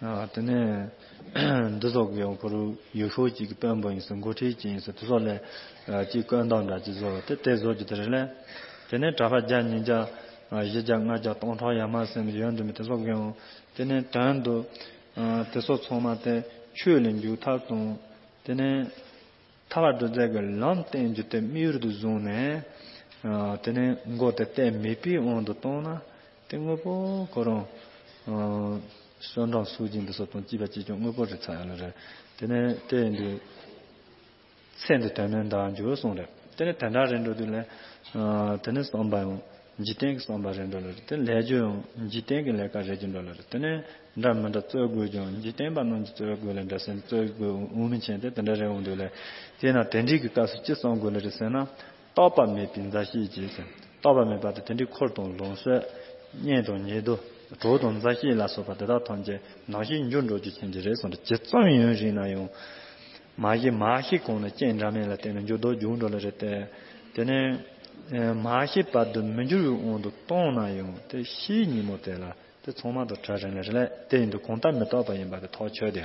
ཨ། དེ་ནས་འདི་ཚོ་གི་ཡང་ཁོ་རང་ཡུལ་ཤུལ་གཅིག་གི་དཔོན་པོ་ཡིན་ཟེར་འགོ་ཁྲིད་ཅིག་ཡིན་ཟེར་དེ་ཚོ་ལས་ཨ། གཅིག་བཀོད་འདོམས་འདྲ་གཅིག་བཟོ་བ་དེ་དེ་བཟོ་རྒྱུ་དེ་རེད་ལས། དེ་ནས་གྲྭ་པ་བརྒྱ་ཉིས་བརྒྱ་ཨ། བཞི་བརྒྱ་ལྔ་བརྒྱ་སྟོང་ཕྲག་ཡར་མར་ཟེར་ནས་ཡོད་འདུག་མི་དེ་ཚོ་གི་ཡང་དེ་ནས་དོན་དུ་ཨ། དེ་ཚོ་ཚང་མ་དེ་ཆོས་ལ་འཇུག་ཐབས་དང་དེ་ནས་ཐར་པ་སྒྲུབ་རྫས་ཀྱི་ལམ་བསྟན་རྒྱུ་དེ་དམིགས་ཡུལ་དུ་བཟུང་ནས། ཨ། དེ་ནས་མགོ་དེ་གཏད་མེད་པའི་དབང་དུ་བཏང་ན་དེ་དངོས་པོ་ཁོ་རང་། ཨ། གསོན་གྲོགས་སུ་སྦྱིན་འདི་ཚོ་དང་གཅིག་པ་གཅིག་རྐྱང་དངོས་པོ་རེད་ཚར་ཡོད་ལ་རེད། དེ་ནས་དེ་ཡིན་དུས་ཚེ་འདི་དོན་མེད་འདའ་འགྱུར་གསུངས་རེད། དེ་ནས་དེ་འདྲ་རེད་འགྲོ་དུས་ལ། ཨ། དེ་ནས་བསམ་པ་ཡང་འཇིག་རྟེན་གྱི་བསམ་པ་རེད་འགྲོ་ལ་རེད། དེ་ལས་རྒྱུ་ཡང་འཇིག་རྟེན་གྱི་ལས་ཀ་རེད་ཀྱི་འགྲོ་ལ་རེད། དེ་ནས་འདྲ་མི་འདྲ་རྩོད་དགོས་ཀྱང་འཇིག་རྟེན་པ་རྣམས་ཀྱིས་རྩོད་དགོས་ལ་འདྲ་སེམས་རྩོད་དགོས་འོང་མི་ཆེན་དེ་དེ་འདྲ་རེད་འོང་དུས་ལ། དེས་ན་དེ་འདྲའི་གི་སྐབས་སུ་ཅི་བསམ་དགོས་ལ་རེད་ཟེར་ན། རྟག་པ་མེད་པའི་མཛའ་བཤེས་ཀྱིས་ཟེར། རྟག་པ་མེད་པ་དེ་དེ་འདྲའི་འཁོར་དང་ལོངས་སྤྱོད། གཉེན་དང་ཉེ་དུ། གྲོགས་དང་མཛའ་བཤེས་ལ་སོགས་པ་དེ་དག་ཐམས་ཅད་ནམ་ཞིག་འགྱུར་འགྲོ་རྒྱུ་ཆེན་གྱི་རེད་གསུངས་ཏེ། ཇི་ཙམ་ཡུན་རིང་ན་ཡང་། མ་ཤི་མ་ཤི་གོང་ལ་རྐྱེན་འདྲ་མིན་ལ་བརྟེན་ནས་འགྱུར་ལྡོག་འབྱུང་འགྲོ་ལ་རེད་དེ། དེ་ནས་མ་ཤི་བར་དུ་མི་འགྱུར་བའི་དབང་དུ་བཏང་ན་ཡང་དེ་ཤིའི་ཉིན་མོ་དེ་ལ། དེ་ཚང་མ་དང་བྲལ་རན་ལ་རེད་ལས། དེ་ཡིན་དུས་གང་ལྟར་མི་རྟག་པ་ཡིན་པ་དེ་ཐག་ཆོད་དེ།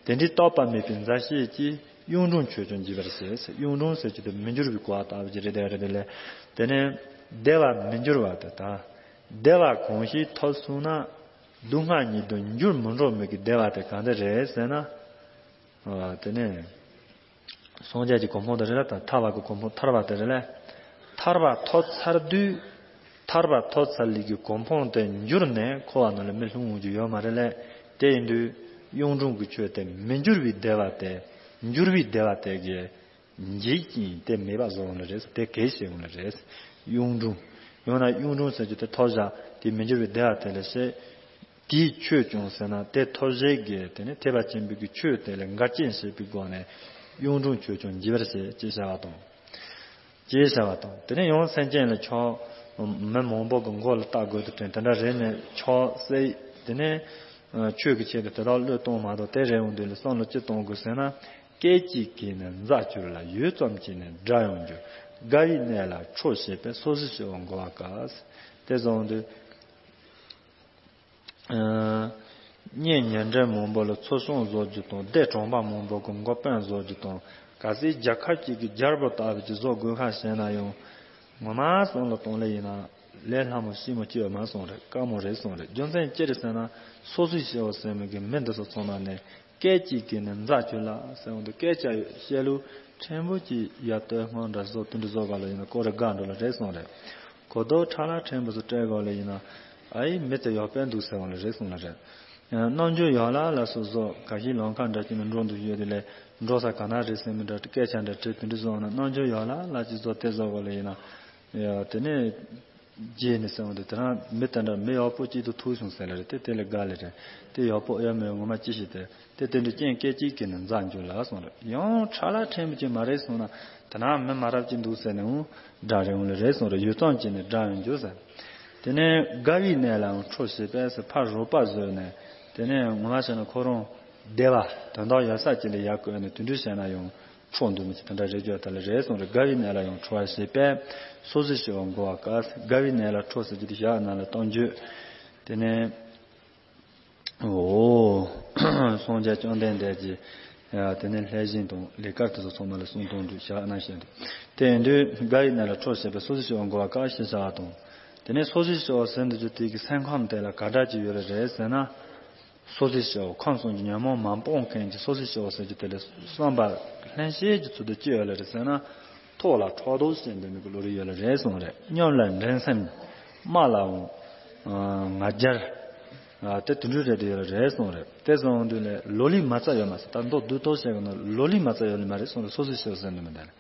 དེ་འདྲའི་རྟག་པ་མེད་པའི་མཛའ་བཤེས་ཀྱིས་གཡུང་དྲུང་ཆོས་ཀྱང་འཇིག་པར་བྱེད། གཡུང་དྲུང་ཟེར་གྱི་དེ་མི་འགྱུར་བའི་གོ་བ་ལྟ་བུ་ཅིག་རེད་དེ་རེད་དེ་ལས། དེ་ནས་བདེ་བ་མི་འགྱུར་བ་དེ་དང་། བདེ་བ་གང་ཞིག་ཐོབ་སོང་ན། སྡུག་བསྔལ་ཉིད་དུ་འགྱུར་མི་འགྲོ་མི་གི་བདེ་བ་དེ་གང་དེ་རེད་ཟེར་ན། ཨ་དེ་ནས་སངས་རྒྱས་ཀྱི་གོ་འཕང་དེ་རེད་ལ། ད་ཐར་བ་གི་གོ་འཕང་ཐར་བ་དེ་རེད་ལ། ཐར་བ་ཐོབ་ཚར་དུས། ཐར་བ་ཐོབ་ཚར་ལས་ཀྱི་གོ་འཕང་དེ་འགྱུར་ནས་འཁོར་བ་ནང་ལ་མི་ལྷུང་འོང་རྒྱུ་ཡོད་མ་རེད་ལ། དེ་ཡིན་དུས་གཡུང་དྲུང་གི་ཆོས་དེ་མི་འགྱུར་བའི་བདེ་བ་དེ། འགྱུར་བའི་བདེ་བ་དེ་གི་འཇིག་ཅིང་དེ་མེད་པ་བཟོ་འོང་ལ་རེད། དེ་གལ་ཆེ་འོང་ལ་རེད། གཡུང་དྲུང་། ཡང་ན་གཡུང་དྲུང་ཟེར་རྒྱུ་དེ་ཐོབ་བཞག་དེ་མི་འགྱུར་བའི་བདེ་བ་དེ་ལ་བཤད། དེའི་ཆོས་ཀྱང་ཟེར་ན་དེ་ཐོབ་བྱེད་ཀྱི་དེ་ནི་ཐེག་པ་ཆེན་པོའི་གི་ཆོས་དེ་ལ་འགལ་རྐྱེན་བྱེད་པའི་སྒོ་ནས་གཡུང་དྲུང་ཆོས་ཀྱང་འཇིག་པར་བྱེད་ཅེས་བྱ་བ་དང་། ཅེས་བྱ་བ་དང་། དེ་ནས་ཡང་སེམས་ཅན་ལ་ཆོས་མི་མང་པོ་གི་མགོ་ལ་བཏགས་དགོས་དུ་དྲན། དེ་འདྲ་རེད་ནས་ཆོས་སེ་དེ་ནས་ཆོས་ཀྱི་ཆེད་དུ་དེ་དག་བློས་གཏོང་མ་གཏོགས་དེ་རེད་འོང་དུས་ལ་བསམ་བློ་ཅི་གཏོང་དགོས་ཟེར་ན། སྐད་ཅིག་གིས་ནི་འཛག་འགྱུར་ལ། ཡུད་ཙམ་གྱིས་ནི་དགྲ་ཡང་འགྱུར། དགའ་བའི་གནས་ལ་ཁྲོ་བྱེད་པས། སོ་སོའི་སྤྱི་བོར་མགོ་བ་བཀབ། དེ་བཟུང་དུས། ཨ་གཉེན་ཉེ་འབྲེལ་མང་པོ་ལ་ཚོགས་ཆུང་བཟོ་རྒྱུ་དང་། སྡེ་གྲོང་པ་མང་པོ་གི་འགོ་དཔོན་བཟོ་རྒྱུ་དང་། གལ་སྲིད་རྒྱལ་ཁབ་ཅིག་གི་རྒྱལ་པོ་ལྟ་བུ་ཅིག་བཟོ་དགོས་ཁ་བྱས་ན་ཡང་། ངོ་མ་བསམ་བློ་གཏོང་ལེ་ཡིན་ན་ལས་སླ་མོ་ཞིབ་མོ་ཅི་ཡོད་མ་སོང་རེད། དཀའ་མོ་རེད་སོང་རེད། རྒྱུ་མཚན་ཅི་རེད་ཟེར་ན། སོ་སོའི་སྤྱི་བོ་ཟེར་མི་གི་མི་འདི་ཚོ་ཚང་མ་ནས་སྐད་ཅིག་གིས་ནི་འཛག་འགྱུར་ལ་ཟེར་འོང་དུས། སྐད་ཆ་བཤད་ལུགས་ཕྲན་བུ་ཅིག་ཡ་སྟོད་སྔོན་འདྲ་བཟོ་དུས་འདྲ་བཟོ་ག་ལ་ཡིན་ན་ཀོ་རེ་དགའ་འགྲོ་ལ་རེད་སོང་རེད། གོ་རྟོགས་ཕྲ་ལ་ཕྲན་བུ་ཚོ་སྤྲད་དགོས་ལ་ཡིན་ན། ཨ་ཡི་མི་དེ་ཡག་པོ་འདུག་ཟེར་བ་ལ་རེད་སོང་ལ་རེད། རྣམ་འགྱུར་ཡག་ལ་ལ་སོགས་བཟོ། ག་ཤི་ལོང་ཁ་འདྲ་ཅིག་ནས་འགྲོ་འདུག་ཡོད་དེ་ལས་འགྲོ་ས་ག་ན་རེད་ཟེར་མི་འདྲ་སྐད་ཆ་འདྲ་དྲིས་དེ་འདྲ་བཟོ་ན། རྣམ་འགྱུར་ཡག་ལ་ལ་ཅིག་བཟོ་དེ་བཟོ་དགོས་ལ་ཡིན་ན། དེ་ནས་རྗེས་ནས་ཟེར་བ་དེ་དེ་རང་མི་དེ་འདྲ་མི་ཡག་པོ་གཅིག་ཏུ་ཐུག་སོང་ཟེར་ལ་རེད། དེ་དེ་ལས་དགའ་ལ་རེད། དེ་ཡག་པོ་ཡོད་མེད་ངོ་མ་ཅི་ཞིག་དེ། དེ་དེ་འདྲའི་རྐྱེན་སྐད་ཅིག་གིས་ནི་འཛག་འགྱུར་ལ་གསུངས་རེད། ཡང་ཕྲ་ལ་ཕྲན་བུ་ཅིག་མ་རེད་གསུངས་ན། དེ་ན་མི་མ་རབས་ཅིག་འདུག་ཟེར་ནས་འོང་དགྲ་རེ་འོང་ལ་རེད་གསུངས་རེད། ཡུད་ཙམ་གྱིས་ནི་དགྲ་ཡང་འགྱུར་ཟེར། དེ་ནས་དགའ་བའི་གནས་ལའང་ཁྲོ་བྱེད་པས་ཟེར། ཕར་རོགས་པ་བཟོས་ནས། དེ་ནས་ངོ་མ་བྱས་ན་ཁོ་རང་བདེ་བ་དོན་དག་ཡོད་ས་ཅིག་ལ་ཡར་བཀོད་ནས་དེ་འདྲ་བྱས་ན་ཡང་ཁྲོ་འདུག་མི་ཅིག་དེ་འདྲ་རེད་ཀྱོ་དེ་ལ་རེད་གསུངས་རེད། དགའ་བའི་གནས་ལ་ཡང་ཁྲོ་བ་བྱེད་པས། སོ་སོའི་སྤྱི་བོར་མགོ་བ་བཀབ། དགའ་བའི་གནས་ལ་ཁྲོ་ཟེར་རྒྱུ་དེ་ཞག་ནང་ལ་གཏོང་རྒྱུ། དེ་ནས། འོ། སངས་རྒྱས་བཅོམ་ལྡན་འདས་ཀྱིས། ཡ་དེ་ནས་ལྷས་བྱིན་དང་ལས་དཀར་དེ་ཚོ་ཚང་མ་ལ་གསུང་གཏོང་དུ་བཞག་གནང་བཞིན་དུ། དེ་ཡིན་དུས་དགའ་བའི་གནས་ལ་ཁྲོ་བྱེད་པས་སོ་སོའི་སྤྱི་བོར་མགོ་བ་བཀབ་ཞེས་བྱ་བ་དང་། དེ་ནས་སོ་སོའི་སྤྱི་བོ་ཟེར་འདི་ཚོ་དེ་གི་སེམས་ཁམས་དེ་ལ་ག་འདྲ་ཅིག་ཡོད་རེད་ཟེར་ན། སོ་སོའི་སྤྱི་བོ་ཁམས་གསུམ་གྱི་ཉོན་མོངས་མ་སྤངས་མཁན་གྱི་སོ་སོའི་སྤྱི་བོ་ཟེར་རྒྱུ་དེ་ལ་བསམ་པ་ལྷན་སྐྱེས་ཀྱི་ཚུལ་དུ་སྐྱེ་ཡོད་ལ་རེད་ཟེར་ན། ཐོག་ལ་ཕྲག་དོག་བྱེད་འདོད་མི་གི་བློ་རིག་ཡོད་ལ་རེད་གསུངས་རེད། སྙོམས་ལ་འགྲན་སེམས། དམའ་ལའང་ང་རྒྱལ། དེ་དུད་འགྲོ་རེད་དེ་ཡོད་ལ་རེད་གསུངས་རེད། དེ་གསུངས་དུས་ལས་ལོ་ལེགས་མ་རྩ་ཡོད་མ་ཟེར། ད་མདོ་བསྡུས་ཐོག་བཤད་གི་ན་ལོ་ལེགས་མ་རྩ་ཡོད་ལ་མ་རེད་གསུངས་རེད། སོ་སོའི་སྤྱི་བོ་ཟེར་འདོད་མི་འདུག་ལ།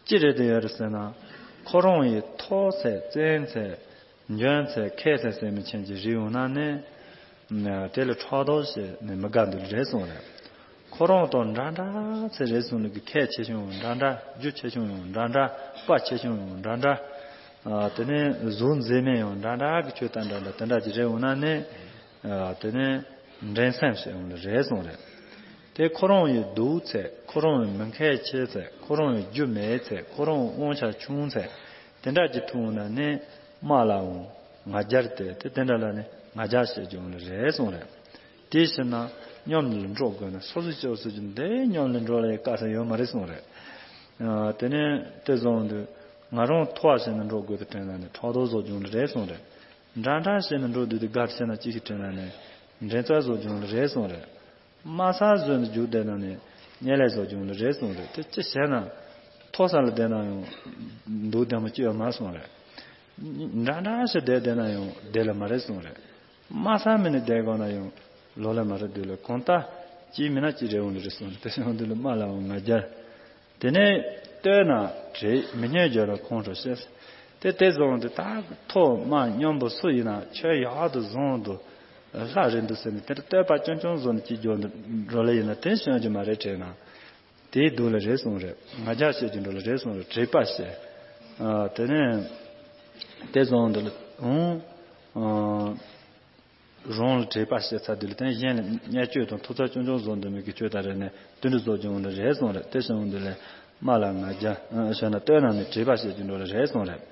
ཅི་རེད་དེ་ཡོད་རེད་ཟེར་ན། ཁོ་རང་ཡི་མཐོ་ཚད་བཙན་ཚད། འཇོན་ཚད་མཁས་ཚད་ཟེར་མི་ཅན་གྱི་རིགས་ཡོང་ན་ནི། དེ་ལ་ཕྲག་དོག་བྱས་ནས་མི་དགའ་འདུག་རེད་གསུངས་རེད། ཁོ་རང་དང་འདྲ་འདྲ་ཚེ་རེད་གསུངས་ནས་ཀྱི་ཁས་ཆེ་ཆུང་ཡང་འདྲ་འདྲ། རྒྱུ་ཆེ་ཆུང་ཡང་འདྲ་འདྲ། དཔའ་ཆེ་ཆུང་ཡང་འདྲ་འདྲ། དེ་ནས་གཟུགས་མཛེས་མིན་ཡང་འདྲ་འདྲ་གི་ཆོས་དང་འདྲ་འདྲ་དེ་འདྲ་ཅིག་རེད་འོང་ན་ནི། དེ་ནས་འགྲན་སེམས་བྱས་འོང་ལ་རེད་གསུངས་རེད། དེ་ཁོ་རང་ཡི་སྡུག་ཚད། ཁོ་རང་ཡི་མི་མཁས་ཆེ་ཚད། ཁོ་རང་ཡི་རྒྱུ་མེད་ཚད། ཁོ་རང་དབང་ཆ་ཆུང་ཚད། དེ་འདྲ་ཅིག་ཐུག་ན་ནི་དམའ་ལའང་ང་རྒྱལ་ཏེ་དེ་དེ་འདྲ་ལ་ནི་ང་རྒྱལ་བྱེད་ཀྱི་ཡོང་ལེ་རེད་གསུངས་རེད། དེ་ཕྱིར་ན་སྙོམས་ལ་འགྲོ་དགོས་ན་སོ་སོ་སྐྱོབ་སྲིད་ཀྱི་འདི་སྙོམས་ལ་འགྲོ་ལ་ཡི་དཀའ་ས་ཡོད་མ་རེད་གསུངས་རེད། དེ་ནས་དེ་བཟུང་དུས་ང་རང་མཐོ་བ་ཞིག་ནས་འགྲོ་དགོས་དུ་དྲན་ན་ནི་ཕྲག་དོག་བཟོ་ཀྱི་ཡོང་ལེ་རེད་གསུངས་རེད། འདྲ་འདྲ་བྱས་ནས་འགྲོ་དུས་དེ་དགའ་བྱས་ན་ཅི་ཞིག་དྲན་ན་ནི་འགྲན་རྩོད་བཟོ་ཀྱི་ཡོང་ལེ་རེད་གསུངས་རེད། དམའ་ས་བཟོས་ནས་རྒྱུག་བསྡད་ན་ནི་དམྱལ་ལས་བཟོ་བྱུང་ལ་རེད་གསུངས་རེད། དེ་ཅི་བྱས་ན་མཐོ་ས་ལ་བསྡད་ན་ཡང་སྡུག་ལྡན་པོ་ཅི་ཡོད་མ་གསུངས་རེད། འདྲ་འདྲ་ཞིག་བསྡད་བསྡད་ན་ཡང་བདེ་ལ་མ་རེད་གསུངས་རེད། དམའ་ས་མིན་ནས་བསྡད་དགོས་ན་ཡང་ལོ་ལ་མ་རེད་འདུག་ལ། གང་ལྟར་ཅི་མིན་ན་ཅི་རེད་འོང་ལ་རེད་གསུངས་རེད། དེ་བྱུང་དུས་ལ་དམའ་ལའང་ང་རྒྱལ། དེ་ནས་བསྟོད་ན་དྲི། མི་སྙན་བརྗོད་ན་ཁོང་ཁྲོ་བྱེད། དེ་དེ་བཟུང་དུས་ད་མཐོ་དམའ་སྙོམས་པོ་སུ་ཡིན་ན་ཆོས་ཡག་ཏུ་བཟང་དུ་ལྷ་རེད་འདུག་ཟེར་ནས་དེ་འདྲ་བསྟོད་པ་ཆུང་ཆུང་བཟོ་ནས་ཅིག་འགྱོ་འགྲོ་ལེ་ཡིན་ན་དེ་བྱོན་རྒྱུ་མ་རེད་དྲན་ན། དེའི་སྡུག་ལ་རེད་གསུངས་རེད། ང་རྒྱལ་བྱེད་ཀྱི་འགྲོ་ལ་རེད་གསུངས་རེད། དྲེགས་པ་བྱེད། དེ་ནས་དེ་བཟུང་དུ་ལ་འོང་། རང་ལ་དྲེགས་པ་བྱེད་ཚར་དུས་ལ་དེ་གཞན་ལ་བརྙས་བཅོས་དང་ཐོབ་ཚོད་ཆུང་ཆུང་བཟོ་འདོད་མོད་ཀྱི་ཆོས་དང་རེ་ནས་དུད་འགྲོ་བཟོ་སྦྱོང་ལ་རེད་གསུངས་རེད། དེ་བྱུང་དུས་ལ་དམའ་ལ་ང་རྒྱལ་བྱས་ན་བསྟོད་ན་ནི་དྲེགས་པ་བྱེད་ཀྱི་འགྲོ་ལ་རེད་གསུངས་རེད།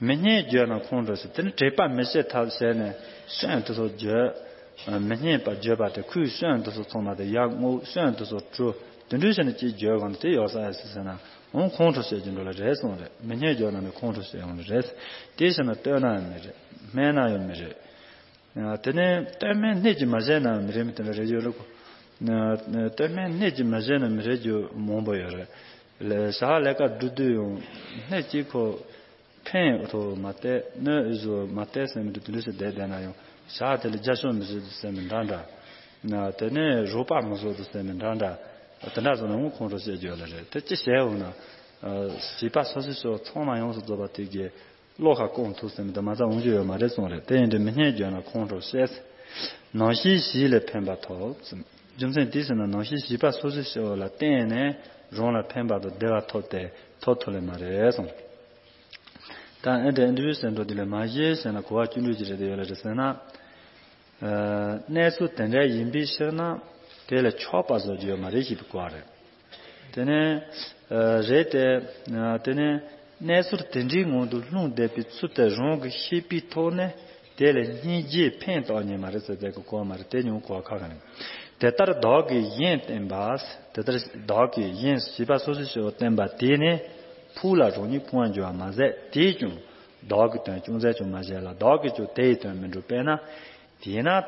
མི་སྙན་བརྗོད་ན་ཁོང་ཁྲོ་ཟེར། དེ་ནི་དྲེགས་པ་མི་བྱེད་ཐབས་བྱས་ནས་སྐྱོན་དེ་ཚོ་བརྗོད། མི་སྙན་པ་བརྗོད་པ་དེ་ཁོའི་སྐྱོན་དེ་ཚོ་ཚང་མ་དེ་ཡར་བསྔོག་སྐྱོན་དེ་ཚོ་བཀྲུ། དེ་འདྲ་བྱས་ནས་ཅིག་བརྗོད་གོ་ན་དེ་ཡོད་ས་ཡོད་ཟེར་ཟེར་ན་འོང་ཁོང་ཁྲོ་བྱེད་ཀྱི་འགྲོ་ལ་རེད་གསུངས་རེད། མི་སྙན་བརྗོད་ན་ནི་ཁོང་ཁྲོ་བྱེད་ཡོང་ལ་རེད། དེ་བྱས་ན་བསྟོད་ན་ཡང་མི་རེད། སྨད་ན་ཡང་མི་རེད། དེ་ནས་སྟོད་སྨད་སྣེ་གཅིག་མ་བྱས་ན་མི་རེད་མི་དེ་འདྲ་རེད་ཡོད་རེད་གོ། སྟོད་སྨད་སྣེ་གཅིག་མ་བྱས་ན་མི་རེད་རྒྱུ་མང་པོ་ཡོད་རེད། ལས་ཞག་ལས་ཀ་སྒྲུབ་དུས་ཡང་སྣེ་གཅིག་ཁོ་ཕན་ཐོགས་མ་བལྟས་གནོད་བཟོ་མ་བལྟས་ཟེར་མི་འདུག་དེ་འདྲ་ཞིག་བསྡད་བསྡད་ན་ཡང་ཞག་དེ་ལ་རྒྱ་ཤོག་མི་བཟོ་འདུག་ཟེར་མི་འདྲ་འདྲ། དེ་ནས་རོགས་པ་མི་བཟོ་འདུག་ཟེར་མི་འདྲ་འདྲ། དེ་འདྲ་བཟོ་ན་འོང་ཁོང་ཁྲོ་བྱེད་རྒྱུ་ལ་རེད་དེ་ཅི་བྱས་འོང་ན། བྱིས་པ་སོ་སོའི་ཕྱོགས་ཚང་མ་ཡོངས་སུ་རྫོགས་པ་དེ་གའི། བློ་ཁ་སྐོང་ཐུབ་ཟིན་པ་དེ་མ་ཚད་འོང་རྒྱུ་ཡོད་མ་རེད་གསུངས་རེད། དེ་ཡིན་དུས་མི་སྙན་བརྗོད་ན་ཁོང་ཁྲོ་བཤད། ནང་བཞིན་བྱིས་ལས་ཕན་པ་ཐོབ། རྒྱུ་མཚན་དེ་ཟེར་ན་ནང་བཞིན་བྱིས་པ་སོ་སོའི་སྐྱེ་བོ་ལ་བརྟེན་ནས་རང་ལ་ཕན་པ་དང་བདེ་བ་ཐོབ་སྟེ་ཐོབ་ཐུབ་ལེ་མ་རེད་གསུངས། ད་ཨེ་འདྲ་ཨེ་འདྲ་ཟེར་འགྲོ་དེ་ལས་མ་བཞེས་ཟེར་ན་གོ་བ་ཅུང་འགྲོས་ཀྱི་རེད་དེ་ཡོད་ལ་རེད་ཟེར་ན། གནས་ཚུལ་དེ་འདྲ་ཡིན་པའི་ཕྱིར་ན་དེ་ལ་ཆགས་པ་བཟོ་རྒྱུ་ཡོད་མ་རེད་ཞེས་པའི་གོ་བ་རེད། དེ་ནས་རེད་དེ། དེ་ནས་གནས་ཚུལ་དེ་འདྲའི་ངང་དུ་ལྷུང་བསྡད་པའི་ཚུལ་དེ་རང་གིས་ཤེས་པའི་ཐོག་ནས་དེ་ལ་སྙིང་རྗེས་ཕན་བཏགས་ཉེན་མ་རེད་ཟེར་དེ་གི་གོ་བ་མ་རེད་དེ་ཉུང་གོ་བ་ཁ་ཁ་ནས། དེ་ལྟར་བདག་གིས་གཞན་བསྟེན་པ། དེ་ལྟར་བདག་གིས་གཞན་བྱིས་པ་སོ་སོའི་སྐྱེ་བོ་བསྟེན་པ་དེ་ནི་ཕུགས་ལ་རང་ཉིད་ཕུང་བར་འགྱུར་བ་མ་ཟད་དེས་ཀྱང་བདག་གི་དོན་ཅུང་ཟད་ཀྱང་མ་བྱས་ལ་བདག་གིས་ཀྱང་དེ་ཡི་དོན་མི་འགྲུབ་པས་ན། དེས་ན་ད།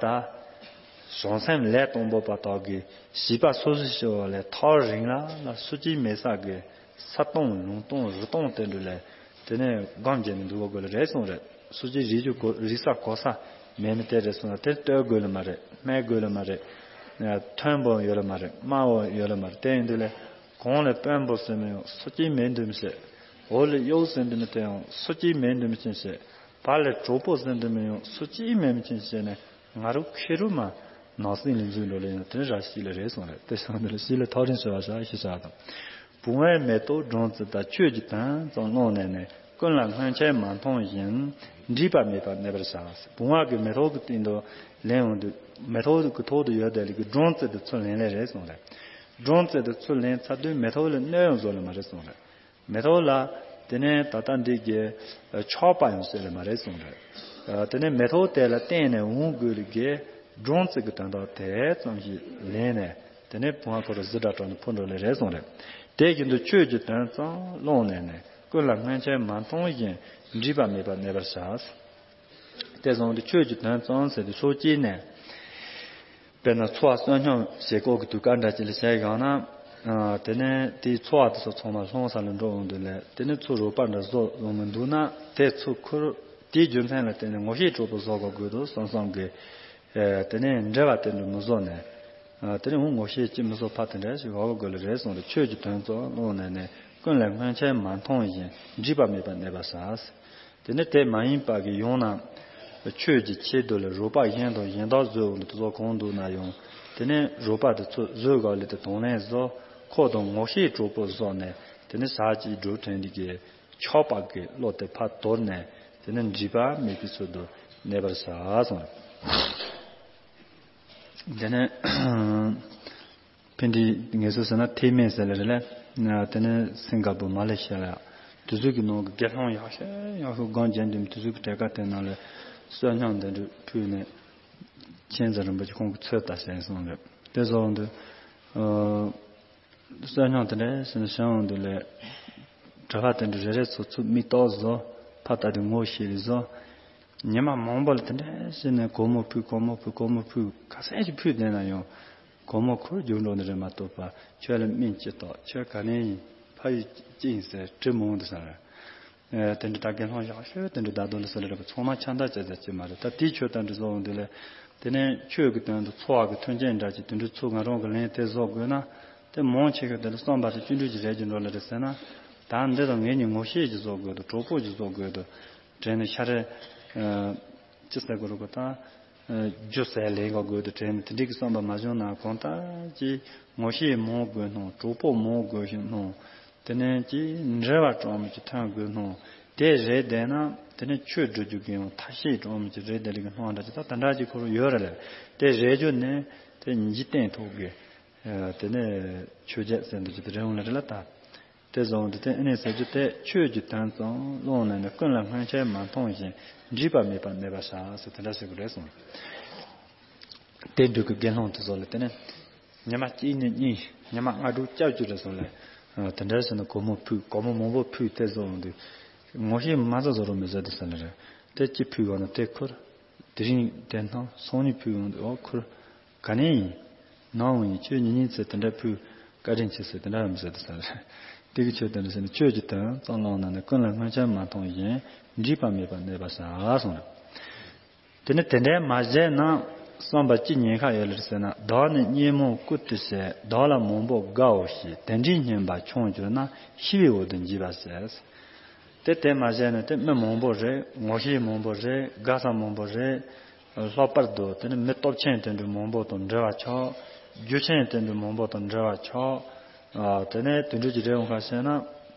བྱང་སེམས་ལས་དང་པོ་པ་དག་གིས་བྱིས་པ་སོ་སོའི་སྐྱེ་བོ་ལས་ཐག་རིང་ལ་ལ་སུ་གཅིག་མེད་ས་གི་ས་སྟོང་ལུང་སྟོང་རི་སྟོང་དེ་འདྲ་ལས་དེ་ནས་སྒོམ་བྱས་ནས་འདུག་དགོས་ལ་རེད་གསུངས་རེད། སུ་གཅིག་རིག་རྒྱུ་གོ་རིག་ས་གོ་ས་མེད་མི་དེ་རེད་གསུངས་ན་དེ་ལྟོས་དགོས་ལ་མ་རེད། སྨད་དགོས་ལ་མ་རེད། མཐོན་པོ་ཡོད་ལ་མ་རེད། དམའ་བོ་ཡོད་ལ་མ་རེད། དེ་ཡིན་དུས་ལས་གོང་ལ་དཔོན་པོ་ཟེར་མི་ཡང་སུ་གཅིག་མེད་འདུག་མི་ཤེས། འོག་ལ་གཡོག་ཟེར་འདུག་མི་དེ་ཡང་སུ་གཅིག་མེད་འདུག་མི་ཤེས། བར་ལ་གྲོགས་པོ་ཟེར་འདུག་མི་ཡང་སུ་གཅིག་མེད་མི་ཤེས་ནས། ང་རང་ཁེ་རུ་མ་ནག་སྲིན་ལ་འཛུལ་འགྲོ་ལེ་ཡང་དེ་ར་ཤི་ལ་རེད་སོང་རེད། དེ་སོང་དེ་ལ་ཤི་ལ་ཐག་རིང་ཤི་བ་ཤ་ཤི་ཤ་དང་། བུང་བའི་མེ་ཏོག་སྦྲང་རྩི་དང་ཆོས་ཀྱི་དོན་ཙམ་བླངས་ནས་ནི་ཀུན་ལ་སྔོན་ཆད་མ་མཐོང་བཞིན་འདྲིས་པ་མེད་པར་གནས་པར་བྱ། བུང་བ་གི་མེ་ཏོག་གི་སྟེང་དུ་ལེན་འོང་དུས་མེ་ཏོག་གི་ཐོག་ཏུ་ཡོད་དེ་ལ་གི་སྦྲང་རྩི་དེ་ཚུར་ལེན་ལེ་རེད་སོང་རེད། སྦྲང་རྩི་དེ་ཚུར་ལེན་ཚར་དུས་མེ་ཏོག་ལ་གནོད་ཡང་བཟོ་ལེ་མ་རེད་སོང་རེད། མེ་ཏོག་ལ་དེ་ནས་ད་ལྟ་འདི་གའི་ཆགས་པ་ཡང་སེལ་ལེ་མ་རེད་གསུངས་རེད། དེ་ནས་མེ་ཏོག་དེ་ལ་བརྟེན་ནས་འོང་དགོས་ལ་གའི་སྦྲང་རྩི་གི་དོན་དག་དེ་ཙམ་ཞིག་ལེན་ནས་དེ་ནས་བུང་བ་ཁོ་ར་གཟི་འདྲ་གྲོགས་ནས་འཕུར་འགྲོ་ལེ་རེད་གསུངས་རེད། དེ་བཞིན་དུ་ཆོས་ཀྱི་དོན་ཙམ་བླངས་ནས་ནས་ཀུན་ལ་སྔོན་ཆད་མ་མཐོང་བཞིན་འདྲིས་པ་མེད་པར་གནས་པར་བྱ། དེ་བཟུང་སྟེ་ཆོས་ཀྱི་དོན་ཙམ་ཟེར་ཏེ་ཕྱོགས་གཅིག་ནས། དཔེར་ན་འཚོ་བ་བསོད་སྙོམས་བྱེད་སྐབས་ཀྱི་དུས་སྐབས་འདྲ་ཅིག་ལ་བྱས་ཡོང་ན། དེ་ནས་དེའི་འཚོ་བ་དེ་ཚོ་ཚང་མ་ལྷུང་ས་ལ་འགྲོ་འོང་དུས་ལས་དེ་ནས་ཚུར་རོགས་པ་འདྲ་བཟོ་ཡོང་མི་འདུག་ན་དེ་ཚུར་ཁུར་དེའི་རྒྱུ་མཚན་ལ་བརྟེན་ནས་ངོ་ཤེས་གྲོགས་པོ་བཟོ་དགོས་དགོས་འདུག་བསམ་བསམ་གི། དེ་ནས་འབྲེལ་བ་དེ་འདྲ་མི་བཟོ་ནས། དེ་ནས་འོང་ངོ་ཤེས་ཅི་མི་བཟོ་ཕ་དེ་འདྲ་ཞིག་འོག་དགོས་ལ་རེད་གསུངས་ཏེ་ཆོས་ཀྱི་དོན་ཙམ་བླངས་ནས་ནས་ཀུན་ལས་སྔོན་ཆད་མ་མཐོང་བཞིན་འདྲིས་པ་མེད་པར་གནས་པར་བྱ། དེ་ནི་དེ་མ་ཡིན་པ་གི་ཡང་ན། ཆོས་ཀྱི་ཆེད་དུ་ལ་རོགས་པ་གཞན་དང་གཞན་དག་བཟོས་འོང་དུ་བཟོ་གང་འདུག་ན་ཡང་། དེ་ནི་རོགས་པ་དེ་ཚོ་བཟོས་ག་ལས་དེ་དང་ལེན་བཟོ། ཁོ་དང་ངོ་ཤེས་གྲོགས་པོ་བཟོ་ནས་དེ་ནི་ཟག་བཅས་འགྲོ་དྲན་འདི་གའི་ཆགས་པ་གི་བློ་དེ་ཕར་དོར་ནས་དེ་ནི་འདྲིས་པ་མེད་པའི་ཚུལ་དུ་གནས་པར་བྱ་གསུངས། དེ་ནས། ཕན་བདེ་ངལ་གསོ་ཟེར་ན་ཐེག་དམན་ཟེར་ལེ་རེད་ལ། དེ་ནས་སིང་ག་པུར་མ་ལེ་ཤི་ཡ་ལ་དུས་ཚོད་ཀྱི་ནང་གི་དགེ་སློང་ཡག་ཤོས་ཡག་ཤོས་སྒང་རྒྱན་འདུམ་དུས་ཚོད་ཀྱི་གྲལ་ཁ་དེ་ནང་ལ་བསོད་སྙོམས་དེ་འདྲ་ཕུལ་ནས་མཁྱེན་བརྩེ་རིན་པོ་ཆེ་ཁོང་གི་ཚོད་ལྟ་བྱས་སོང་རེད། དེ་སོང་དུས་བསོད་སྙོམས་དེ་འདྲ་ཟེར་ནས་བྱུང་འོང་དུས་ལས་གྲྭ་པ་དེ་འདྲ་རེ་རེ་ཚོ་ཚུགས་མིག་ཏོག་བཟོ་ཕ་ལྟ་དུས་ངོ་ཤེས་རེ་བཟོ། ཉི་མ་མང་པོ་ལ་དེ་འདྲ་བྱས་ནས་སྒོར་མོ་ཕུལ་སྒོར་མོ་ཕུལ་སྒོར་མོ་ཕུལ་ག་ཚད་ཅིག་ཕུལ་བསྡད་ན་ཡང་། སྒོར་མོ་ཁོར་རྒྱུག་འགྲོ་ནི་རེད་མ་གཏོགས་པ་ཁྱོད་ལ་སྨན་ཅི་ལྟོགས་ཁྱོད་ག་ནས་ཡིན་ཕ་ཡུལ་ཅི་ཡིན་ཟེར་དྲི་མང་དུ་ཟེར། དེ་འདྲ་ད་དགེ་སློང་ཡག་ཤོས་དེ་འདྲ་ད་དུང་ལ་ཟེར་ལ་རེད་པ་ཚང་མ་ཆ་འདྲ་བྱས་ཟེར་གྱི་མ་རེད། ད་དེའི་ཆོས་དང་འདྲ་བཟོ་འོང་དུས་ལས། དེ་ནས་ཆོས་ཀྱི་དོན་དུ་འཚོ་བ་གི་མཐུན་རྐྱེན་འདྲ་ཅིག་དེ་འདྲ་ཚུར་ང་རང་གི་ལན་དེ་བཟོ་དགོས་ན། དེ་མང་ཆེ་ཤོས་དེ་ལ་བསམ་པ་དེ་བཅུ་འགྲིལ་གྱི་རེད་ཀྱི་འགྲོ་ལ་རེད་ཟེར་ན། ད་འདི་དང་ངེད་གཉིས་ངོ་ཤེས་ཀྱི་བཟོ་དགོས་འདུག་གྲོགས་པོ་ཅིག་བཟོ་དགོས་འདུག་དྲན་ནས་ཤ་རེ། ཅི་ཟེར་དགོས་རེད་གོ་ད། རྒྱུ་ཟས་ལེན་ག་དགོས་དུ་དྲན་ནས་དེ་འགྲིག་གི་བསམ་པ་མ་བྱུང་ན་གང་ལྟར་གྱི་ངོ་ཤེས་མང་དགོས་སྣང་གྲོགས་པོ་མང་དགོས་ཤིང་སྣང་། དེ་ནས་ཀྱི་འབྲེལ་བ་གྲོགས་མོ་ཅིག་ཐོན་དགོས་སྣང་དེ་རེད་བསྡད་ན་དེ་ནས་ཆོས་སྒྲུབ་རྒྱུ་གི་ཡང་ཐབས་ཤེས་གྲོགས་མོ་ཅིག་རེད་བསྡད་ལེ་གི་སྣང་འདྲ་ཅིག་ད་དེ་འདྲ་ཅིག་ཁོ་རང་ཡོད་རེད་ལ་དེ་རེད་རྒྱུ་ནས་དེ་འཇིག་རྟེན་ཐོག་གི་དེ་ནས་ཆོས་བརྒྱད་ཟེར་འདུག་ཅིག་དེ་རེད་འོང་ལ་རེད་ལ་ད། དེ་བཟུང་དུ་དེ་ཨེ་ནས་ཟེར་རྒྱུ་དེ་ཆོས་ཀྱི་དོན་ཙམ་བླངས་ནས་ནི་ཀུན་ལ་སྔོན་ཆད་མ་མཐོང་བཞིན་འདྲིས་པ་མེད་པར་གནས་པར་བྱ་ཟེར་དེ་འདྲ་ཟེར་གི་རེད་གསུངས། དེ་འདྲ་གི་དགེ་སློང་དེ་ཚོ་ལ་དེ་ནས་ཉི་མ་གཅིག་ནས་གཉིས་ཉི་མ་ལྔ་དྲུག་སྐྱབས་བཅོལ་རེ་སོང་ལས། དེ་འདྲ་ཟེར་ན་སྒོར་མོ་ཕུལ་སྒོར་མོ་མང་པོ་ཕུལ་དེ་བཟུང་དུ་ངོ་ཤེས་མ་ཟ་བཟོ་རོགས་མི་ཟ་དེ་ཟེར་ལ་རེད། དེ་གཅིག་ཕུལ་བ་ན་དེ་ཁུར། དེ་རིང་དེ་སྣང་སང་ཉིན་ཕུལ་ཡོང་དུས། ཨོ་ཁུར་ག་ནས་ཡིན། ནང་འོང་ཡིན། ཁྱོད་ཉིན་ཉིན་ཚེ་དེ་འདྲ་ཕུལ། བཀའ་དྲིན་ཆེ་ཟེར། དེ་འདྲ་རམ་ཟེར་དུ་ཟེར། དེ་གི་ཆོས་དེ་འདྲ་ཟེར་ནས། ཁྱོད་ཀྱི་དོན་གཙང་ལངས་ན་ནི། ཀུན་ལ་སྔོན་ཆད་མ་མཐོང་ཡིན། འདྲིས་པ་མེད་པར་གནས་པར་བྱ་གསུངས་ནས། དེ་ནི་དེ་འདྲའི་མ་བྱས་ན་བསམ་པ་ཅི་ཉེན་ཁ་ཡོད་ལེར་ཟེར་ན། བདག་ནི་སྙེ་མོ་ཀུན་ཏུ་བྱས། བདག་ལ་མང་པོ་དགའ་བོ་ཞེས། དེ་འདྲའི་སྙན་པ་ཆུང་གྱུར་ན། ཤི་བའི་འོག་ཏུ་འཇིག་པར་ཟད། དེ་དེ་མ་བྱས་ན་དེ་མི་མང་པོ་རེད། ངོ་ཤེས་མང་པོ་རེད། དགའ་ས་མང་པོ་རེད། ལྷག་པར་དུ་དེ་ནི་མི་སྟོབས་ཆེན་དེ་འདྲའི་མང་པོ་དང་འབྲེལ་བ་ཆོག་རྒྱུ་ཆེན་དེ་འདྲའི་མང་པོ་དང་འབྲེལ་བ་ཆོག་ཨ་དེ་ནས་དེ་འདྲའི་ཅིག་རེད་འོང་ཁ་ཤས་ན།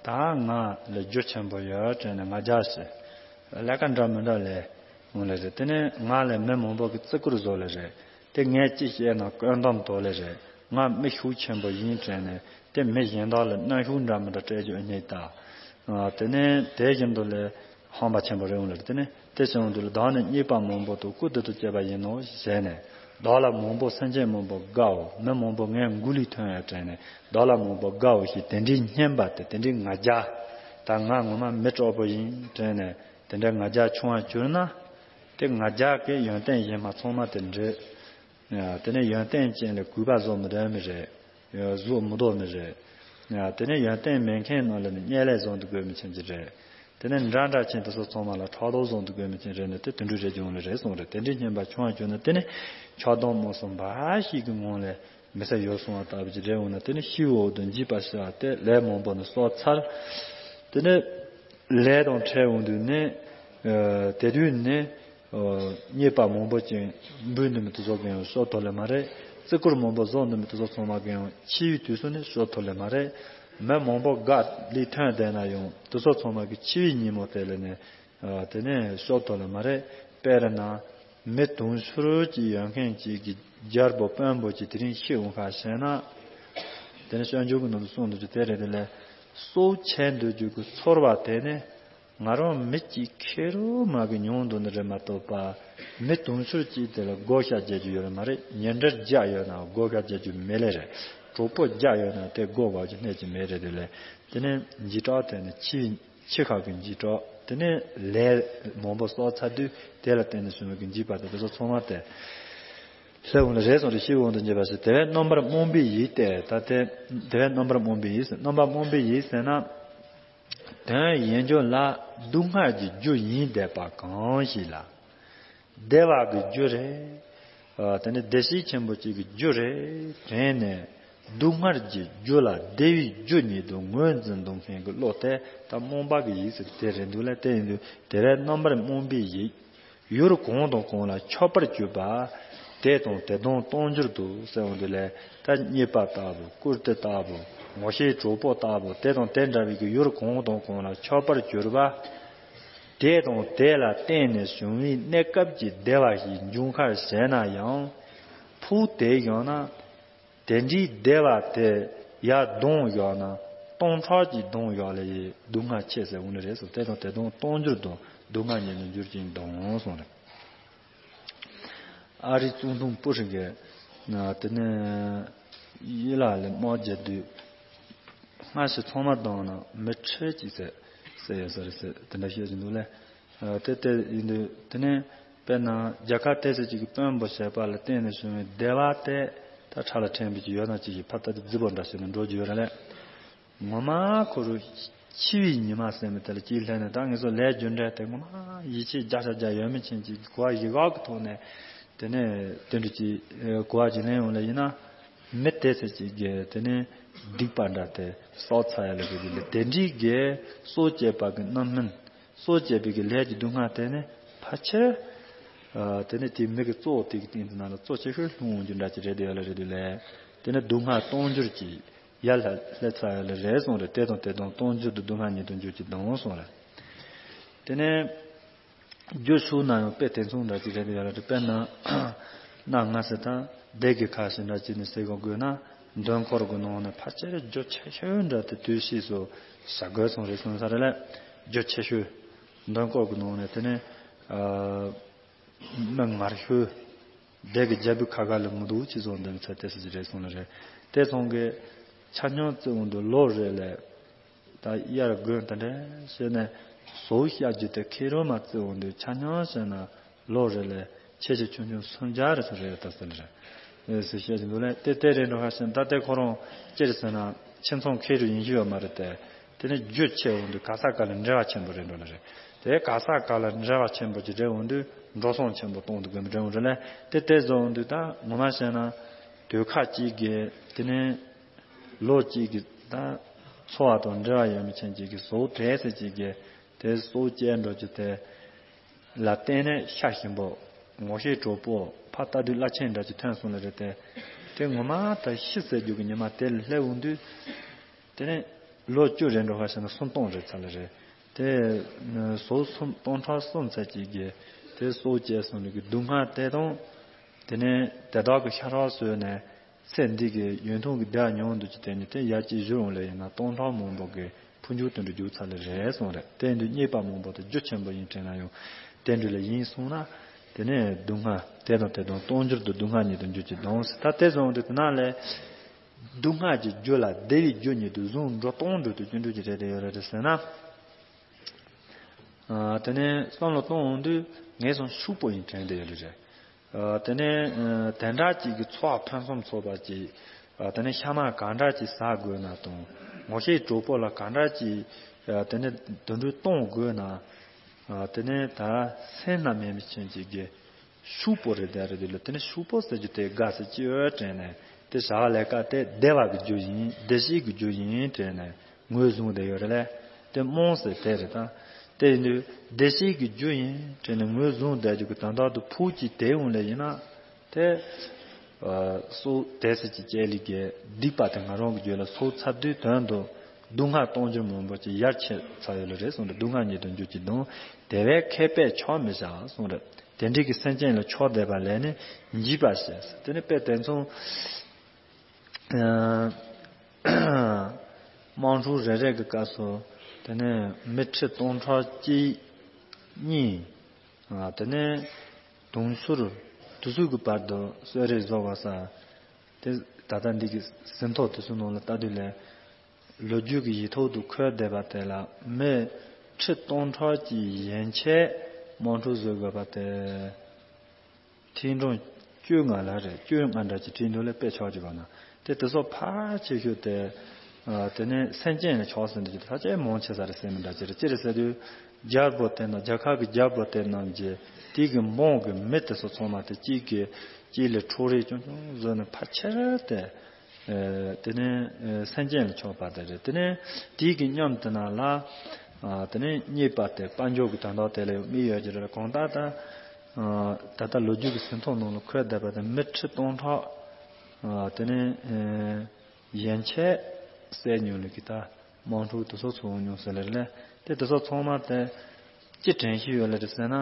ད་ང་ལ་རྒྱུ་ཆེན་པོ་ཡོད་དྲན་ནས་ང་རྒྱལ་ཞིག་ལས་ཀ་འདྲ་མི་འདྲ་ལས་འོང་ལེ་རེད། དེ་ནས་ང་ལ་མི་མང་པོ་གི་བརྩི་བཀུར་བཟོ་ལེ་རེད། དེ་ངས་ཅི་བཤད་ན་བཀོད་འདོམས་དོ་ལེ་རེད། ང་མི་ཤུགས་ཆེན་པོ་ཡིན་དྲན་ནས་དེ་མི་གཞན་དག་ལ་གནོན་ཤུགས་འདྲ་མི་འདྲ་སྤྲད་རྒྱུ་སྙིང་ད། དེ་ནས་དེ་བཞིན་དུ་ལས་ཧམ་པ་ཆེན་པོ་རེད་འོང་ལེ་རེད། དེ་ནས་དེ་བྱུང་དུས་ལ་བདག་ནི་རྙེད་པ་མང་པོ་དང་། ཀུན་ཏུ་དུ་སྤྱད་པ་ཡིན་ནོ་ཟེར་ནས། བདག་ལ་མང་པོ་སེམས་ཅན་མང་པོ་དགའ་བོ། མི་མང་པོ་ངའི་མགོ་ལས་ཐོན་ཡོད་དྲན་ནས། བདག་ལ་མང་པོ་དགའ་བོ་ཞེས་དེ་འདྲའི་སྙན་པ་དེ། དེ་འདྲའི་ང་རྒྱལ། ད་ང་ངོ་མ་མི་སྤྲོ་པོ་ཡིན་དྲན་ནས་དེ་འདྲའི་ང་རྒྱལ་ཆུང་བ་གྱུར་ན། དེ་ང་རྒྱལ་གྱི་ཡོན་ཏན་གཞན་མ་ཚང་མ་དེ་འདྲ། དེ་ནས་ཡོན་ཏན་ཅན་ལ་གུས་པ་བཟོ་མི་འདོད་མི་རེད། བཟོ་མི་འདོད་མི་རེད། དེ་ནས་ཡོན་ཏན་མེད་མཁན་རྣམས་ལ་ནི་བརྙས་ལས་བཟོ་འདུག་དགོས་མི་ཆེན་གྱི་རེད། དེ་ནས་འདྲ་འདྲ་ཅན་དེ་ཚོ་ཚང་མ་ལ་ཕྲག་དོག་བཟོ་འདུག་དགོས་མི་ཆེན་རེད་ནས། དེ་དུད་འགྲོ་རེད་ཀྱང་ལ་རེད་གསུངས་རེད། དེ་འདྲའི་སྙན་པ་ཆུང་བ་གྱུར་ན། དེ་ནི་ཆགས་སྡང་མུ་གསུམ་འབའ་ཞིག་གི་ངང་ལས་མི་ཚེ་ཡོལ་སོང་བ་ལྟ་བུ་ཅིག་རེད་འོང་ན། དེ་ནི་ཤི་བའི་འོག་ཏུ་འཇིག་པར་བྱ་བ་སྟེ། ལས་མང་པོ་ནི་བསགས་ཚར། དེ་ནི་ལས་དང་འཕྲད་འོང་དུས་ནི། དེ་དུས་ནི། རྙེད་པ་མང་པོ་ཅན་འབུལ་འདུག་མི་དེ་ཚོ་གང་ཡང་ཤོར་ཐུབ་ལེ་མ་རེད། བརྩི་བཀུར་མང་པོ་བཟོ་འདུག་མི་དེ་ཚོ་ཚང་མ་གང་ཡང་འཆི་བའི་དུས་སུ་ནི་ཤོར་ཐུབ་ལེ་མ་རེད། མི་མང་པོ་དགའ་ལས་ཐོན་བསྡད་ན་ཡང་དེ་ཚོ་ཚང་མ་གི་འཆི་བའི་ཉིན་མོ་དེ་ལ་ནི། དེ་ནས་ཤོར་ཐུབ་ལེ་མ་རེད། དཔེར་ན། མི་དུང་ཕྱུར་གཅིག་ཡོད་མཁན་གཅིག་གི་རྒྱལ་པོ་དཔོན་པོ་གཅིག་དེ་རིང་ཤི་འོང་ཁ་ཤས་ན། དེ་ནི་སྤྱོད་འཇུག་གི་ནང་དུ་གསུངས་འདུག་ཅིག་དེ་རེད། དེ་ལས་སྲོག་ཆད་འདོད་རྒྱུ་གི་ཚོར་བ་དེ་ནི། ང་རང་མི་གཅིག་ཁེར་རོ་མ་གི་མྱོང་འདུག་ནི་རེད་མ་གཏོགས་པ། མི་དུང་ཕྱུར་གཅིག་དེ་ལ་བགོ་བཤའ་རྒྱག་རྒྱུ་ཡོད་ལེ་མ་རེད། ཉིན་རེར་བརྒྱ་ཡོད་ན་བགོ་བཤའ་རྒྱག་རྒྱུ་མེད་ལེ་རེད། གྲོགས་པོ་བརྒྱ་ཡོད་ན་དེ་བགོ་བ་ཅིག་གནས་ཀྱི་མེད་རེད། དེ་ལས་དེ་ནས་འཇིགས་སྐྲག་དེ་ནི་འཆི་འཆི་ཁ་གི་འཇིགས་སྐྲག་དེ་ནས་ལས་མང་པོ་བསགས་ཚར་དུས་དེ་ལ་བརྟེན་ནས་བྱུང་བའི་གི་འཇིགས་པ་དེ་དེ་ཚོ་ཚང་མ་དེ་སླེབས་འོང་ལེ་རེད་གསུངས་རེད། ཤི་འོང་དུ་འཇིག་པ་ཞིག་དེ་བས་རྣམ་པར་རྨོངས་པའི་ཡིད་དེ། ད་དེ་དེ་བས་རྣམ་པར་རྨོངས་པའི་ཡིད་ཟེར། རྣམ་པར་རྨོངས་པའི་ཡིད་ཟེར་ན། དོན་ཡིན་རྒྱུ་ལ་སྡུག་བསྔལ་གྱི་རྒྱུ་ཡིན་བསྡད་པ་གང་ཞིག་ལ། བདེ་བ་གི་རྒྱུ་རེད། ཨ་དེ་ནི་བདེ་གཤེགས་ཆེན་པོ་གཅིག་གི་རྒྱུ་རེད་དྲན་ནས། སྡུག་བསྔལ་གྱི་རྒྱུ་ལ་བདེ་བའི་རྒྱུ་ཉིད་དུ་ངོས་འཛིན་འདུག་མཁན་གྱི་བློ་དེ་ད་རྨོངས་པ་གི་ཡིད་ཟེར་དེ་རེད་འདུག་ལེ། དེ་ཡིན་དུས་དེ་བས་རྣམ་པར་རྨོངས་པའི་ཡིད། ཡུལ་གང་དང་གང་ལ་ཆགས་པར་གྱུར་པ། དེ་དང་དེ་དང་སྟོང་འགྱུར་དུ་ཟེར་འོང་དུས་ལས། ད་རྙེད་པ་ལྟ་བུ། བཀུར་སྟི་ལྟ་བུ། ངོ་ཤེས་གྲོགས་པོ་ལྟ་བུ། དེ་དང་དེ་འདྲ་བའི་གི་ཡུལ་གང་དང་གང་ལ་ཆགས་པར་གྱུར་པ། དེ་དང་དེ་ལ་བརྟེན་ནས་བྱུང་བའི་གནས་སྐབས་ཀྱི་བདེ་བ་ཞིག་འབྱུང་ཁར་བྱས་ན་ཡང་། ཕུགས་དེ་བཞག་ན། དེ་འདྲའི་བདེ་བ་དེ་ཡར་གདོང་བཞག་ན་སྟོང་ཕྲག་གཅིག་གདོང་བཞག་ལ་ཡི་སྡུག་བསྔལ་ཆེ་ཟེར་འོང་ནི་རེད་གསུངས། དེ་དང་དེ་དང་སྟོང་འགྱུར་དུ་སྡུག་བསྔལ་ཉིད་དུ་འགྱུར་ཅིང་ལྡང་གསུངས་རེད། ཨ་རིའི་ཙུང་ཐུང་པུ་ཧྲི་གིས་དེ་ནས་ཡི་ལ་ལས་དམག་རྒྱག་དུས་སྔ་ཕྱི་ཚང་མ་བཏང་ན་མི་ཁྲི་གཅིག་ཟེར་ཟེར་ཡོད་ས་རེད་ཟེར་དེ་འདྲ་བཤད་ཀྱི་འདུག་ལེ། ཨ་དེ་དེ་ཡིན་དུས་དེ་ནས་དཔེར་ན་རྒྱལ་ཁབ་དེ་ཚོ་གཅིག་གི་དཔོན་པོ་བྱས་པ་ལ་བརྟེན་ནས་བྱུང་བའི་བདེ་བ་དེ་ད་ཁྲ་ལ་ཕྲན་བུ་ཅིག་ཡོད་ན་ཅིག་ཞིག་ཕར་ལྟ་དུས་རྫི་བོ་འདྲ་ཞིག་ནས་འགྲོ་རྒྱུ་ཡོད་རེད་ལེ། ངོ་མ་ཁོ་རུ་འཆི་བའི་ཉི་མ་ཟེར་མི་དེ་ལ་གཅིག་སླེབས་ནས་ད་ངེད་ཚོ་ལས་རྒྱུ་འབྲས་དེ་ངོ་མ་ཡིད་ཆེས་བརྒྱ་ཆ་བརྒྱ་ཡོད་མི་ཆེན་གཅིག་གི་གོ་བ་ཡི་ག་གི་ཐོག་ནས་དེ་ནས་དེ་འདྲ་ཅིག་གོ་བ་ཅིག་ལེན་ཡོང་ལེ་ཡིན་ན། མི་དེ་ཚོ་གཅིག་གིས་དེ་ནས་སྡིག་པ་འདྲ་དེ་བསགས་ཚར་ཡ་ལ་རེད་དེ་ལ་དེ་འདྲའི་གི་སྲོག་བཅད་པ་གི་རྣམ་སྨིན། སྲོག་བཅད་པའི་གི་ལས་ཀྱི་སྡུག་བསྔལ་དེ་ནི་ཕལ་ཆེར། ཨ་དེ་ནི་དེ་མི་གི་གཙོ་བོ་དེ་གི་སྟེང་དུ་ན་ལ་གཙོ་ཆེ་ཤོས་ལྷུང་འོང་རྒྱུ་འདྲ་ཅིག་རེད་དེ་ཡ་ལ་རེད་དེ་ལས། དེ་ནི་སྡུག་བསྔལ་སྟོང་འགྱུར་གྱི་ཡར་ལ་སླེབས་ཚར་ཡ་ལ་རེད་གསུངས་རེད། དེ་དང་དེ་དང་སྟོང་འགྱུར་དུ་སྡུག་བསྔལ་ཉིད་དུ་འགྱུར་གྱི་ལྡང་གསུངས་རེད། དེ་ནས། རྒྱུ་ཞུགས་ན་ཡང་དཔེ་དེ་མཚུངས་འདྲ་ཅིག་རེད་དེ་ཡ་ལ་རེད། དཔེར་ན། གནའ་སྔ་ས་དང་སྡེ་དགེ་ཁ་ཤས་འདྲ་ཅིག་ནས་ཟེར་དགོས་དགོས་ན་མདུན་སྐོར་གྱི་ནང་ནས་ཕལ་ཆེར་རྒྱུ་ཆེ་ཤོས་འདྲ་དེ་དུས་ཤེས་སུ་བྱ་དགོས་སོང་རེད་གསུངས་ས་རེད་ལ། རྒྱུ་ཆེ་ཤོས་མདུན་སྐོར་གྱི་ནང་ནས་དེ་ནས་མི་ངར་ཤོས་སྡེ་དགེ་རྒྱལ་པོའི་ཁ་ཁ་ལ་མི་འདུག་ཅི་སོང་འདི་ཚ་དེ་སྲིད་ཅི་རེད་གསུངས་ལ་རེད། དེ་སོང་གི་ཆ་སྙོམས་བརྩི་འོང་དུ་ལོ་རེ་ལས། ད་དབྱར་དགུན་དེ་འདྲ་བྱས་ནས་ཟོག་བཤའ་རྒྱུ་དེ་ཁེ་རོ་མ་བརྩི་འོང་དུས་ཆ་སྙོམས་བྱས་ན་ལོ་རེ་ལས་ ཆེ་ཆེ་ཆུང་ཆུང་སུམ་བརྒྱ་རེ་ཚོ་རེད་ད་ཟེར་རེད། ཨེ་ཟེར་བཤད་ཀྱི་འདུག་ལས། དེ་དེ་རེད་འགྲོ་ཁ་ཤས་ད་དེ་ཁོ་རང་ཅི་རེད་ཟེར་ན་ཁྱིམ་ཚང་ཁེ་རུ་ཡིན་གྱི་ཡོད་མ་རེད་དེ། དེ་ནས་རྒྱུ་ཆེ་འོང་དུས་ག་ས་ག་ལ་འབྲེལ་བ་ཆེན་པོ་རེད་འགྲོ་ལ་རེད། དེ་ག་ས་ག་ལ་འབྲེལ་བ་ཆེན་པོ་ཅིག་རེད་འོང་དུས་འགྲོ་སོང་ཆེན་པོ་གཏོང་དུ་དགོས་མི་རེད་འོང་རེད་ལས། དེ་དེ་བཟོ་འོང་དུས་ད་ངོ་མ་བཤད་ན་དུས་ཁ་གཅིག་གི་དེ་ནས་ལོ་གཅིག་གི་ད་འཚོ་བ་དང་འབྲེལ་བ་ཡོད་མི་ཆེན་གཅིག་གི་ཟོག་དེ་ཟེར་གཅིག་གི་དེ་ཟོག་སྐྱེལ་འགྲོ་རྒྱུ་དེ། ལ་བརྟེན་ནས་ཤ་ཞིམ་པོ་ངོ་ཤེས་གྲོགས་པོ་ཕ་ལྟ་དུས་བླ་ཆེན་འདྲ་ཅིག་ཐོན་སོང་ལ་རེད་དེ། དེ་ངོ་མ་ད་ཤི་ཟེར་རྒྱུ་གི་ཉི་མ་དེ་ལ་སླེབས་འོང་དུས། དེ་ནས་ལོ་བཅུ་རེ་འགྲོ་ཁ་ཤས་ན་སུམ་སྟོང་རེ་ཚར་ལ་རེད། དེ་ཟོག་སུམ་སྟོང་ཕྲག་གསུམ་ཚར་གཅིག་གི་དེ་སྲོག་བཅད་སོང་ལ་གི་སྡུག་བསྔལ་དེ་དང་། དེ་ནས་དེ་དག་གི་ཤ་ཁྲག་ཟོས་ནས། ཚེ་འདི་གི་ཡུན་ཐུང་གི་བདེ་བ་མྱོང་འདུག་ཅི་དེ་ནི་དེ་ཡར་ཅིག་བཞུར་འོང་ལས་ཡིན་ན་སྟོང་ཕྲག་མང་པོ་གི་ཕུང་འཇུག་དོན་དུ་འཇུག་ཚར་ལེ་རེད་གསུངས་རེད། དེ་འདུག་རྙེད་པ་མང་པོ་དང་རྒྱུ་ཆེན་པོ་ཡིན་དྲན་ན་ཡང་དེ་འདྲ་ལ་ཡིན་གསུངས་ན། དེ་ནས་སྡུག་བསྔལ་དེ་དང་དེ་དང་སྟོང་འགྱུར་དུ་སྡུག་བསྔལ་ཉིད་དུ་འགྱུར་གྱི་གདོང་ཟེར་ད་དེ་བཟུང་དུ་དེ་ན་ལས་སྡུག་བསྔལ་གྱི་རྒྱུ་ལ་བདེ་བའི་རྒྱུ་ཉིད་དུ་བཟུང་འགྲོ་སྟོང་འགྲོ་དུ་སྐྱོན་འགྲོ་གྱི་རེད་དེ་ཡོད་རེད་དེ་ཟེར་ན། དེ་ནས་བསམ་བློ་གཏོང་འོང་དུས་ངས་སོང་ཤུགས་པོ་ཡིན་དྲན་དེ་ཡོད་རེད། དེ་ནས་དེ་འདྲ་ཅིག་གི་འཚོ་བ་ཕུན་སུམ་ཚོགས་པ་ཅིག་དེ་ནས་ཤ་མར་ག་འདྲ་ཅིག་ཟ་དགོས་ན་དང་ངོ་ཤེས་གྲོགས་པོ་ལ་ག་འདྲ་ཅིག་དེ་ནས་དུད་འགྲོ་གཏོང་དགོས་ན། དེ་ནས་ད་སེམས་ན་མེད་མི་ཆེན་ཅིག་གི་ཤུགས་པོ་རེད་དེ་རེད་དེ་ལ་དེ་ནས་ཤུགས་པོ་ཟེར་རྒྱུ་དེ་དགའ་ཟེར་ཅི་ཡོད་དྲན་ནས་དེ་བྱ་བ་ལས་ཀ་དེ་བདེ་བ་གི་རྒྱུ་ཡིན་བདེ་སྐྱིད་ཀྱི་རྒྱུ་ཡིན་དྲན་ནས་ངོས་བཟུང་བསྡད་ཡོད་རེད་ལས། དེ་རྨོངས་ཟེར་དེ་རེད་ད། དེ་ཡིན་དུས་བདེ་སྐྱིད་ཀྱི་རྒྱུ་ཡིན་དྲན་ནས་ངོས་བཟུང་བསྡད་རྒྱུ་གི་དོན་དག་ཏུ་ཕུགས་ཀྱི་དེ་འོང་ལས་ཡིན་ན། དེ་སོ་དེ་ཟེར་གྱི་ཅེ་ལི་གའི་སྡིག་པ་དེ་ང་རང་གི་རྒྱུད་ལ་སོ་ཚར་དུས་དོན་དུ་སྡུག་བསྔལ་གཏོང་རྒྱུ་མང་པོ་ཅིག་ཡར་ཆེ་ཚར་ཡོད་ལ་རེད་གསུངས་ཏེ་སྡུག་བསྔལ་ཉིད་དུ་འགྱུར་གྱི་དང་དེ་བས་མཁས་པས་ཆོག་མི་བྱ་གསུངས་རེད། དེ་འདྲའི་གི་སེམས་ཅན་ལ་ཆོག་བསྡད་པ་ལས་ནི་འཇིགས་པ་ཞེས་དེ་ནི་དཔེ་དེ་མཚུངས། དམངས་ཁྲོད་རེ་རེ་གི་སྐབས་སུ་དེ་ནས་མི་ཁྲི་སྟོང་ཕྲག་གཅིག་གཉིས་དེ་ནས་དུང་ཕྱུར་དུ་ཚོད་ཀྱི་བར་དུ་གསོད་རེས་བཟོ་བ་ས་དེ་ད་ལྟ་འདི་གི་ཟིན་ཐོ་དེ་ཚོའི་ནང་ལ་ལྟ་དུས་ལས་ལོ་རྒྱུས་ཀྱི་ཡིག་ཐོག་ཏུ་འཁོད་བསྡད་པ་དེ་ལ་མི་ཁྲི་སྟོང་ཕྲག་གཅིག་ཡན་ཆད་དམངས་ཁྲོད་བཟོ་དགོས་པ་དེ། ཐིག་འབྲུ་བཅོ་ལྔ་ལ་རེད་བཅོ་ལྔ་འདྲ་ཅིག་བྲིས་འདུག་ལས་དཔེ་ཆོག་ཅིག་གོ་ན་དེ་དེ་སོགས་ཕལ་ཆེ་ཤོས་དེ། དེ་ནས་སེམས་ཅན་ལ་ཆོག་ཟེར་འདུག་ཅིག་ཕལ་ཆེར་མང་ཆེ་ས་རེད་སེམས་འདྲ་ཅིག་རེད་ཅི་རེད་ཟེར་དུས་རྒྱལ་པོ་དེ་རྣམས་རྒྱལ་ཁབ་ཀྱི་རྒྱལ་པོ་དེ་རྣམས་ཀྱི་དེ་གི་འབངས་ཀྱི་མི་དེ་ཚོ་ཚང་མ་དེ་གཅིག་གིས་གཅིག་ལ་འཕྲོག་རེས་ཆུང་ཆུང་བཟོས་ནས་ཕལ་ཆེར་དེ། དེ་ནས་སེམས་ཅན་ལ་ཆོག་པ་དེ་རེད། དེ་ནས་དེའི་གི་མཉམ་དུ་ན་ལ། དེ་ནས་རྙེད་པ་དེ་དཔལ་འབྱོར་གྱི་དོན་དག་དེ་ལ་ཡང་དམིགས་ཡོད་ཀྱི་རེད་གང་ལྟར་ད། ད་ལྟ་ལོ་རྒྱུས་ཀྱི་ཟིན་ཐོ་ནང་ལ་འཁོད་བསྡད་པ་དེ་མི་ཁྲི་སྟོང་ཕྲག་དེ་ནས་ཡན་ཆད་བསད་མྱོང་ལ་གི་ད་དམངས་ཁྲོད་དེ་ཚོ་ཚོ་མྱོང་ཟེར་ལེ་རེད་ལས་དེ་དེ་ཚོ་ཚང་མ་དེ་ཅི་དྲན་གྱི་ཡོད་ལེ་རེད་ཟེར་ན།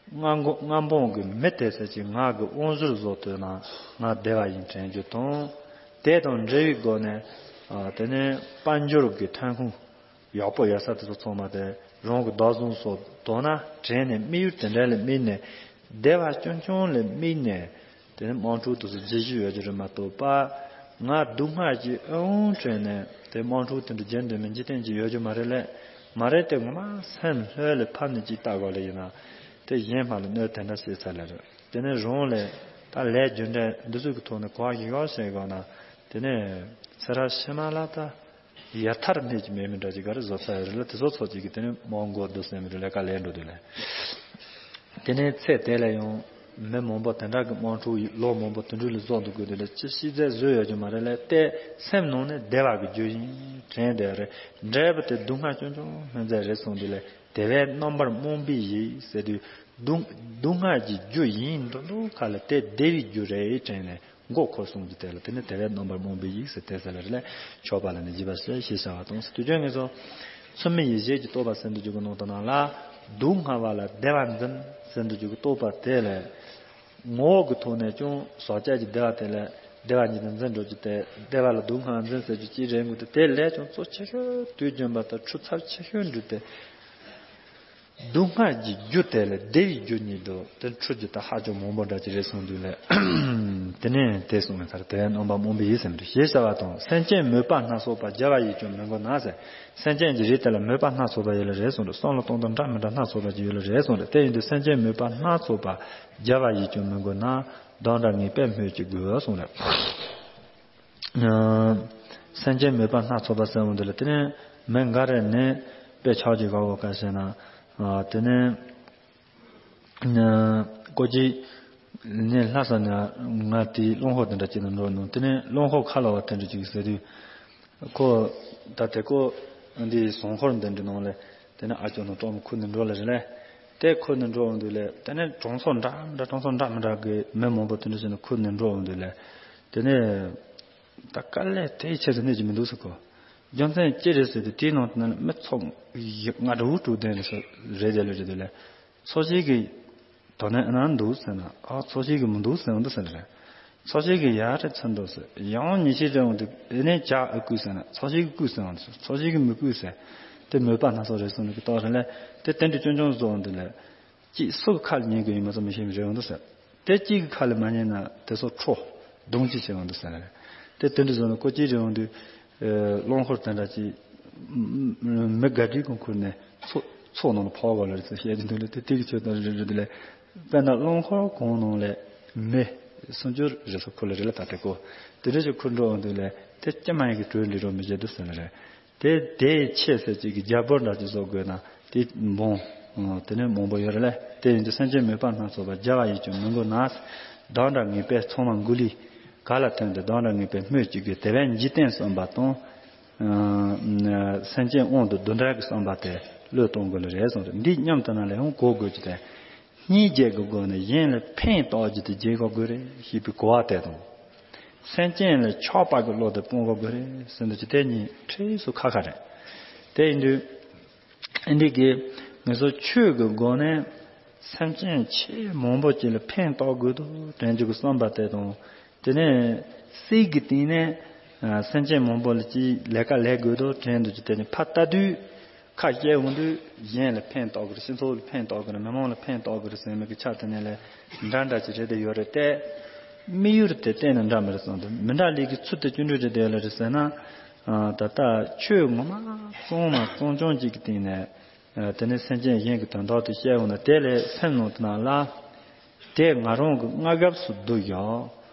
སྔ་མགོ་སྔ་འབངས་ཀྱི་མི་དེ་ཚོ་ཅིག་ང་གི་དབང་ཟུར་བཟོ་ཐུབ་ན་ང་བདེ་བ་ཡིན་དྲན་རྒྱུ་དང་། དེ་དང་འབྲེལ་བའི་སྒོ་ནས་དེ་ནས་དཔལ་འབྱོར་གྱི་ཐོན་ཁུངས་ཡག་པོ་ཡོད་ས་དེ་ཚོ་ཚང་མ་དེ་རང་གི་བདག་བཟུང་སོགས་དོ་ན་དྲན་ནས་དམིགས་ཡུལ་དེ་འདྲ་ལ་དམིགས་ནས་བདེ་བ་ཆུང་ཆུང་ལ་དམིགས་ནས། དེ་ནི་དམངས་ཁྲོད་དུ་སུ་རྗེས་ཤུལ་ཡོད་རྒྱུ་རེད་མ་གཏོགས་པ། ང་སྡུག་བསྔལ་གྱི་ཨེ་འོང་དྲན་ནས་དེ་དམངས་ཁྲོད་དེ་འདྲ་རྒྱན་འདོན་མི་འཇིག་རྟེན་གྱི་ཡོད་རྒྱུ་མ་རེད་ལས། མ་རེད་དེ་ངོ་མ་སེམས་ལྷོད་ལས་ཕབ་ནས་ཅིག་ལྟ་དགོས་ལས་ཡིན་ན། དེ་གཞན་མ་ལ་གནོད་དེ་འདྲ་བྱེད་ཚར་ལས་རེད། དེ་ནས་རང་ལས་ད་ལས་རྒྱུ་འབྲས་འདི་ཚོ་གི་ཐོག་ནས་གོ་བ་ཡག་ཡག་བྱེད་དགོས་ན། དེ་ནས་ཚེ་རབས་ཕྱི་མ་ལ་ད། ཡ་མཐར་སྣེ་གཅིག་མེད་མི་འདྲ་ཅིག་ག་རེ་བཟོ་ཚར་ཡོད་རེད་ལ་དེ་ཚོ་ཚོ་གཅིག་གིས་དེ་ནས་མང་གོ་འདུག་སེམས་རེ་ལས་ཀ་ལས་འགྲོ་དུས་ལས། དེ་ནས་ཚེ་དེ་ལས་ཡང་མི་མང་པོ་དེ་འདྲ་གི་དམངས་ཁྲོད་ལོ་མང་པོ་དུད་འགྲོ་ལ་བཟོ་འདུག་དགོས་དུས་ལས་ཅི་ཤེས་ཚད་བཟོས་ཡོད་རྒྱུ་མ་རེད་ལས་དེ་སེམས་ནང་ནས་བདེ་བ་གི་རྒྱུ་ཡིན་དྲན་བསྡད་རེད། འབྲས་བུ་དེ་སྡུག་བསྔལ་ཆུང་ཆུང་སྨིན་ཚད་རེད་གསུངས་དུས་ལས་དེ་བས་རྣམ་པར་རྨོངས་པའི་ཡིད་ཟེར་དུས་སྡུག་སྡུག་བསྔལ་གྱི་རྒྱུ་ཡིན་འགྲོ་འདུག་ག་ལ་དེ་བདེ་བའི་རྒྱུ་རེད་དྲན་ནས། མགོ་འཁོར་གསུངས་ཀྱི་དེ་ལ་དེ་ནི་དེ་བས་རྣམ་པར་རྨོངས་པའི་ཡིད་ཟེར་དེ་ཟེར་ལ་རེ་ལས་ཆོག་པ་ལ་ནི་བཞི་པ་ཟེར་ཞེས་བྱ་བ་དང་ཟེར་དུས་ཀྱང་ངེས་སོ། མཚུངས་མེད་ཡེ་ཤེས་ཀྱི་རྟོགས་པ་ཟེར་འདུག་རྒྱུ་གི་ནང་དུ་ན་ལ་སྡུག་བསྔལ་བ་ལ་བདེ་བ་འཛིན་ཟེར་འདུག་རྒྱུ་གི་རྟོགས་པ་དེ་ལས་ངོ་བོ་གི་ཐོག་ནས་ཀྱང་ཟག་བཅས་ཀྱི་བདེ་བ་དེ་ལས་བདེ་བ་ཉིད་དུ་འཛིན་འགྲོ་རྒྱུ་དེ་བདེ་བ་ལ་སྡུག་བསྔལ་འཛིན་ཟེར་རྒྱུ་ཅི་རེད་འགུལ་དེ་དེ་ལས་ཀྱང་གཙོ་ཆེ་ཤོས་དུས་རྒྱུན་པ་དང་ཁྲུ་ཚབས་ཆེ་ཤོས་འདྲུད་དེ། སྡུག་བསྔལ་གྱི་རྒྱུ་དེ་ལས་བདེ་བའི་རྒྱུ་གཉིས་འདུག་དེ་འཁྲུལ་རྒྱུ་ད་ཧ་ཅང་མང་པོ་འདྲ་ཅིག་རེད་གསུངས་དུས་ལས། དེ་ནས་དེ་གསུངས་པའི་མཐར་དེ་རྣམ་པ་སྨོན་པའི་ཡིད་ཟེར་མི་འདུག་ཞེས་བྱ་བ་དང་། སེམས་ཅན་མོས་པ་སྣ་ཚོགས་པ་བརྒྱ་པ་ཡིས་ཀྱང་མི་མགུ་ན་ཟེར། སེམས་ཅན་གྱི་རིགས་དེ་ལ་མོས་པ་སྣ་ཚོགས་པ་ཡོད་ལ་རེད་གསུངས་རེད། བསམ་བློ་གཏོང་སྟངས་འདྲ་མི་འདྲ་སྣ་ཚོགས་པ་ཅིག་ཡོད་ལ་རེད་གསུངས་རེད། དེ་ཡིན་དུས་སེམས་ཅན་མོས་པ་སྣ་ཚོགས་པ་བརྒྱ་པ་ཡིས་ཀྱང་མི་མགུ་ན། སྡང་དགྲ་ངེས་པས་སྨོས་ཅི་དགོས་གསུངས་རེད། སེམས་ཅན་མོས་པ་སྣ་ཚོགས་པ་ཟེར་བ་འདི་ལ་དེ་ནས་མི་འགའ་རེ་ནས་དཔེ་ཆ་ཅིག་ག་བོ་ག་ཟེར་ན། དེ་ནས་ཀོ་ཅི་ནས་ལྷ་ས་ནས་ང་དེའི་རླངས་འཁོར་དེ་འདྲ་ཅིག་ནང་འགྲོ་ནས། དེ་ནས་རླངས་འཁོར་ཁ་ལ་བ་དེ་འདྲ་ཅིག་ཟེར་དུས། ཁོ་ད་དེ་ཁོ་འདི་ཟངས་འཁོར་འདི་འདྲ་ནང་ལས། དེ་ནས་ཨ་ཅོ་ནང་གྲོགས་མོ་ཁུར་ནས་འགྲོ་ལ་རེད་ལས། དེ་ཁུར་ནས་འགྲོ་འོང་དུས་ལས། དེ་ནས་གྲོང་ཚོ་འདྲ་འདྲ་གྲོང་ཚོ་འདྲ་མི་འདྲ་གི་མི་མང་པོ་དེ་འདྲ་བྱས་ནས་ཁུར་ནས་འགྲོ་འོང་དུས་ལས། དེ་ནས་ད་དཀའ་ལས་དེའི་ཆེད་དུ་གནས་ཀྱི་མི་འདུག་ཟེར་གོ། རྒྱུ་མཚན་ཅི་རེད་ཟེར་དུས། དེའི་ནང་དུ་ན་མི་ཚོགས་ལྔ་དྲུག་དྲུག་ལྡན་རེད་ཟེར། རེད་དེ་ལས་རེད་དེ་ལས། ཚོ་ཞིག་གི་དོ་ནས་ཨ་ན་འདུག་ཟེར་ན། ཨ་ཚོ་ཞིག་གི་མི་འདུག་ཟེར་འདུག་ཟེར་རེད། ཚོ་ཞིག་གི་ཡར་རེ་ཚུར་འདུག་ཟེར། ཡང་ཉི་ཤེས་རེ་འོང་དུས་ཨེ་ནས་ཇ་ཨ་བསྐུས་ཟེར་ན། ཚོ་ཞིག་གི་བསྐུས་ཟེར་འོང་དུས་ཚོ་ཞིག་གི་མི་བསྐུས་ཟེར། དེ་མོས་པ་སྣ་ཚོགས་རེད་གསུངས་ནས་ཀྱི་རྟགས་རེད་ལས། དེ་དེ་འདྲ་ཅུང་ཅུང་བཟོ་འོང་དུས་ལས། གཅིག་སུ་གི་ཁ་ལ་ཉན་དགོས་ཡིན་མ་ཚོ་མི་ཤེས་མི་རེ་འོང་དུས་ཟེར། དེ་གཅིག་གི་ཁ་ལ་མ་ཉན་ན་དེ་ཚོ་ཁྲོ་གདོང་གཅིག་བྱེད་འོང་དུས་ཟེར་ན་རེད། དེ་དེ་འདྲ་བཟོ་ནས་ཀོ་ཅི་རེ་འོང་དུས། རླངས་འཁོར་དེ་འདྲ་ཅིག་མི་དགའ་དུས་ཀུན་ཁུར་ནས་ཚོ་ཚོ་ནང་ལ་ཕོག་དགོས་ལ་རེད་ཟེར་བཤད་ཀྱི་འདུག་ལ། དེ་དེ་གི་ཆོད་དང་རེ་རེ་དེ་ལས། དཔེར་ན་རླངས་འཁོར་གང་ནང་ལས་མི་སུམ་ཅུ་རེ་ཚོ་ཁུར་ལ་རེ་ལ་ད་དེ་ཀོ། དེ་འདྲ་ཞིག་ཁུར་འགྲོ་འོང་དུས་ལས་དེ་ཅི་མ་ཡིན་གི་གྲོས་འདྲི་རོགས་མི་བྱེད་དུ་ཟེར་ན་རེད། དེ་དེའི་ཆེད་ཟེར་གཅིག་གི་རྒྱ་བོར་འདྲ་ཅིག་བཟོ་དགོས་ན་དེ་འབོང་། དེ་ནས་མང་པོ་ཡོད་རེད་ལས། དེ་ཡིན་དུས་སེམས་ཅན་མོས་པ་སྣ་ཚོགས་པ་བརྒྱ་པ་ཡིས་ཀྱང་མི་མགུ་ན། སྡང་དགྲ་ངེས་པས་ཚང་མ་མགུ་ལུས། ག་ལ་ཐོན་ཏེ་སྡང་དགྲ་ངེས་པས་སྨོས་ཅི་དགོས། དེ་བས་འཇིག་རྟེན་བསམ་པ་དང་། སེམས་ཅན་དབང་དུ་འདུ་འབྲལ་གྱི་བསམ་པ་དེ་བློས་གཏོང་དགོས་ལ་རེད་གསུངས་རེད། འདི་སྙམ་དུ་ན་ལས་ཡང་གོ་དགོས་ཀྱི་དེ། སྙིང་རྗེ་གི་སྒོ་ནས་གཞན་ལ་ཕན་བཏགས་རྒྱུ་དེ་བྱེད་དགོས་རེད་ཞེས་པའི་གོ་བ་དེ་དང་། སེམས་ཅན་ལ་ཆགས་པ་གི་བློ་དེ་སྤོང་དགོས་རེད་ཟེར་འདུག་ཅི། དེ་གཉིས་འཕྲལ་སུ་ཁ་ཁ་རེད། དེ་ཡིན་དུས་འདི་གི་ངེད་ཚོ་ཆོས་ཀྱི་སྒོ་ནས་སེམས་ཅན་ཆེས་མང་པོ་ཅིག་ལ་ཕན་བཏགས་དགོས་འདུག་དྲན་རྒྱུ་གི་བསམ་པ་དེ་དང་། དེ་ནས་སྲིད་ཀྱི་སྟེང་ནས་སེམས་ཅན་མང་པོ་ལ་ཅིག་ལས་ཀ་ལས་དགོས་འདུག་དྲན་འདུག་ཅི། དེ་ནས་ཕར་ལྟ་དུས། ཁ་བཤད་འོང་དུས་གཞན་ལ་ཕན་བཏགས་ཀྱི་རེད། སྤྱི་ཚོགས་ལ་ཕན་བཏགས་ཀྱི་རེད། མི་མང་ལ་ཕན་བཏགས་ཀྱི་རེད་ཟེར་མི་གི་ཆ་དེ་ནས་ལས་འདྲ་འདྲ་ཅིག་རེད་དེ་ཡོད་རེད་དེ། དམིགས་ཡུལ་དེ་གཏན་ནས་འདྲ་མི་རེད་གསུངས་འདུག་མི་འདྲ་ལས་ཀྱི་ཚུལ་དེ་ཅི་འདྲ་རེད་དེ་ཡོད་ལ་རེད་ཟེར་ན། ད་ལྟ་ཆོས་ངོ་མ་གཙང་མ་གཙང་རྐྱང་ཅིག་གི་སྟེང་ནས། དེ་ནས་སེམས་ཅན་གཞན་གྱི་དོན་དག་དེ་བཤད་འོང་ན། དེ་ལས་སེམས་ནང་དུ་ན་ལ། དེ་ང་རང་གི་སྔ་རྒབ་སུ་བསྡུ་ཡོད།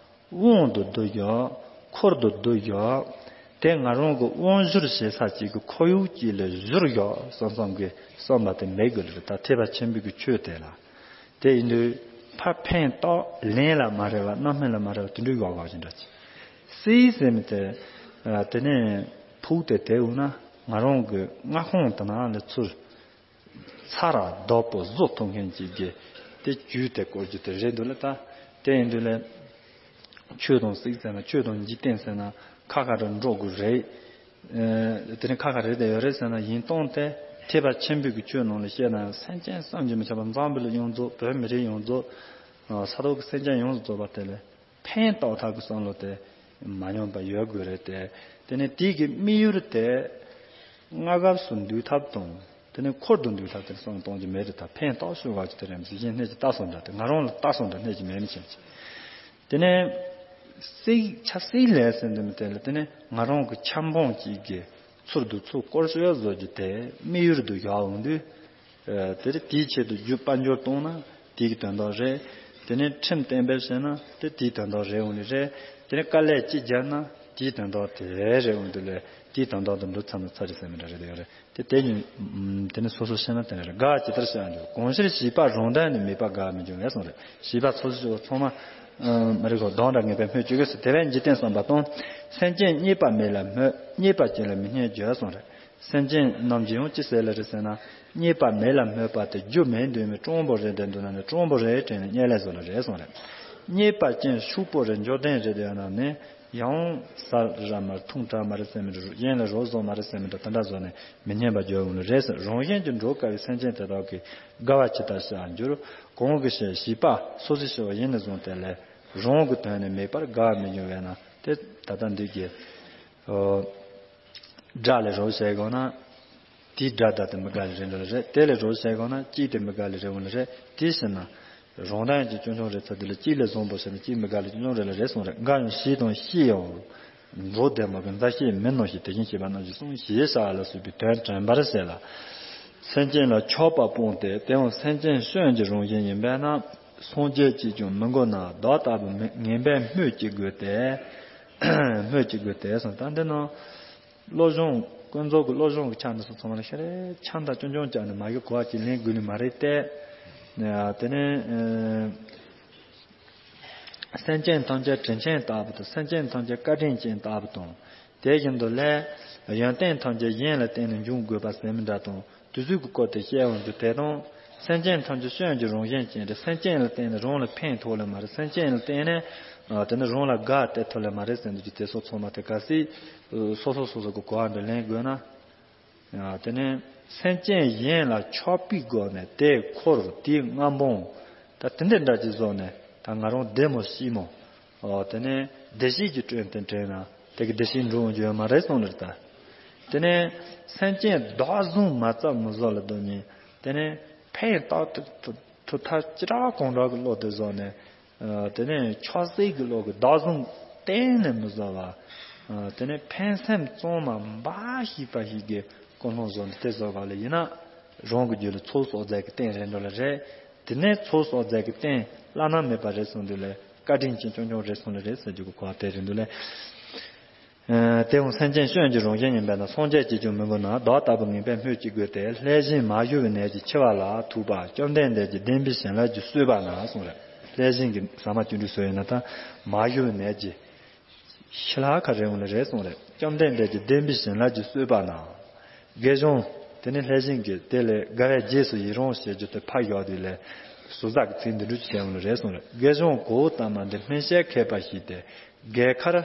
དབང་དུ་བསྡུ་ཡོད། འཁོར་དུ་བསྡུ་ཡོད། དེ་ང་རང་གི་དབང་བསྒྱུར་བྱེད་ས་གཅིག་གི་ཁོར་ཡུག་གཅིག་ལ་བསྒྱུར་ཡོད་བསམ་བསམ་གི་བསམ་པ་དེ་མེད་དགོས་ལ་རེད། ད་ཐེག་པ་ཆེན་པོའི་གི་ཆོས་དེ་ལ། དེ་ཡིན་དུས་ཕར་ཕན་བཏགས་ལན་ལ་མ་རེ་བ་རྣམ་སྨིན་ལ་མ་རེ་བ་དེ་འདྲ་ཡོད་དགོས་ཀྱི་འདྲ་ཅིག་སྲིད་ཟེར་མི་དེ། དེ་ནས་ཕུག་དེ་དེ་འོ་ན་ང་རང་གི་མངའ་ཁོངས་དེ་ན་ལ་ཚུར། ཚ་ར་རྡོ་པོ་བཟོ་ཐུབ་མཁན་ཅིག་གི་དེ་རྒྱུ་དེ་བཀོལ་རྒྱུ་དེ་རེད་འདུག་ལ། ད་དེ་ཡིན་དུས་ལས་ཆོས་དང་སྲིད་ཟེར་ན། ཆོས་དང་འཇིག་རྟེན་ཟེར་ན་ཁ་ཁ་རུ་འགྲོ་དགོས་རེད། ཨ་དེ་ནི་ཁ་ཁ་རེད་དེ་ཡོད་རེད་ཟེར་ན། ཡིན་སྟངས་དེ་ཐེག་པ་ཆེན་པོའི་གི་ཆོས་ནང་ལ་བཤད་ན། སེམས་ཅན་བསམ་གྱིས་མི་ཁྱབ་པ། འཛམ་བུ་གླིང་ཡོངས་རྫོགས། བོད་མི་རིགས་ཡོངས་རྫོགས། ས་ཐོག་གི་སེམས་ཅན་ཡོངས་སུ་རྫོགས་པ་དེ་ལ། ཕན་ཐོགས་ཐབས་ཀྱི་བསམ་བློ་དེ་མ་ཉམས་པ་ཡོད་དགོས་རེད་དེ། དེ་ནས་དེའི་གི་དམིགས་ཡུལ་དེ་སྔ་རྒབ་སུ་འདུལ་ཐབས་དང་། དེ་ནས་འཁོར་དུ་འདུལ་ཐབས་དེ་བསམ་བློ་གཏོང་རྒྱུ་མེད་རེད། ད་ཕན་ཐོགས་ཤོར་བ་ཅིག་དེ་རེད། གཞན་གནོད་ཅིག་ལྟ་སོང་འདྲ། དེ་ང་རང་ལ་ལྟ་སོང་འདྲ། གནོད་ཅིག་མེད་མི་ཤེས་ཅིག་དེ་ནས་སྲིད་ཆབ་སྲིད་ལས་ཟེར་འདི་མི་དེ་ལ། དེ་ནས་ང་རང་གི་ཆབ་འབངས་ཅིག་གི་ཚུར་དུ་ཚུར་བསྐོར་བྱོས་བཟོ་རྒྱུ་དེ་དམིགས་ཡུལ་དུ་བཞག་འོང་དུས། ཨ་དེ་རེད། དེའི་ཆེད་དུ་རྒྱུ་དཔལ་འབྱོར་གཏོང་ན་དེའི་དོན་དག་རེད། དེ་ནས་ཁྲིམས་གཏན་འབེབས་བྱས་ན་དེ་དེའི་དོན་དག་རེད་འོང་ནི་རེད། དེ་ནས་དཀའ་ལས་ཅི་བརྒྱབ་ན་དེའི་དོན་དག་དེ་རེད་འོང་དུས་ལས། དེའི་དོན་དག་དེ་འགྲོ་ཚར་ན་ཚར་རེད་ཟེར་མི་འདྲ་རེད་དེ་ཡོད་རེད། དེ་དེ་ཉིད་དེ་ནི་སོ་སོ་ཤེས་ན་དེ་འདྲ་རེད། དགའ་བ་ཇི་ལྟར་བྱ་འགྱུར། གང་ཕྱིར་བྱིས་པ་རང་དོན་ནི། མོས་པ་དགའ་བར་མི་འགྱུར་བས་གསུངས་རེད། བྱིས་པ་ཚོ་ཚོ་ཚང་མ་མི་རིགས་ཁོ་སྡང་དགྲ་ངེས་པས་སྨོས་ཅི་དགོས་ཟེར། དེ་བས་འཇིག་རྟེན་བསམ་པ་དང་། སེམས་ཅན་རྙེད་པ་མེད་ལ་སྨོད། རྙེད་པ་ཅན་ལ་མི་སྙན་བརྗོད་གསུངས་རེད། སེམས་ཅན་རྣམས་ཀྱིས་ཡང་ཅི་ཟེར་ལ་རེད་ཟེར་ན། རྙེད་པ་མེད་ལ་སྨོད་པ་དེ། རྒྱུ་མེད་འདོད་མི་སྤྲང་པོ་རེད་དེ་འདུག་ན་ནི། སྤྲང་པོ་རེད་དྲན་ནས་རྙེད་ལས་བཟོ་ལ་རེད་གསུངས་རེད། རྙེད་པ་ཅན་ཕྱུག་པོ་རེད། འབྱོར་ལྡན་རེད་དེ་ཡོད་ན་ནི། ཡང་ཟ་ར་མ་འཐུང་གྲང་མ་རེད་ཟེར་མི་འདྲ། གཞན་ལ་རོགས་བཟོ་མ་རེད་ཟེར་མི་འདྲ། དེ་འདྲ་བཟོ་ནས་མི་སྙན་པ་བརྗོད་འོང་ལ་རེད་ཟེར། རང་གཞན་གྱི་འགྲོ་དཀའ་བའི་སེམས་ཅན་དེ་དག་གིས་དགའ་བ་ཇི་ལྟར་བྱ་འགྱུར། གང་གི་ཕྱིར་བྱིས་པ་སོ་སོའི་བྱ་བ་ཡིན་ནས་བཟུང་སྟེ་ལས། རང་གི་དོན་ནི་མེད་པར་དགའ་བར་མི་འགྱུར་བས་ན། དེ་ད་ལྟ་འདི་གི་ཨོ་སྒྲ་ལས་རོགས་བྱེད་དགོས་ན། དེའི་དགྲ་དག་དེ་མི་དགའ་ལས་རེད་འགྲོ་ལ་རེད། དེ་ལས་རོགས་བྱས་གོ་ན་གཅིག་དེ་མི་དགའ་ལས་རེད་འོང་ལ་རེད། དེ་ཕྱིར་ན་རང་དོན་གྱི་ཅུང་ཆུང་རེད་ཚར་དེ་ལ་གཅིག་ལས་བཟང་པོ་བྱས་ན་གཅིག་མི་དགའ་ལས་ཅུང་ཆུང་རེད་ལ་རེད་གསུངས་རེད། དགའ་ཡང་ཞི་དང་ཤི་ཡང་། འགྲོ་བདེ་མོ་གི་མཛའ་བཤེས་མི་རྣམས་ཤིག་དེ་བཞིན་གཤེགས་པ་རྣམས་ཀྱིས་གསུངས་ཞེས་བྱ་བ་ལ་སོགས་པའི་དོན་དྲན་པར་བྱེད་ལ། སེམས་ཅན་ལ་ཆགས་པ་སྤངས་ཏེ་དེའང་སེམས་ཅན་སོན་གྱི་རང་བཞིན་ཡིན་པས་ན་སངས་རྒྱས་ཀྱིས་ཀྱང་མི་མགོ་ན་བདག་ལྟ་བུ་ངན་པས་སྨོས་ཅི་དགོས་ཏེ། སྨོས་ཅི་དགོས་ཏེ་གསུངས། ད་འདི་ནང་། སློབ་སྦྱོང་ཀུན་རྫོབ་ཀྱི་སློབ་སྦྱོང་གི་ཆ་འདི་ཚོ་ཚང་མ་ལ་ཤེས་རེད། ཆ་འདྲ་ཅུང་ཅུང་ཅག་ནི་མ་གི་གོ་བ་ཅིག་ལེན་དགོས་ནི་མ་རེད་དེ། དེ་ནས་སེམས་ཅན་ཐམས་ཅད་དྲིན་ཆེན་ལྟ་བུ་དང་སེམས་ཅན་ཐམས་ཅད་བཀའ་དྲིན་ཅན་ལྟ་བུ་དང་། དེ་བཞིན་དུ་ལས་ཡོན་ཏན་ཐམས་ཅད་གཞན་ལ་བརྟེན་ནས་འབྱུང་དགོས་པ་ཟེར་མི་འདྲ་དང་། དུས་ཚོད་ཀྱི་སྐོར་དེ་བཤད་འོང་རྒྱུ་དེ་དང་། སེམས་ཅན་ཐམས་ཅད་སོན་གྱི་རང་བཞིན་ཅན་རེད། སེམས་ཅན་ལ་བརྟེན་ནས་རང་ལ་ཕན་ཐོགས་ལེ་མ་རེད། སེམས་ཅན་ལ་བརྟེན་ནས་དེ་ནི་རང་ལ་དགའ་སྟེར་ཐུབ་ལེ་མ་རེད་ཟེར་འདུག་རྒྱུ་དེ་ཚོ་ཚང་མ་དེ་ག་སྲིད་སོ་སོ་སོ་སོ་གི་གོ་བ་འདི་ལེན་དགོས་ན། དེ་ནས་སེམས་ཅན་གཞན་ལ་ཆགས་པའི་སྒོ་ནས་དེ་འཁོར་དེའི་མངའ་འབངས་ད་དེ་འདྲ་འདྲ་ཅིག་བཟོ་ནས་ད་ང་རང་བདེ་མོ་སྐྱིད་མོ། ཨོ་དེ་ནས་བདེ་སྐྱིད་ཀྱི་སྐྲུན་དེ་དྲན་ན་དེ་གི་བདེ་སྐྱིད་འགྲོ་འོང་རྒྱུ་ཡོད་མ་རེད་གསུངས་ལེར་ད། དེ་ནས་སེམས་ཅན་བདག་བཟུང་མ་རྩ་མི་བཟོ་ལ་དོན་ནི་དེ་ནས་ཕན་བཏགས་ཐུབ་ཐུབ་ཐབས་ཅི་དྲག་གང་དྲག་གི་བློ་དེ་བཟོ་ནས། དེ་ནས་ཆགས་སྲེད་ཀྱི་བློ་གི་བདག་བཟུང་གཏན་ནས་མི་བཟོ་བ། དེ་ནས་ཕན་སེམས་གཙང་མ་འབའ་ཞིག་པ་ཞིག་གི་ཀུན་སློང་བཟོ་ནས་དེ་བཟོ་བ་ལ་ཡིན་ན། རང་གི་རྒྱུད་ལ་ཚོགས་གསོག་རྫས་ཀྱི་རྟེན་རེད་འགྲོ་ལེ་རེད། དེ་ནས་ཚོགས་གསོག་རྫས་ཀྱི་རྟེན་བླ་ན་མེད་པ་རེད་གསུངས་དུས་ལས་བཀའ་དྲིན་ཅན་ཆུང་ཆུང་རེད་གསུངས་ལེ་རེད་ཟེར་རྒྱུ་གི་གོ་བ་དེ་རེད་འདུག་ལེ། དེའང་སེམས་ཅན་སོན་གྱི་རང་བཞིན་ཡིན་པས་ན་སངས་རྒྱས་ཀྱིས་ཀྱང་མི་མགོ་ན་བདག་ལྟ་བུ་ངན་པས་སྨོས་ཅི་དགོས་ཏེ། ལྷས་བྱིན་མ་ཞུ་བའི་ནད་ཀྱིས་འཆི་བ་ལ་ཐུག་པ་བཅོམ་ལྡན་འདས་ཀྱིས་བདེན་པའི་བྱིན་རླབས་ཀྱིས་གསོས་པ་ན་གསུངས་རེད། ལྷས་བྱིན་གྱིས་ཟ་མ་བཅུད་འདྲུད་བཟོས་ཡོད་ན་ད་མ་ཞུ་བའི་ནད་ཀྱིས་ཤི་ལྷག་ག་རེ་འོང་ལེ་རེད་གསུངས་རེད། བཅོམ་ལྡན་འདས་ཀྱིས་བདེན་པའི་བྱིན་རླབས་ཀྱིས་གསོས་པ་ན། དགེ་སྦྱོང་དེ་ནི་ལྷས་བྱིན་གྱིས་དེ་ལས་དགའ་བའི་རྗེས་སུ་ཡི་རང་ཞེས་བརྗོད་དེ་ཕར་ཞོག་དུས་ལས་ཟུར་ཟ་གི་ཚིག་འདི་འདྲ་ཅིག་བཤད་འོང་ལེ་རེད་གསུངས་རེད། དགེ་སྦྱོང་གོའུ་ཏ་མ་འདི་སྨན་དཔྱད་མཁས་པ་ཞིག་སྟེ། རྒས་ཁར་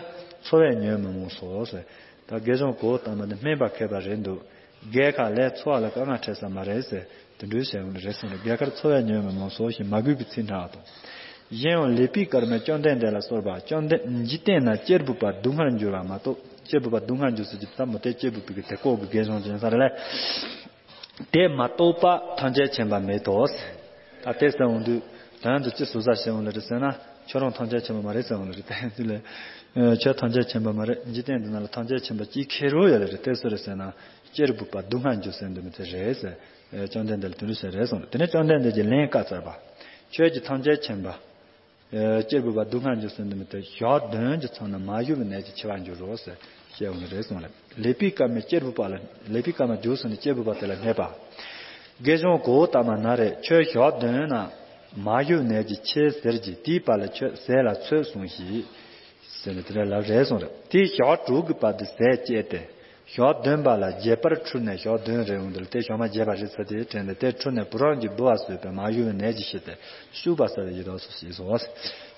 འཚོ་བས་ཉོན་མི་མོངས་སོ་ཟེར། ད་དགེ་སྦྱོང་གོའུ་ཏ་མ་འདི་སྨན་པ་མཁས་པ་རེད་འདུག་རྒས་ཁ་ལས་འཚོ་བ་ལ་དཀའ་ངལ་འཕྲད་ས་མ་རེད་ཟེར་དེ་འདྲའི་བཤད་འོང་ལེ་རེད་གསུངས་རེད། རྒས་ཁར་འཚོ་བས་ཉོན་མི་མོངས་སོ་ཞེས་མ་གུས་པའི་ཚིག་འདྲ་བ་དང་། གཞན་ཡང་ལེགས་པའི་སྐར་མས་བཅོམ་ལྡན་འདས་ལ་གསོལ་པ། བཅོམ་ལྡན་འཇིག་རྟེན་ན་གཅེར་བུ་པ་སྡུག་བསྔལ་འགྱུར་བ་མ་གཏོགས། གཅེར་བུ་པ་སྡུག་བསྔལ་འགྱུར་ཟེར་གྱི་ད་མོ་དེ་གཅེར་བུ་པའི་གི་དེ་ལྐོག་གི་དགེ་སྦྱོང་ཅན་ས་རེད་ལ། དེ་མ་གཏོགས་པ་ཐམས་ཅད་མཁྱེན་པ་མེད་དོ། ད་དེ་ཟེར་འོང་དུས་དོན་དུ་ཅི་ཟུར་ཟ་བྱེད་འོང་ལེ་རེད་ཟེར་ན་ཁྱོད་རང་ཐམས་ཅད་མཁྱེན་པ་མ་རེད་ཟེར་འོང་ལེ་རེད། དེ་དུས་ལས་ཁྱོད་ཐམས་ཅད་མཁྱེན་པ་མ་རེད། འཇིག་རྟེན་འདི་ན་ལ་ཐམས་ཅད་མཁྱེན་པ་གཅིག་ཁེལ་རོ་ཡོད་ལེ་རེད། དེ་སུ་རེད་ཟེར་ན་གཅེར་བུ་པ་སྡུག་བསྔལ་འགྱུར་ཟེར་འདུག་མི་དེ་རེད་ཟེར། བཅོམ་ལྡན་འདས་ལ་དེ་འདྲ་ཟེར་རེད་གསུངས། དེ་ནས་བཅོམ་ལྡན་འདས་ཀྱིས་ལན་བཀའ་སྩལ་པ། ཁྱོད་ཀྱིས་ཐམས་ཅད་མཁྱེན་པ། གཅེར་བུ་པ་སྡུག་བསྔལ་འགྱུར་ཟེར་འདུག་མི་དེ་ཞག་བདུན་གྱི་མཚམས་ན་མ་ཞུ་བའི་ནད་ཀྱིས་འཆི་བར་འགྱུར་རོ་ཟེར་བཤད་འོང་ནི་རེད་གསུངས་ལ། ལེགས་པའི་སྐར་མས་གཅེར་བུ་པ་ལ་ལེགས་པའི་སྐར་མ་རྒྱུགས་སོང་ནས་གཅེར་བུ་པ་དེ་ལ་སྨྲས་པ། དགེ་སྦྱོང་གོའུ་ཏ་མ་ན་རེ། ཁྱོད་ཞག་བདུན་ན་མ་ཞུ་བའི་ནད་ཀྱིས་འཆི་ཟེར་གྱི་དེའི་བར་ལ་ཁྱོད་ཟས་ལ་ཚོད་སོང་ཞིག་ཟེར་ནས་དེ་འདྲ་ལབ་རེད་གསུངས་རེད། དེ་ཞག་དྲུག་གི་བར་དུ་ཟས་བཅད་དེ། ཞག་བདུན་པ་ལ་རྒྱས་པར་འཁྲུལ་ནས་ཞག་བདུན་རེ་འོང་དུ་ལ་དེ་ཞག་མ་རྒྱས་པ་རེད་ཟེར་དེ་དྲན་ཏེ་དེ་འཁྲུལ་ནས་བུ་རམ་གྱི་ལྦུ་བ་ཟོས་པས་མ་ཞུ་བའི་ནད་ཀྱིས་ཤི་སྟེ་ཤུག་པ་ཟ་བའི་ཡི་དྭགས་སུ་སྐྱེས་སོ།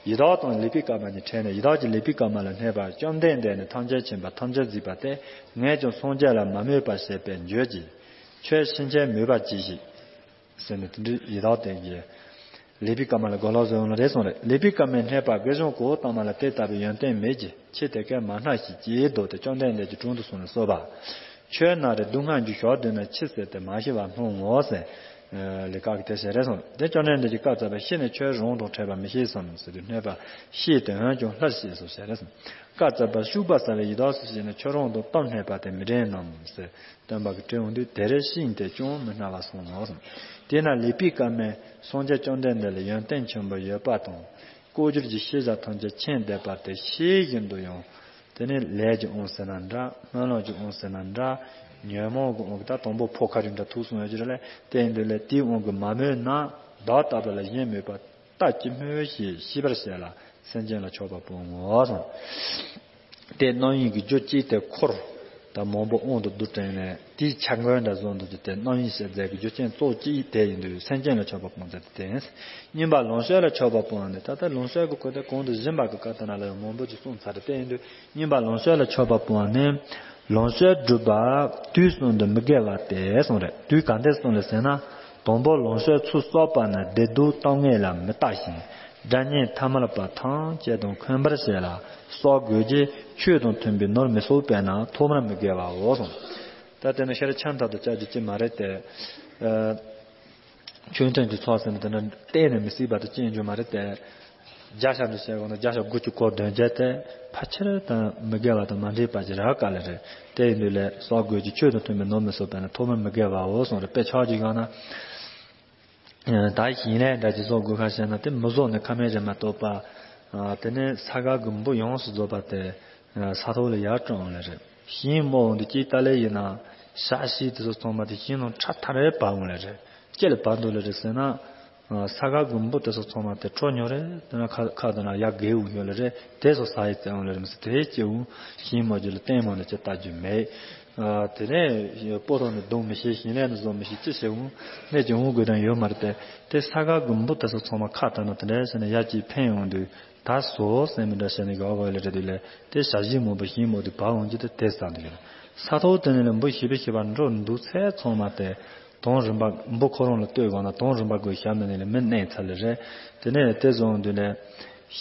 ཡི་དྭགས་དང་ལེགས་པའི་སྐར་མ་གཉིས་ཕྲད་ནས་ཡི་དྭགས་ཀྱིས་ལེགས་པའི་སྐར་མ་ལ་སྨྲས་པ། བཅོམ་ལྡན་འདས་ནི་ཐམས་ཅད་མཁྱེན་པ་ཐམས་ཅད་གཟིགས་པ་སྟེ། ངས་ཀྱང་སངས་རྒྱས་ལ་མ་སྨོད་པར་བྱས་པས་འགྱོད་ཀྱི། ཁྱོད་ཕྱིན་ཆད་མོས་པ་གྱིས་ཤིག་ཟེར་ནས་དེ་འདྲའི་ཡི་དྭགས་དེ་གིས་ལེགས་པའི་སྐར་མ་ལ་གོ་ལོག་བཟོས་ཡོང་ལ་རེད་གསུངས་རེད། ལེགས་པའི་སྐར་མས་སྨྲས་པ། དགེ་སྦྱོང་གོའུ་ཏ་མ་ལ་དེ་ལྟ་བུའི་ཡོན་ཏན་མེད་ཀྱི། ཁྱེད་དེ་སྐད་མ་སྨྲ་ཞིག་ཅེས་བཟླས་ཏེ་བཅོམ་ལྡན་འདས་ཀྱི་དྲུང་དུ་སོང་ནས་གསོལ་པ། ཁྱོད་ན་རེ་སྡུག་བསྔལ་འགྱུར་ཞག་བདུན་ན་འཆི་ཟེར་ཏེ་མ་ཤི་བར་སྨྲུང་ངོ་ཟེར། ལེགས་སྐར་གྱིས་དེ་བྱས་རེད་གསུངས། དེ་བཅོམ་ལྡན་འདས་ཀྱིས་བཀའ་སྩལ་པ། ཤི་ནས་ཁྱོད་རང་དང་འཕྲད་པ་མི་ཤེས་སམ་ཟེར་དུས་སྨྲས་པ། ཤེས་ཏེ་འོན་ཀྱང་སླར་གཤེགས་སོ་ཞེས་རེད་གསུངས། བཀའ་སྩལ་པ། ཤུག་པ་ཟ་བའི་ཡི་དྭགས་སུ་སྐྱེས་ནས་ཁྱོད་རང་དང་གཏམ་སྨྲས་པ་དེ་མི་དྲན་ནམ་ཟེར། སྟོན་པ་གིས་དྲིས་འོང་དུས་དེ་རེ་ཤེས་ཏེ་ཅང་མི་སྨྲ་བར་སོང་ངོ་གསུངས། དེས་ན་ལེགས་པའི་སྐར་མས་སངས་རྒྱས་བཅོམ་ལྡན་འདས་ལ་ཡོན་ཏན་ཆེན་པོ་ཡོད་པ་དང་། ལྐོག་གྱུར་གྱི་ཤེས་བྱ་ཐམས་ཅད་མཁྱེན་བསྡད་པ་དེ་ཤེས་བཞིན་དུ་ཡང་། དེ་ནི་ལས་ཀྱི་དབང་ཟེར་ན་འདྲ། སྨོན་ལམ་གྱི་དབང་ཟེར་ན་འདྲ། ཉོན་མོངས་ཀྱི་དབང་གིས་ད་དང་པོ་ཕོ་ཁ་རི་འདྲ་ཐུག་སོང་ཡོད་ཀྱི་རེད་ལ། དེ་ཡིན་དུས་ལས་དེའི་དབང་གིས་མ་མོས་ན། བདག་ལྟ་བུ་ལ་གཞན་མོས་པ་ལྟ་ཅི་སྨོས་ཞེས་ཤེས་པར་བྱས་ལ་སེམས་ཅན་ལ་ཆགས་པ་སྤོང་ངོ་གསུངས། དེ་རྣམ་གཡེང་གི་རྒྱུ་གཅིག་དེ་འཁོར་དང་མང་པོ་དབང་དུ་བསྡུ་དྲན་ནས་དེའི་ཆ་མགོན་འདྲ་བཟོ་འདུག་ཀྱི་དེ་རྣམ་གཡེང་བྱེད་རྫས་ཀྱི་རྒྱུ་རྐྱེན་གཙོ་གཅིག་དེ་ཡིན་དུས་སེམས་ཅན་ལ་ཆགས་པ་སྤོང་རྫས་དེ་བསྟན། གཉིས་པ་ལོངས་སྤྱོད་ལ་ཆགས་པ་སྤོང་བ་ནི་ད་ལྟ་ལོངས་སྤྱོད་ཀྱི་སྐོར་དེ་གོང་དུ་སྦྱིན་པ་གི་སྐབས་དེ་ན་ལ་ཡང་མང་པོ་ཅིག་གསུངས་ཚར་རེད། དེ་ཡིན་དུས་གཉིས་པ་ལོངས་སྤྱོད་ལ་ཆགས་པ་སྤོང་བ་ནི་ལོངས་སྤྱོད་སྒྲུབ་པ་དུས་གསུམ་དུ་མི་དགེ་བ་སྟེ་གསུངས་རེད། དུས་ག་འདྲས་གསུངས་རེད་ཟེར་ན། དང་པོ་ལོངས་སྤྱོད་ཚུལ་གསོག་པ་ནི་བདེ་སྡུག་གཏམ་ངན་ལ་མི་ལྟ་ཞིང་། དགྲ་གཉེན་ཐ་མལ་པ་ཐམས་ཅད་དང་འཁོན་པར་བྱེད་ལ་གསོག་དགོས་ཀྱི། ཆོས་དང་མཐུན་པའི་ནོར་མི་གསོག་པས་ན་ཐོག་མར་མི་དགེ་བའོ་གསུངས། ད་དེ་ནི་ཤར་ཆ་མཐའ་དུ་བཅའ་རྒྱུ་ཅི་མ་རེད་དེ། ཨ། ཆོས་མཐུན་གྱི་ཚོགས་ཟེར་ན་དེ་ནི་གཏན་ནས་མི་སྲིད་པ་དུ་སྐྱེ་རྒྱུ་མ་རེད་དེ། བརྒྱ་ཆ་འདྲ་བཤད་དགོས་ན་བརྒྱ་ཆ་དགུ་བཅུ་གོ་བདུན་བརྒྱད་དེ་ཕལ་ཆེར་དང་མི་དགེ་བ་དང་མ་འདྲེས་པ་ཅིག་རག་ག་ལེ་རེད། དེ་ཡིན་དུས་ལས་སོགས་དགོས་ཀྱི་ཆོས་དང་མཐུན་པའི་ནོར་མི་སོགས་པས་ན་ཐོག་མར་མི་དགེ་བའོ་གསུངས་རེད། དཔེ་ཆ་ཅིག་ཡོང་ན། ད་ཞིང་ལས་འདྲ་ཅིག་བཟོ་དགོས་ཁ་བཤད་ན་དེ་མི་བཟོ་ནས་ཁ་མེད་རེད་མ་གཏོགས་པ། དེ་ནས་ས་ག་གི་འབུ་ཡོངས་སུ་རྫོགས་པ་དེ་ས་ཐོག་ལ་ཡར་སྤྲོད་འོང་ལེ་རེད། ཞིང་རྨོ་འོང་དུས་ཀྱི་ཏ་ལེ་ཡིན་ན་ཤ་ཤི་དེ་ཚོ་ཚང་མ་དེ་ཞིང་ནང་ཁྲ་ཐག་རེ་བབས་འོང་ལེ་རེད། ཅི་ལ་བབས་འདུག་ལེ་རེད་ཟེར་ན། ས་ག་གི་འབུ་དེ་ཚོ་ཚང་མ་དེ་ཁྲོ་ཉོ་རེད། དེ་ན་ཁ་ཁ་དེ་ན་ཡར་གས་འོང་ཡོད་ལེ་རེད། དེ་ཚོ་ཟ་ཡི་བཙན་འོང་ལེ་རེད། མི་ཚེ་དེ་སྐྱེ་འོང་ཞིང་རྨོ་རྒྱུ་ལ་ལྟད་མོ་ལ་ཅི་ལྟ་རྒྱུ་མེད། དེ་ནས་སྤོ་རོགས་ནས་རྡུང་མི་ཤེས། ཞིང་ལས་ནས་བཟོ་མི་ཤེས། ཅི་བྱེད་འོང་གནས་ཀྱི་འོང་དགོས་དོན་ཡོད་མ་རེད་དེ། དེ་ས་ག་གི་འབུ་དེ་ཚོ་ཚང་མ་ཁ་བཏང་ན་དེ་འདྲ་བྱས་ནས་ཡར་ཅིག་འཕེན་ཡོང་དུས་ད་བཟོ་ཟེར་མི་འདྲ་བྱས་ནས་ག་བ་ལེ་རེད་དུས་ལས་དེ་ཞ་ཞི་མོ་བ་ཞིང་རྨོ་དུས་བབས་འོང་རྒྱུ་དེ་དེ་ཟ་འདུག་ཡོད། ས་ཐོག་དེ་ནས་ལ་འབུ་ཞི་བའི་ཞི་བ་འགྲོ་འདུག་ཚད་ཚང་མ་དེ་དོང་རིམ་པ་འབུ་ཁོ་རང་ལ་ལྟོས་དགོས་ན་དོང་རིམ་པ་དགོས་ཞབས་ནས་ལས་མི་གནས་ཚར་ལེ་རེད། དེ་ནས་དེ་བཟོ་འོང་དུས་ལས་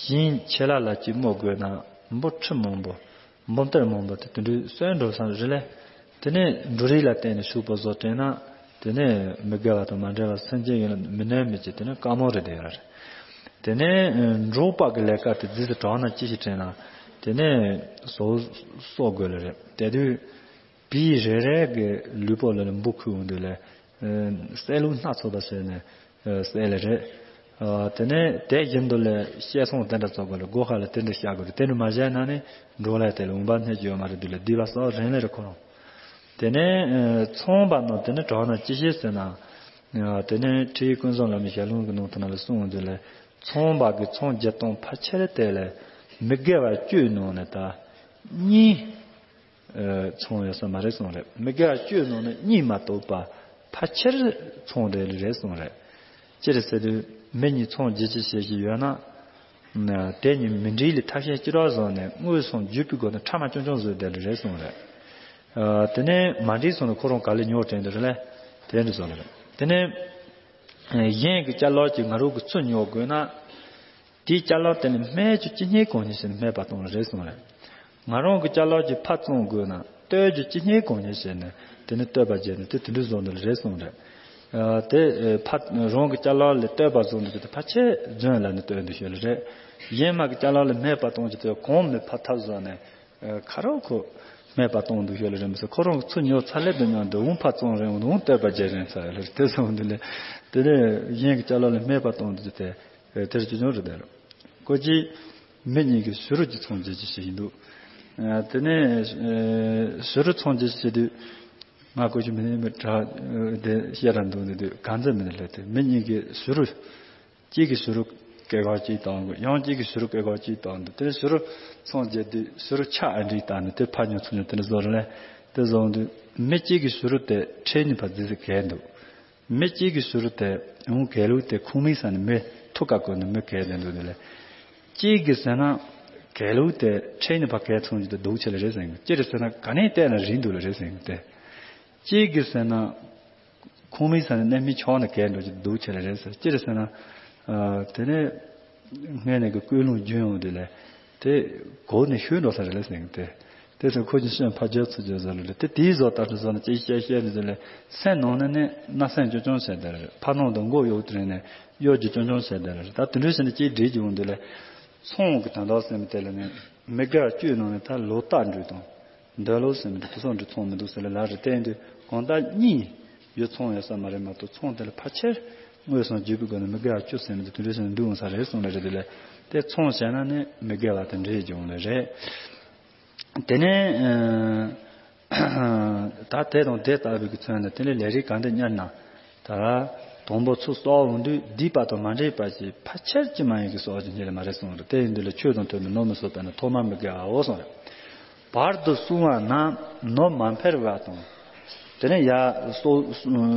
ཞིང་ཆེ་ལ་ལ་ཅིག་རྨོ་དགོས་ན་འབུ་ཁྲི་མང་པོ། འབུམ་གཏེར་མང་པོ་དེ་དེ་འདྲའི་གསོན་འགྲོ་ས་རེད་ལེ། དེ་ནས་འབྲུ་རིགས་ལ་བརྟེན་ནས་ཕྱུག་པོ་བཟོ་དྲན་ན། དེ་ནས་མི་དགེ་བ་དང་མ་འདྲེས་པ་སེམས་ཅན་ཡོད་ན་མི་ནོན་མི་བྱེད། དེ་ནས་དཀའ་མོ་རེད་དེ་ཡོད་རེད། དེ་ནས་འབྲོག་པ་གི་ལས་ཀ་དེ་རྫིས་སུ་དྲག་ན་ཅི་ཞིག་དྲན་ན། དེ་ནས་བཟོ་གསོག་དགོས་ལེ་རེད། དེ་དུས་བི་རེ་རེ་གི་ལུས་པོ་ལ་ལ་འབུ་ཁུག་འོང་དུས་ལས། བསད་ལུགས་སྣ་ཚོགས་པ་བྱས་ནས་བསད་ལེ་རེད། དེ་ནས་དེ་བཞིན་དུ་ལས་བཤས་ཚོང་དེ་འདྲ་བཙོག་དགོས་ལ་སྒོ་ཁ་ལ་དེ་འདྲ་བཤས་དགོས་རེད། དེ་འདྲ་མ་བྱས་ན་ནི་འབྲོག་ལས་དེ་ལ་འོང་པ་སྣེ་ཅི་ཡོད་མ་རེད་དུས་ལ་སྡིག་པ་སོགས་རན་ལེ་རེད་ཁོ་རང་། དེ་ནས་ཚོང་པ་རྣམས་དེ་ནས་དྲག་ན་ཅི་ཤེས་ཟེར་ན། དེ་ནས་ཁྲིད་ཀུན་བཟང་བླ་མའི་ཞལ་ལུང་གི་ནང་དུ་ན་ལ་གསུངས་འོང་དུས་ལས་ཚོང་པ་གི་ཚོང་བརྒྱད་སྟོང་ཕལ་ཆེར་དེ་ལས་མི་དགེ་བ་བཅུའི་ནང་ནས་ད་གཉིས། ཚོང་ཡོད་ས་མ་རེད་གསུངས་རེད། མི་དགེ་བ་བཅུའི་ནང་ནས་གཉིས་མ་གཏོགས་པ་ཕལ་ཆེར་ཚོང་རེད་རེད་གསུངས་རེད། ཅི་རེད་ཟེར་དུས་མི་གཉིས་ཚོང་རྒྱག་ཅི་བྱེད་ཀྱི་ཡོད་ན། དེ་གཉིས་མི་འགྲིག་ལས་ཐབས་ཤེས་ཅི་རོགས་བཟོ་ནས་དངོས་སུ་བརྒྱུད་པའི་སྒོ་ནས་ཕྲ་མ་ཆུང་ཆུང་བཟོས་བསྡད་ལེ་རེད་གསུངས་རེད། དེ་ནས་མ་འགྲིག་སོང་ན་ཁོ་རང་ག་ལེ་ཉོ་དྲན་འདུག་རེད་ལེ། དེ་འདྲ་བཟོ་ལེ་རེད། དེ་ནས་གཞན་གྱི་ཅ་ལག་ཅིག་ང་རང་གི་ཚུར་ཉོ་དགོས་ན། དེའི་ཅ་ལག་དེ་ནི་སྨད་རྒྱུ་ཅི་སྙེད་གང་ཉིད་བྱས་ནས་སྨད་པ་གཏོང་རེད་གསུངས་རེད། ང་རང་གི་ཅ་ལག་ཅིག་ཕར་བཙོང་དགོས་ན་བཏོལ་རྒྱུ་ཅི་སྙེད་གང་ཉིད་བྱས་ནས་དེ་ནི་བཏོལ་པ་བྱས་ནས་དེ་དེ་འདྲ་བཟོ་འདུག་རེད་གསུངས་རེད། དེ་ཕར་རང་གི་ཅ་ལག་ལས་བཏོལ་པ་བཟོ་འདུག་རྒྱུ་དེ་ཕལ་ཆེར་རྫུན་ལ་ནི་བཏོལ་འདུག་ཤོད་ལེ་རེད། གཞན་མ་གི་ཅ་ལག་ལས་སྨད་པ་གཏོང་རྒྱུ་དེ་གོང་མི་ཕར་ཐབས་བཟོ་ནས། ཁ་རོག་ཁོ་སྨད་པ་གཏོང་འདུག་ཤོད་ལེ་རེད་མི་ཚེ་ཁོ་རང་གི་ཚུར་ཉོ་ཚར་ལེ་དུ་མཉམ་དུ་འོང་ཕར་བཙོང་རེད་འོང་བཏོལ་པ་བྱས་རེད་ཚར་ལེ་རེད། དེ་སོང་འདུག་ལེ། དེ་ནས་གཞན་གྱི་ཅ་ལག་ལས་སྨད་པ་གཏོང་འདུག་རྒྱུ་དེ། དེར་ཅི་བྱུང་རེད་དེ། ཀོ་ཅི། མི་གཉིས་ཀྱིས་བྱུ་རུ་གཅིག་ཚོང་རྒྱག་ཅིག་བྱེད་ཀྱི་འདུག་དེ་ནས་བྱུ་རུ་ཚོང་རྒྱག་ཅིག་བྱེད་དུས། ང་ཀོ་ཅི་མི་ནི་མི་དྲག་དེ་བཤད་ར་འདུག་འདི་དུས་གང་ཚད་མི་ནི་ལས་དེ་མི་གཉིས་ཀྱིས་བྱུ་རུ། གཅིག་གིས་བྱུ་རུ་སྐེ་སྒོར་གཅིག་བཏང་དགོས། ཡང་གཅིག་གིས་བྱུ་རུ་སྐེ་སྒོར་གཅིག་བཏང་འདུག་དེ་ནས་བྱུ་རུ་ཚོང་རྒྱག་དུས་བྱུ་རུ་ཆ་ཨ་འདྲིས་བཏང་ནས་དེ་ཕར་ཉོ་ཚུར་ཉོ་དེ་འདྲ་བཟོ་རེད་ལས། དེ་བཟོ་འདུག་མི་གཅིག་གིས་བྱུ་རུ་དེ་ཁྲིད་ནས་ཕར་རྫིས་སུ་གས་འདུག་མི་གཅིག་གིས་བྱུ་རུ་དེ་འོང་གས་ལུགས་དེ་ཁུངས་མེད་ས་ནས་མི་ཐུག་ཀ་བཀོད་ནས་མི་གས་དེ་འདུག་དེ་ལས། གཅིག་གིས་ཟེར་ན་གས་ལུགས་དེ་ཁྲིད་ནས་ཕར་གས་ཚུར་ཉོ་དེ་སྡུག་ཆེ་ལེ་རེད་ཟེར་གི་ཅི་རེད་ཟེར་ན་ག་ནས་བལྟས་ན་རིང་འདུག་ལེ་རེད་ཟེར་གི་དེ། གཅིག་གིས་ཟེར་ན། ཁུངས་མེད་ས་ནས་གནས་མི་ཆོག་ནས་གས་འགྲོ་གི་འདུག་ཆེ་ལེ་རེད་ཟེར་ཅི་རེད་ཟེར་ན། དེ་ནས་སྔས་ནས་ཀྱི་ཀུན་སློང་རྒྱུན་ཡོང་དེ་ལས་དེ་གོ་ནས་ཤུལ་འགྲོ་ས་རེད་ལེ་ཟེར་གི་དེ། དེ་ཚོ་ཁོ་གི་ཤན་ཕ་རྒྱལ་ཚུ་རྒྱལ་ཟེར་ལེ་རེད་དེ་དེའི་བཟོ་ལྟར་དུ་བཟོ་ན་ཅི་བཤད་བཤད་ནས་དེ་ལས་སེམས་ནང་ནས་ནི་སྣ་སེམས་ཅོ་ཅོང་བྱས་དེ་རེད། ཕ་ནང་དུ་མགོ་གཡོག་དེ་རེད་ནས་གཡོག་གི་ཅོ་ཅོང་བྱས་དེ་རེད། ད་དེ་འདྲ་བྱས་ནས་ཅིའི་འགྲིག་གི་འོང་དེ་ལས་ཚོང་གི་དོན་དག་སེམས་དེ་ལ་ནི་མི་དགའ་བཅུད་ནང་ནས་ད་ལོ་རྟགས་འགྲོས་དང་། འདོད་ལོ་ཟེར་མི་འདུག་དེ་སོགས་འདི་ཚོང་མི་འདུག་ཟེར་ལ་ལ་རེ་བསྟན་དུས་གང་ལྟར་གཉིས་ཡོད་ཚོང་ཡོད་ས་མ་རེད་མ་གཏོགས་ཚོང་དེ་ལ་ཕལ་ཆེར་དངོས་སུ་བརྒྱུད་པའི་སྒོ་ནས་མི་དགེ་བ་བཅུ་ཟེར་མི་འདུག་དེ་འདྲ་ཟེར་ནས་འདུག་འོང་ས་རེད་གསུངས་ལ་རེད་དེ་ལས་དེ་ཚོང་བྱས་ན་ནི་མི་དགེ་བ་དེ་འདྲའི་འབྱུང་ལ་རེད། དེ་ནས་ད་དེ་དང་དེ་ལྟ་བུའི་གི་ཚོན་ལ་དེ་ལས་ལས་རིགས་གང་དེ་གཉེར་ན། ད་དང་པོ་ཚུར་གསོག་འོང་དུས་སྡིག་པ་དང་མ་འདྲེས་པ་ཞིག་ཕལ་ཆེར་ཅི་མ་ཡིན་གྱི་གསོག་ཅིག་རྙེད་ལ་མ་རེད་གསུངས་རེད། དེ་ཡིན་དུས་ལ་ཆོས་དང་མཐུན་པའི་ནོར་མི་གསོག་པས་ན་ཐོག་མར་མི་དགེ་བའོ་གསུངས་རེད། བར་དུ་བསྲུང་བ་རྣམས་ནོར་མ་འཕེལ་བ་དང་། དེ་ནས་ཡ་སོ་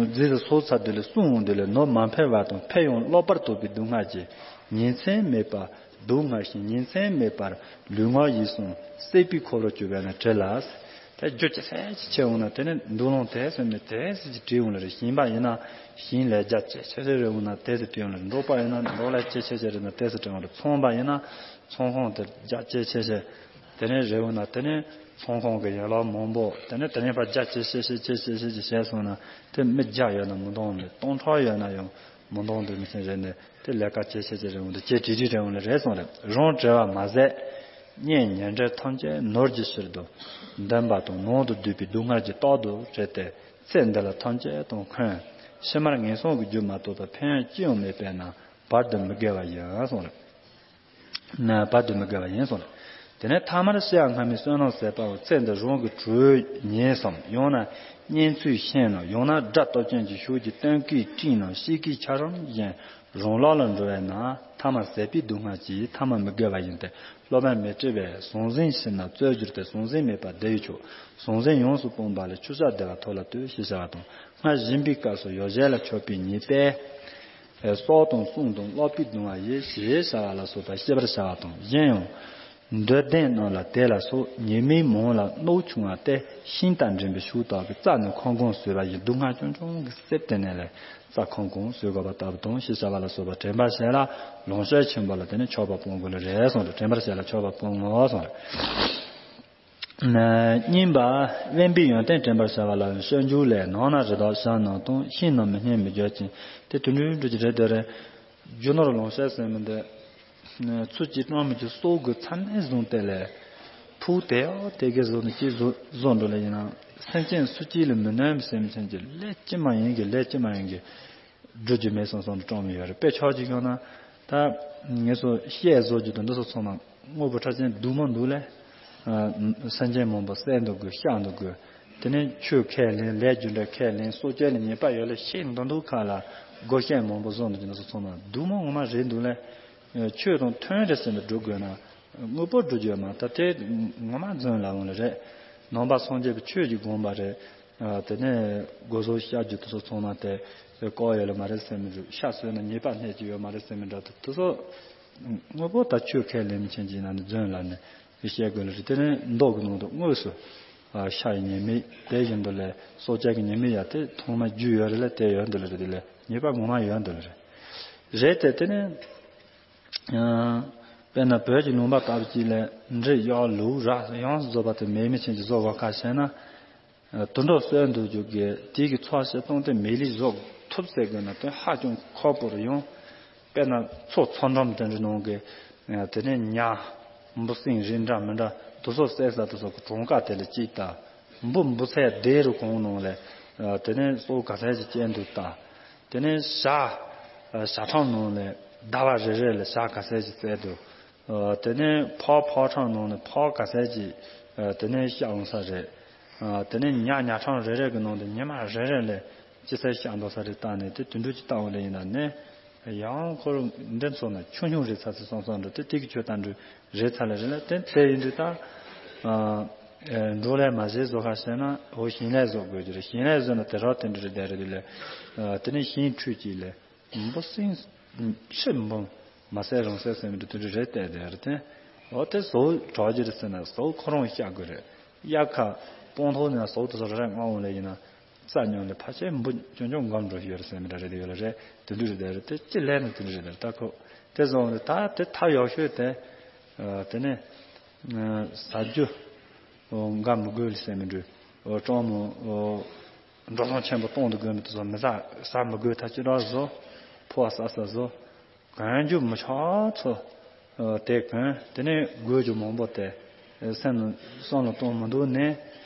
རྫས་སུ་སོ་ཚ་དུས་ལ་བསྲུང་འོང་དུས་ལ་ནོར་མ་འཕེལ་བ་དང་འཕེལ་ཡང་ལོག་པར་རྟོག་པའི་སྡུག་བསྔལ་གྱིས་ཉིན་མཚན་མེད་པར་སྡུག་བསྔལ་ཞིང་ཉིན་མཚན་མེད་པར་ལུས་ངག་ཡིད་གསུམ་སྲེག་པའི་འཁོར་ལོ་བཅུ་པའི་ནང་བྲི་ལ། དེ་རྒྱུ་ཅི་ཟེར་ཅི་ཆེ་འོང་ན་དེ་ནི་འདུག་ལོང་དེ་ཟེར་ནས་དེ་ཟེར་ཅི་བྲིས་འོང་ལ་རེ་ཞིང་པ་ཡིན་ན་ཞིང་ལས་རྒྱ་ཆེ་ཆེ་རེ་འོང་ན་དེ་ཟེར་བྲིས་འོང་ལ་རེ་འབྲོག་པ་ཡིན་ན་འབྲོག་ལས་ཆེ་ཆེ་ཆེ་རེ་ན་དེ་ཟེར་བྲིས་འོང་ལ་ཚོང་པ་ཡིན་ན་ཚོང་ཁང་དེ་རྒྱ་ཆེ་ཆེ་ཆེ་དེ་ནས་རེ་འོང་ན་དེ་ནི་ ཚོང་ཁང་གི་ཡན་ལག་མང་པོ་དེ་ནས་དེ་ནས་ཕར་རྒྱ་ཆེ་ཤེས་ཤེས་ཆེ་ཤེས་ཤེས་ཀྱི་བྱས་སོང་ན་དེ་མི་བརྒྱ་ཡོད་ན་མི་འདང་ལེ། སྟོང་ཕྲག་ཡོད་ན་ཡང་མི་འདང་འདུག་མི་ཚེ་རེ་ནས་དེ་ལས་ཀ་ཆེ་ཤེས་ཀྱི་རེ་འོང་དུ་ཅེས་དྲིས་དྲིས་རེ་འོང་ལེ་རེད་སོང་རེད། རང་བྲེལ་བ་མ་ཟད་གཉེན་ཉེ་འབྲེལ་ཐམས་ཅད་ནོར་གྱི་ཕྱིར་དུ་འདོན་པ་དང་ནང་དུ་བསྡུས་པའི་སྡུག་བསྔལ་གྱིས་རྟག་ཏུ་བྲེལ་ཏེ་ཚེ་འདི་ལ་ཐམས་ཅད་དང་འཁོན། ཕྱི་མར་ངན་སོང་གི་རྒྱུ་མ་གཏོགས་པ་ཕན་ཡོན་ཅི་ཡང་མེད་པས་ན་བར་དུ་མི་དགེ་བ་ཡིན་གསུངས་རེད། ན་བར་དུ་མི་དགེ་བ་ཡིན་གསུངས་རེད། དེ་ནས་ཐ་མར་ཤི་ཡ་སྔ་མའི་བསོད་ནམས་ཟད་པའམ་ཚེ་འདི་རང་གི་གྲོས་ཉན་སམ། ཡང་ན་གཉེན་ཚུལ་ཤེས་ནམ། ཡང་ན་དགྲ་སྟོབས་ཅན་གྱི་ཤུགས་ཀྱིས་སྟོན་ཀའི་སྤྲིན་ནམ་ཤེས་ཀའི་ཆར་རམ་བཞིན་རང་ལག་ལ་འགྲོ་བས་ན་ཐ་མར་ཟད་པའི་སྡུག་བསྔལ་གྱིས་ཐ་མར་མི་དགེ་བ་ཡིན་ཏེ། སློབ་དཔོན་མཻ་ཏྲི་པས་ཟང་ཟིང་ཞི་ན་རྩོད་གྱུར་ཏེ་ཟང་ཟིང་མེད་པར་བདེ་བའི་མཆོག་ཟང་ཟིང་ཡོངས་སུ་སྤངས་པ་ལས་ཆོས་བཤད་བདེ་བ་ཐོབ་ལ་ལྟོས་ཞེས་བྱ་བ་དང་། སྔར་བཞིན་པའི་སྐབས་སུ་ཡོ་བྱད་ལ་ཆགས་པའི་ཉེས་པས། སྲོག་དང་གསུང་དང་ཀློག་པའི་གདུང་བ་ཡིས་ཞེས་བྱ་བ་ལ་སོགས་པ་ཤེས་པར་བྱ་བ་དང་། གཞན་ཡང་། འདོད་ལྡན་རྣམས་ལ་དེ་ལ་སོགས་ཉེས་དམིགས་མང་ལ་རྣོ་ཆུང་བ་སྟེ་ཤིང་རྟ་འདྲེན་པའི་ཤུགས་དག་གིས་རྩ་ནས་ཁང་ཁང་བཟོས་པ་ཡི་སྡུག་བསྔལ་ཆུང་ཆུང་གི་གསེབ་དེ་ནས་ལས་རྩ་ཁང་ཁང་བཟོས་དགོས་པ་ལྟ་བུ་དང་ཞེས་བྱ་བ་ལ་སོགས་པ་དྲན་པར་བྱས་ལ་ལོངས་སྤྱོད་ཆེན་པོ་ལ་དེ་ནས་ཆགས་པ་སྤོང་དགོས་ལ་རེད་གསུངས་ཏེ། དྲན་པར་བྱས་ལ་ཆགས་པ་སྤོང་ངོ་གསུངས་རེད། གཉིས་པ། དབེན་པའི་ཡོན་ཏན་དྲན་པར་བྱ་བ་ལ་སྤྱོད་འཇུག་ལས། ནང་ན་རི་དྭགས་ཤ་རྣམས་དང་། ཤིང་རྣམས་མི་སྙན་མི་འགྱུར་ཅིང་། དེ་དུད་འགྲོའི་འགྲོས་ཀྱི་རེད་དེ་རེད། རྒྱུ་ནོར་ལོངས་སྤྱོད་ཟེར་མི་འདི། ཚུལ་གྱིས་བཀྲམ་མི་གྱུར་སྲོག་གི་ཚ་ནད་བཟུང་སྟེ་ལས། ཕུག་དེ་ཡང་དེ་གའི་བཟོ་ནི་ཅིག་བཟོ་བཟོ་འགྲོ་ལ་ཡིན་ན། སེམས་ཅན་སུ་གཅིག་ལ་མི་གནོད་མི་སེམས་ཅན་གྱི་ལས་ཅི་མ་ཡིན་གྱི་ལས་ཅི་མ་ཡིན་གྱི། སྒྲུབ་རྒྱུ་མེད་སོང་སོང་དུ་བཀྲམ་ཡོད་རེད། དཔེ་ཆ་གཅིག་ཡོང་ན། ད་ངེད་ཚོ་བཤད་བཟོ་རྒྱུ་དང་འདི་ཚོ་ཚང་མ་དངོས་པོ་ཕྲ་ཅན་སྡུག་མ་འདུག་ལས། སེམས་ཅན་མང་པོ་བསད་འདུག་དགོས་བཤགས་འདུག་དགོས། དེ་ནས་ཆོས་ཁས་ལེན་ལས་རྒྱུ་འབྲས་ཁས་ལེན་སྲོག་གཅོད་ལ་ཉེས་པ་ཡོད་ལས་ཤིག་འདུག་འདུག་ཁ་ལ་སྒོ་བཤད་མང་པོ་བཟོ་འདུག་རྒྱུ་འདི་ཚོ་ཚང་མ་སྡུག་མ་ངོ་མ་རེད་འདུག་ལས། ཆོས་དང་མཐུན་རེད་ཟེར་ནས་སྒྲུབ་དགོས་ན། དངོས་པོ་སྒྲུབ་རྒྱུ་ཡོད་མ་ད་དེ་ངོ་མ་རྫུན་ལ་འོང་ལ་རེད། ནང་པ་སངས་རྒྱས་པའི་ཆོས་ཀྱི་དགོངས་པ་རེད། དེ་ནས་སྒོ་ཟོག་བཤགས་རྒྱུ་དེ་ཚོ་ཚང་མ་དེ་བཀག་ཡོད་ལ་མ་རེད་ཟེར་མི་འདྲ། ཤ་ཟོས་ན་ཉེས་པ་སྣེ་གཅིག་ཡོད་མ་རེད་ཟེར་མི་འདྲ། དེ་ཚོ་དངོས་པོ་ད་ཆོས་ཁས་ལེན་མི་ཆེན་གྱི་ནང་ནས་རྫུན་ལ་ནས་བཤད་དགོས་ལ་རེད། དེ་ནས་མདོ་གི་ནང་དུ་དངོས་སུ་ཤ་ཡི་ཉེས་དམིགས་དེ་བཞིན་དུ་ལས་སྲོག་གཅོད་ཀྱི་ཉེས་དམིགས་ཡ་དེ་ཐོག་མ་རྒྱུས་ཡོད་རེད་ལ་དེ་ཡོད་འདུག་ལ་རེད། དེ་ལས་ཉེས་པ་ངོ་མ་ཡོད་འདུག་ལ་རེད། རེད་དེ་དེ་ནས། དཔེར་ན་བོད་ཀྱི་ལུང་པ་ལྟ་བུ་ཅིག་ལས་འབྲི་གཡོག་ལུགས་ར་ཡོངས་སུ་རྫོགས་པ་དེ་མེད་མི་ཆེན་གྱིས་བཟོ་དགོས་ཁ་བཤད་ན། དུད་འགྲོ་གསོན་དུ་འཇུག་གི་དེ་གི་ཚོགས་ཞིག་བཏང་སྟེ་མེད་ལས་བཟོ་ཐུབ་ཟེར་དགོས་ན་དེ་ཧ་ཅང་ཁག་པོ་རེད་ཡང་། དཔེར་ན་མཚོ་མཚོ་འགྲམ་དེ་འདྲའི་ནང་གི་དེ་ནས་ཉ་འབུ་སྲིན་རིགས་འདྲ་མི་འདྲ་དེ་ཚོ་བསད་ས་དེ་ཚོ་གི་གྲངས་ཀ་དེ་ལ་གཅིག་ལྟ། འབུ་འབུ་ཚད་སྡེ་རུ་གང་ནང་ལས་དེ་ནས་སྲོག་ག་ཚད་ཅིག་བཅད་འདུག་ལྟ། དེ་ནས་བྱ། བྱ་ཁྲམ་ནང་ནས་ཟླ་བ་རེ་རེ་ལ་བྱ་ག་ཚད་ཅིག་བསད་འདུག་དེ་ནས་ཕག་ཕག་ཁྲམ་ནང་ནས་ཕག་ག་ཚད་ཅིག་དེ་ནས་བཤགས་འོང་ས་རེད། དེ་ནས་ཉ་ཉ་ཁྲམ་རེ་རེ་གི་ནང་དུ་ཉི་མ་རེ་རེ་ལ་ཅི་ཚད་བཤགས་འདུག་ས་རེད་བལྟས་ནས་དེ་དུད་འགྲོ་ཅིག་བལྟ་འོང་ལེ་ཡིན་ན་ནི། ཡང་ཁོར་འདི་ཚོ་ན་ཆུང་ཆུང་རེད་ཚ་ཚ་སོང་སོང་འགྲོ་དེ་དེ་གི་ཆོས་བལྟ་འགྲོ་རེད་ཚ་ལེ་རེད་ལ་དེ་དེ་ཡིན་དུས་ད། འགྲོ་ལས་མ་བྱས་བཟོ་ཁ་བཤད་ན་འོ་ཞིང་ལས་བཟོ་དགོས་ཀྱི་རེད། ཞིང་ལས་བཟོས་ན་དེ་རག་དེ་འདྲ་རེད་དེ་རེད་དེ་ལས། དེ་ནས་ཞིང་ཁྲུས་ཀྱིས་ལས། འབུ་སྲིན་ཕྱིར་འབུ་མ་བསད་རང་བསད་ཟེར་མི་འདྲ་དེ་འདྲ་རེད་དེ་དེ་རེད་དེ། འོ་དེ་བཟོ་གྲོགས་ཀྱི་རེད་ཟེར་ན་བཟོ་ཁོ་རང་བཤགས་དགོས་རེད། དབྱར་ཁ་སྤང་ཐོག་ནས་བཟོ་དེ་བཟོ་རེ་རེ་མངགས་འོང་ལེ་ཡིན་ན། རྩ་ཉོན་ལས་ཕལ་ཆེར་འབུ་ཅུང་ཅུང་འགམ་འགྲོ་ཡོད་རེད་ཟེར་མི་འདྲ་རེད་དེ་ཡོད་ལ་རེད་དེ་འདྲ་རེད་དེ་རེད་དེ་ཅི་ལས་ན་དེ་འདྲ་རེད་དེ་ད་ཁོ་དེ་བཟོ་འོང་དེ་ད་དེ་ཐབས་ཡག་ཤོས་དེ། དེ་ནས་ཟ་རྒྱུ་འགའ་མི་དགོས་ལ་ཟེར་མི་འདྲ། སྤྲང་མོ་འགྲོ་སོང་ཆེན་པོ་གཏོང་དུ་དགོས་མི་དེ་ཚོ་མི་ཟ་ཟ་མི་དགོས་ད་ཅི་འདྲ་བཟོ་ཕོ་བ་ཟ་ས་བཟོ། གོན་རྒྱུ་མི་ཆོག་ཚོ། དེ་གོན་དེ་ནས་དགོས་རྒྱུ་མང་པོ་དེ། སེམས་ལ་བསམ་བློ་གཏོང་མི་འདུག་ནས།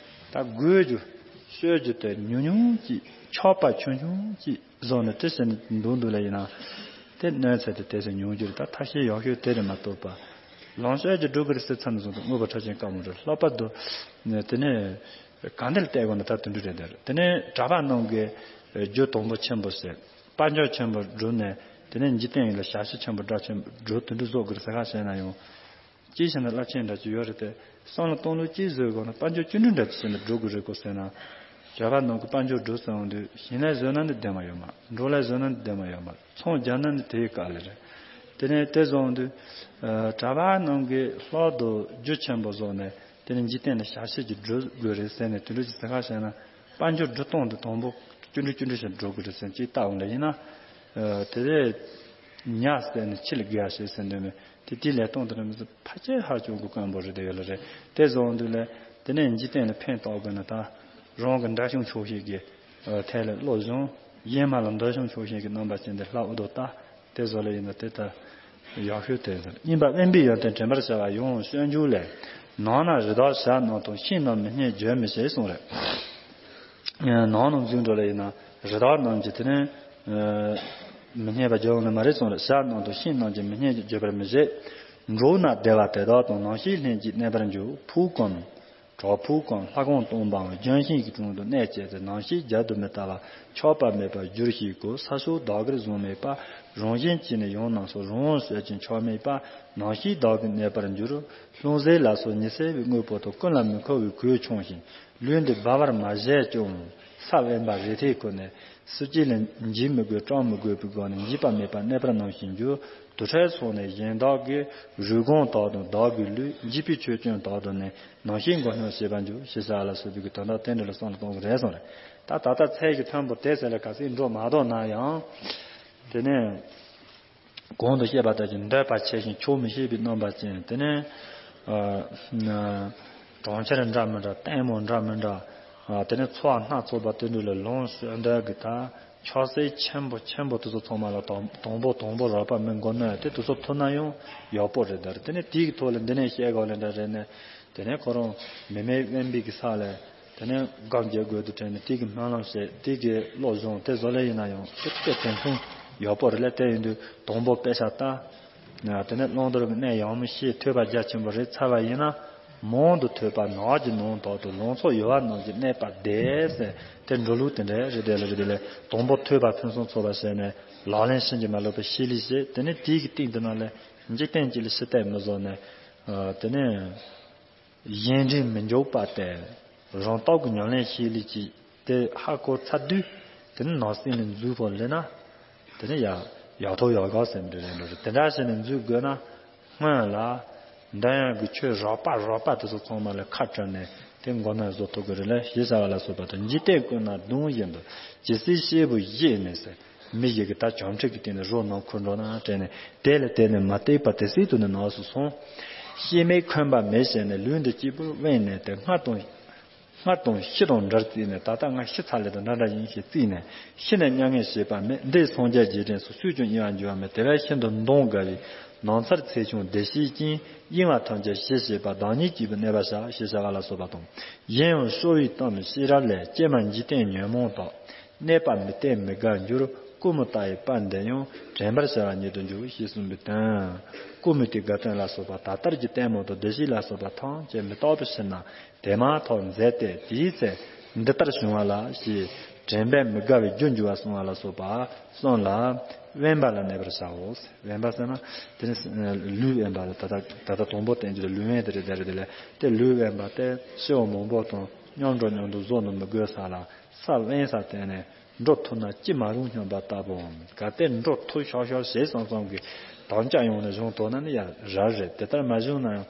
ད་དགོས་རྒྱུ་སྤྱོད་རྒྱུ་དེ་ཉུང་ཉུང་ཅིག་ཆོག་པ་ཆུང་ཆུང་ཅིག་བཟོ་ནས་དེ་བྱས་ནས་འདུག་འདུག་ལ་ཡིན་ན། དེ་གནོད་འཚེ་དེ་དེ་ཚོ་ཉུང་རྒྱུ་རེད། ད་ཐབས་ཤེས་ཡག་ཤོས་དེ་རེད་མ་གཏོགས་པ། ལོངས་སྤྱོད་ཀྱི་སྒྲུབ་དགོས་རེད་ཟེར་ཚར་ནས་བཟུང་དུ་དངོས་པོ་ཕྲ་ཞིང་དཀའ་མོ་རེད། ལྷག་པར་དུ་དེ་ནས་གང་འདིར་བལྟས་དགོས་ན་ད་དེ་འདྲ་རེད་དེ་རེད། དེ་ནས་གྲྭ་པ་རྣམས་ཀྱི་རྒྱུ་དང་པོ་ཆེན་པོ་ཟེར། དཔལ་འབྱོར་ཆེན་པོ་བསྒྲུབས་ནས་དེ་ནས་འཇིག་རྟེན་ཡོངས་ལ་ཞབས་ཕྱི་ཆེན་པོ་དགྲ་ཆེན་པོ་བསྒྲུབ་དེ་འདྲ་བཟོ་དགོས་ཟེར་ཁ་བཤད་ན་ཡང་། ཅིའི་ཕྱིར་ན་རླབས་ཆེན་འདྲ་ཅིག་ཡོད་རེད་དེ། བསམ་བློ་གཏོང་ལུགས་ཅིག་བཟོ་དགོས་ན་དཔལ་འབྱོར་ཅི་འདྲ་འདྲ་ཅིག་བྱས་ན་བསྒྲུབ་དགོས་རེད་གོ་ཟེར་ན། རྒྱ་གར་ནང་གི་དཔལ་འབྱོར་བསྒྲུབ་ཟེར་འོང་དུས་ཞིང་ལས་བཟོས་ན་ནི་བདེ་མ་ཡོད་མ། འབྲོག་ལས་བཟོས་ན་ནི་བདེ་མ་ཡོད་མ། ཚོང་རྒྱག་ན་ནི་དེའི་དཀའ་ལས་རེད། དེ་ནས་དེ་བཟོ་འོང་དུས། གྲྭ་པ་རྣམས་ཀྱིས་ལྷག་ཏུ་རྒྱུ་ཆེན་པོ་བཟོས་ནས་དེ་ནས་འཇིག་རྟེན་ལ་ཞབས་ཕྱི་ཅིག་བསྒྲུབ་དགོས་རེད་ཟེར་ནས་དེ་འདྲ་ཅིག་ཟེར་ཁ་བཤད་ན། དཔལ་འབྱོར་སྒྲུབ་སྟངས་འདི་དང་པོ་ཅི་འདྲ་ཅི་འདྲ་ཞིག་འགྲོ་དགོས་རེད་ཟེར་ཅིག་བལྟ་འོང་ལ་ཡིན་ན། དེ་རེད། ཉ་བསད་ནས་ཁྱི་ལ་དགེ་བ་བྱེད་ཟེར་འདོད་མེད་དེ་དེའི་ལས་སྟངས་དེ་འདྲ་མི་ཚོ་ཕལ་ཆེར་ཧ་ཅང་གི་དཀོན་པོ་རེད་དེ་ཡོད་ལ་རེད། དེ་བཟོ་འོང་དུས་ལས། དེ་ནས་འཇིག་རྟེན་ལ་ཕན་ཐོགས་དགོས་ན་ད་རང་གི་འདྲ་བྱུང་ཆོག་ཤེས་ཀྱི་ཐད་ལ་བློ་སྦྱོང་། གཞན་མ་ལ་འདྲ་བྱུང་ཆོག་ཤེས་ཀྱི་རྣམ་པ་ཅན་དེ་ལྷ་འུ་དོ་ལྟ། དེ་བཟོ་ལ་ཡིན་ན་དེ་ལྟར་ཡག་ཤོས་དེ་ཡིན་པ། དབེན་པའི་ཡོན་ཏན་དྲན་པར་བྱ་བ་ཡང་སྤྱོད་འཇུག་ལས། ནང་ན་རི་དྭགས་བྱ་རྣམས་དང་། ཤིང་རྣམས་མི་སྙན་བརྗོད་མི་ཤེས་གསུངས་རེད། ནང་ན་འཛུལ་འགྲོ་ལ་ཡིན་ན་རི་དྭགས་རྣམས་ཀྱིས་དེ་ནི་མི་སྙན་པ་བརྗོད་ཡོང་ནི་མ་རེད་གསུངས་རེད། བྱ་རྣམས་དང་ཤིང་རྣམས་ཀྱིས་མི་སྙན་བརྗོད་པར་མི་བྱེད། འགྲོ་ན་བདེ་བ་དེ་དག་དང་། ནམ་ཞིག་ལྷན་ཅིག་གནས་པར་འགྱུར། ཕོ་གང་གྲོགས་ཕོ་གང་ལྷ་གང་སྟོང་པའང་། ལྗོན་ཤིང་གི་དྲུང་དུ་གནས་བཅས་ཏེ། ནམ་ཞིག་རྒྱལ་དུ་མི་ལྟ་བ་ཆགས་པ་མེད་པར་འགྱུར་ཞིག་གོ། ས་ཕྱོགས་བདག་གིར་བཟུང་མེད་པ། རང་བཞིན་གྱིས་ནི་ཡང་སྣང་སོགས། རང་དབང་ཤེས་ཀྱང་ཆགས་མེད་པ། ནམ་ཞིག་བདག་གིས་གནས་པར་འགྱུར། ལྷུང་བཟེད་ལ་སོགས་ཉི་ཚེ་བའི་དངོས་པོ་དང་། ཀུན་ལ་མི་མཁོ་བའི་གོས་ཆུང་ཞིང་། ལུས་འདི་སྦ་བར་མ་བྱས་ཀྱང་། ས་དབེན་པ་རེ་ཐིག་ཁོ་ནས། སྲིད་ཀྱི་ལས་འཇིགས་མི་དགོས་སྐྲག་མི་དགོས་པའི་སྒོ་ནས་འཇིགས་པ་མེད་པར་གནས་པར་ནམ་ཞིག་འགྱུར། དུར་ཁྲོད་སོགས་ནས་གཞན་བདག་གི། རུས་གོང་དག་དང་བདག་གི་ལུས། འཇིགས་པའི་ཆོས་ཀུན་དག་དང་ནི། ནམ་ཞིག་མགོ་རྙོག་ཞི་བར་འགྱུར། ཞེས་བྱ་བ་ལ་སོགས་པའི་གི་དོན་དག་དེ་འདྲ་ལ་བསམ་བློ་གཏོང་གི་རེད་གསུངས་རེད། ད་ད་ལྟ་ཚད་ཀྱི་མཐོན་པོ་དེ་ཟེར་ལ་ག་ཚོད་འགྲོ་མ་གཏོགས་ན་ཡང་། དེ་ནས། གོང་དུ་བཤད་པ་ལྟར་གྱི་འདོད་པ་ཆེ་ཞིང་ཆོག་མི་ཤེས་པའི་རྣམ་པ་ཅན། དེ་ནས་ཨ་ན་གྲོང་ཁྱེར་འདྲ་མི་འདྲ། ལྟད་མོ་འདྲ་མི་འདྲ། ཨ་དེ་ནས་འཚོ་བ་སྣ་ཚོགས་པ་དེ་འདྲ་ལ་ལོངས་སྤྱོད་འདོད་ཀྱི་ད་ཆགས་སྲེད་ཆེན་པོ་ཆེན་པོ་དེ་ཚོ་ཚང་མ་ལ་དང་དང་པོ་དང་པོ་རགས་པ་མི་མགོ་གནོན་དེ་དེ་ཚོ་ཐུབ་ན་ཡང་ཡག་པོ་རེད། ད་དེ་ནས་དེའི་ཐོག་ལ་འདི་ནས་བཤད་དགོས་ལ་འདྲ་རེད་ནས། དེ་ནས་ཁོ་རང་མི་མེད་དབེན་པའི་གི་ས་ལ་དེ་ནས་སྒོམ་རྒྱག་དགོས་དུས་དྲན་ནས་དེ་གི་སྨོན་ལམ་བྱེད། དེ་གི་བློ་སྦྱོང་དེ་བཟོ་ལས་ཡིན་ན་ཡང་དེ་དེ་དེང་སང་ཡག་པོ་རེད་ལ། དེ་ཡིན་དུས་དང་པོ་དཔེ་ཆ་ལྟ། དེ་ནས་བླང་དོར་གི་གནས་ཡང་མི་ཤེས། ཐོས་པ་རྒྱ་ཆེན་པོ་རེད་ཚར་བ་ཡིན་ན། མང་དུ་ཐོས་པ་ནགས་ཀྱི་ནང་དག་ཏུ། ལང་ཚོ་གཡོ་བ་རྣམས་ཀྱིས་གནས་པ་བདེ་ཟེར། དེ་འགྲོ་ལུགས་དེ་འདྲ་རེད། དེ་ལ་རེད། དེ་ལས་དང་པོ་ཐོས་པ་ཕུན་སུམ་ཚོགས་པ་བྱས་ནས་ལག་ལེན་ཕྱིན་གྱི་མ་ལོག་པའི་ཤེས་ལས་བྱེད། དེ་ནས་དེའི་གི་སྟེང་དུ་ན་ལས་འཇིག་རྟེན་གྱི་ལས་ཕྱི་བལྟས་མི་བཟོ་ནས། དེ་ནས། གཞན་དྲིང་མི་འཇོག་པ་སྟེ། རང་སྟོབས་ཀྱི་ཉམས་ལེན་བྱེད་ལས་ཀྱིས་དེ་ཧ་གོ་ཚར་དུས། དེ་ནི་ནང་སེམས་ལ་འཛུལ་ཕོད་ལས་ན། དེ་ནི་ཡ་ཡག་ཐོག་ཡག་ག་ཟེར་འདྲ་རེད་འགྲོ་རེད། དེ་འདྲ་བྱས་ནས་འཛུལ་དགོས་ན། སྔོན་ལ་འདོན་ཡག་གི་ཆོས་རགས་པ་རགས་པ་དེ་ཚོ་ཚང་མ་ལ་ཁ་བྲལ་ནས་དེ་མགོ་ནས་བཟོ་ཐུབ་དགོས་རེད་ལ། ཞེས་བྱ་བ་ལ་སོགས་པ་དང་། འཇིག་རྟེན་ཀུན་ན་གདུང་བཞིན་དུ། ཇི་སྲིད་སྐྱེས་བུ་བཞེས་ནས་ཟེར། མི་ཞིག་གིས་ད་བྱང་ཁྲིད་ཀྱི་སྟེང་ནས་རོ་ནང་འཁོར་འགྲོ་ན་དྲན་ནས། དེ་ལ་བརྟེན་ནས་མ་བསྡད་པ་དེ་སྲིད་དུ་ནི་ནགས་སུ་སོང་། སྐྱེ་མེད་འཁོན་པ་མེད་བྱས་ནས། ལུས་འདི་སྐྱེས་བུར་དབེན་ནས་ཏེ། སྔར་དང་སྔར་དང་ཤི་དང་འདྲར་བརྩིས་ནས། ད་ལྟ་ང་ཤི་ཚར་ལེ་དང་འདྲ་འདྲ་ཡིན་ཞེས་བརྩིས་ནས། ཤི་ནས་མྱ་ངན་བྱེད་པ་མེད། འདི་སངས་རྒྱས་རྗེས་དྲན་སོགས། སུས་ཀྱང་གཡེང་བར་འགྱུར་བ་མེད། དེ་བས་ཤིན་ཏུ་གདུང་དགའ་བའི། ནམ་མཚར་ཚེགས་ཆུང་བདེ་གཤེགས་ཀྱིས། གཡེང་བ་ཐམས་ཅད་ཞི་བྱེད་པ། བདག་ཉིད་སྐྱེས་བུ་གནས་པར་བྱ། ཞེས་བྱ་བ་ལ་སོགས་པ་དང་། གཞན་ཡང་གསོ་བའི་གཏམ་ཤེས་རབ་ལས། ཀྱེ་མ་འཇིག་རྟེན་ཉོན་མོངས་དག། གནས་པ་མི་བརྟན་མི་དགའ་འགྱུར། ཀུ་མུ་ཏ་ཡི་དཔལ་འདི་ཡང་། དྲན་པར་བྱ་བ་ཉིད་དུ་འགྱུར། ཞེས་གསུངས་པའི་དོན། ཀུ་མུ་ཏའི་དགའ་སྟོན་ལ་སོགས་པ། ད་ལྟར་གྱི་ལྟད་མོ་དང་བདེ་གཤེགས་ལ་སོགས་པ་ཐམས་ཅད་མི་རྟག་པའི་ཕྱིར་ན། དེ་མ་ཐག་འཛད་དེ། དེའི་ཚེ་འདི་ལྟར་བྱུང་བ་ལ། ཞེས་དྲན་པས་མི་དགའ་བའི་རྒྱུར་འགྱུར་བ་གསུངས་པ་ལ་སོགས་པ་གསུམ་ལ། དབེན་པ་ལ་གནས་པར་བྱའོ། དབེན་པ་ཟེར་ན་དེ་ནི་ལུས་དབེན་པ་ལ། ད་ལྟ་ད་ལྟ་དང་པོ་བསྟན་རྒྱུ་ལ་ལུས་དབེན་དེ་རེད། དེ་རེད། དེ་ལས་དེ་ལུས་དབེན་པ་དེ་སྐྱེ་བ་མང་པོ་དང་མཉམ་འགྲོགས་མཉམ་དུ་བཟོ་འདུག་མི་དགོས་ས་ལ། ས་དབེན་ས་བསྟན་ནས་འགྲོ་ཐུབ་ན་ཅི་མ་རུང་སྙམ་པ་ལྟ་བུའམ། གལ་ཏེ་འགྲོ་ཐུབ་ཤག་ཤག་བྱས་བསམ་བསམ་གྱི་དམ་བཅའ་ཡོང་ནས་བཞེངས་ཐུབ་ན་ནི་ཡང་རབ་རེད། དེ་ལྟར་མ་བྱུང་ན་ཡང་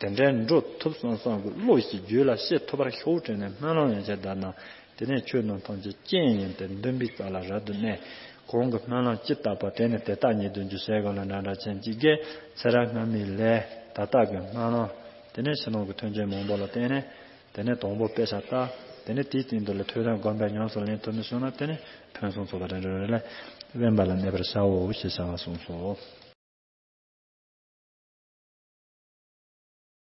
དེ་འདྲའི་འགྲོ་ཐུབ་བསམ་བསམ་གྱི་བློ་ཞིག་རྒྱུད་ལ་སྐྱེ་ཐུབ་པར་ཤོག་དྲན་ནས་སྨོན་ལམ་ཡང་བྱས་བཏབ་ན། དེ་ནས་ཆོས་རྣམས་ཐམས་ཅད་རྐྱེན་ཡིན་ཏེ། འདུན་པའི་རྩ་ལ་རབ་ཏུ་གནས། གོང་གི་སྨོན་ལམ་ཇི་ལྟ་བ་དེ་ནི་དེ་ལྟ་ཉིད་དུ་འགྱུར། ཞེས་གང་ལ་འདྲ་འདྲ་ཅན་གཅིག་གིས་ཚེ་རབས་སྔ་མའི་ལས་ད་ལྟ་གི་སྨོན་ལམ། དེ་ནས་ཕྱི་ནང་གི་མཐུན་རྐྱེན་མང་པོ་ལ་བརྟེན་ནས། དེ་ནས་དང་པོ་དཔེ་ཆ་ལྟ། དེ་ནས་དེའི་སྟེང་དུ་ལ་ཐོས་དང་སྒོམ་པས་ཉམས་སུ་ལེན་ཐུབ་ནས་བྱུང་ན་དེ་ནས་ཕུན་སུམ་ཚོགས་པ་དེ་འདྲ་རེད་ལ། དབེན་པ་ལ་གནས་པར་བྱའོ་ཞེས་བྱ་བ་གསུངས་སོ།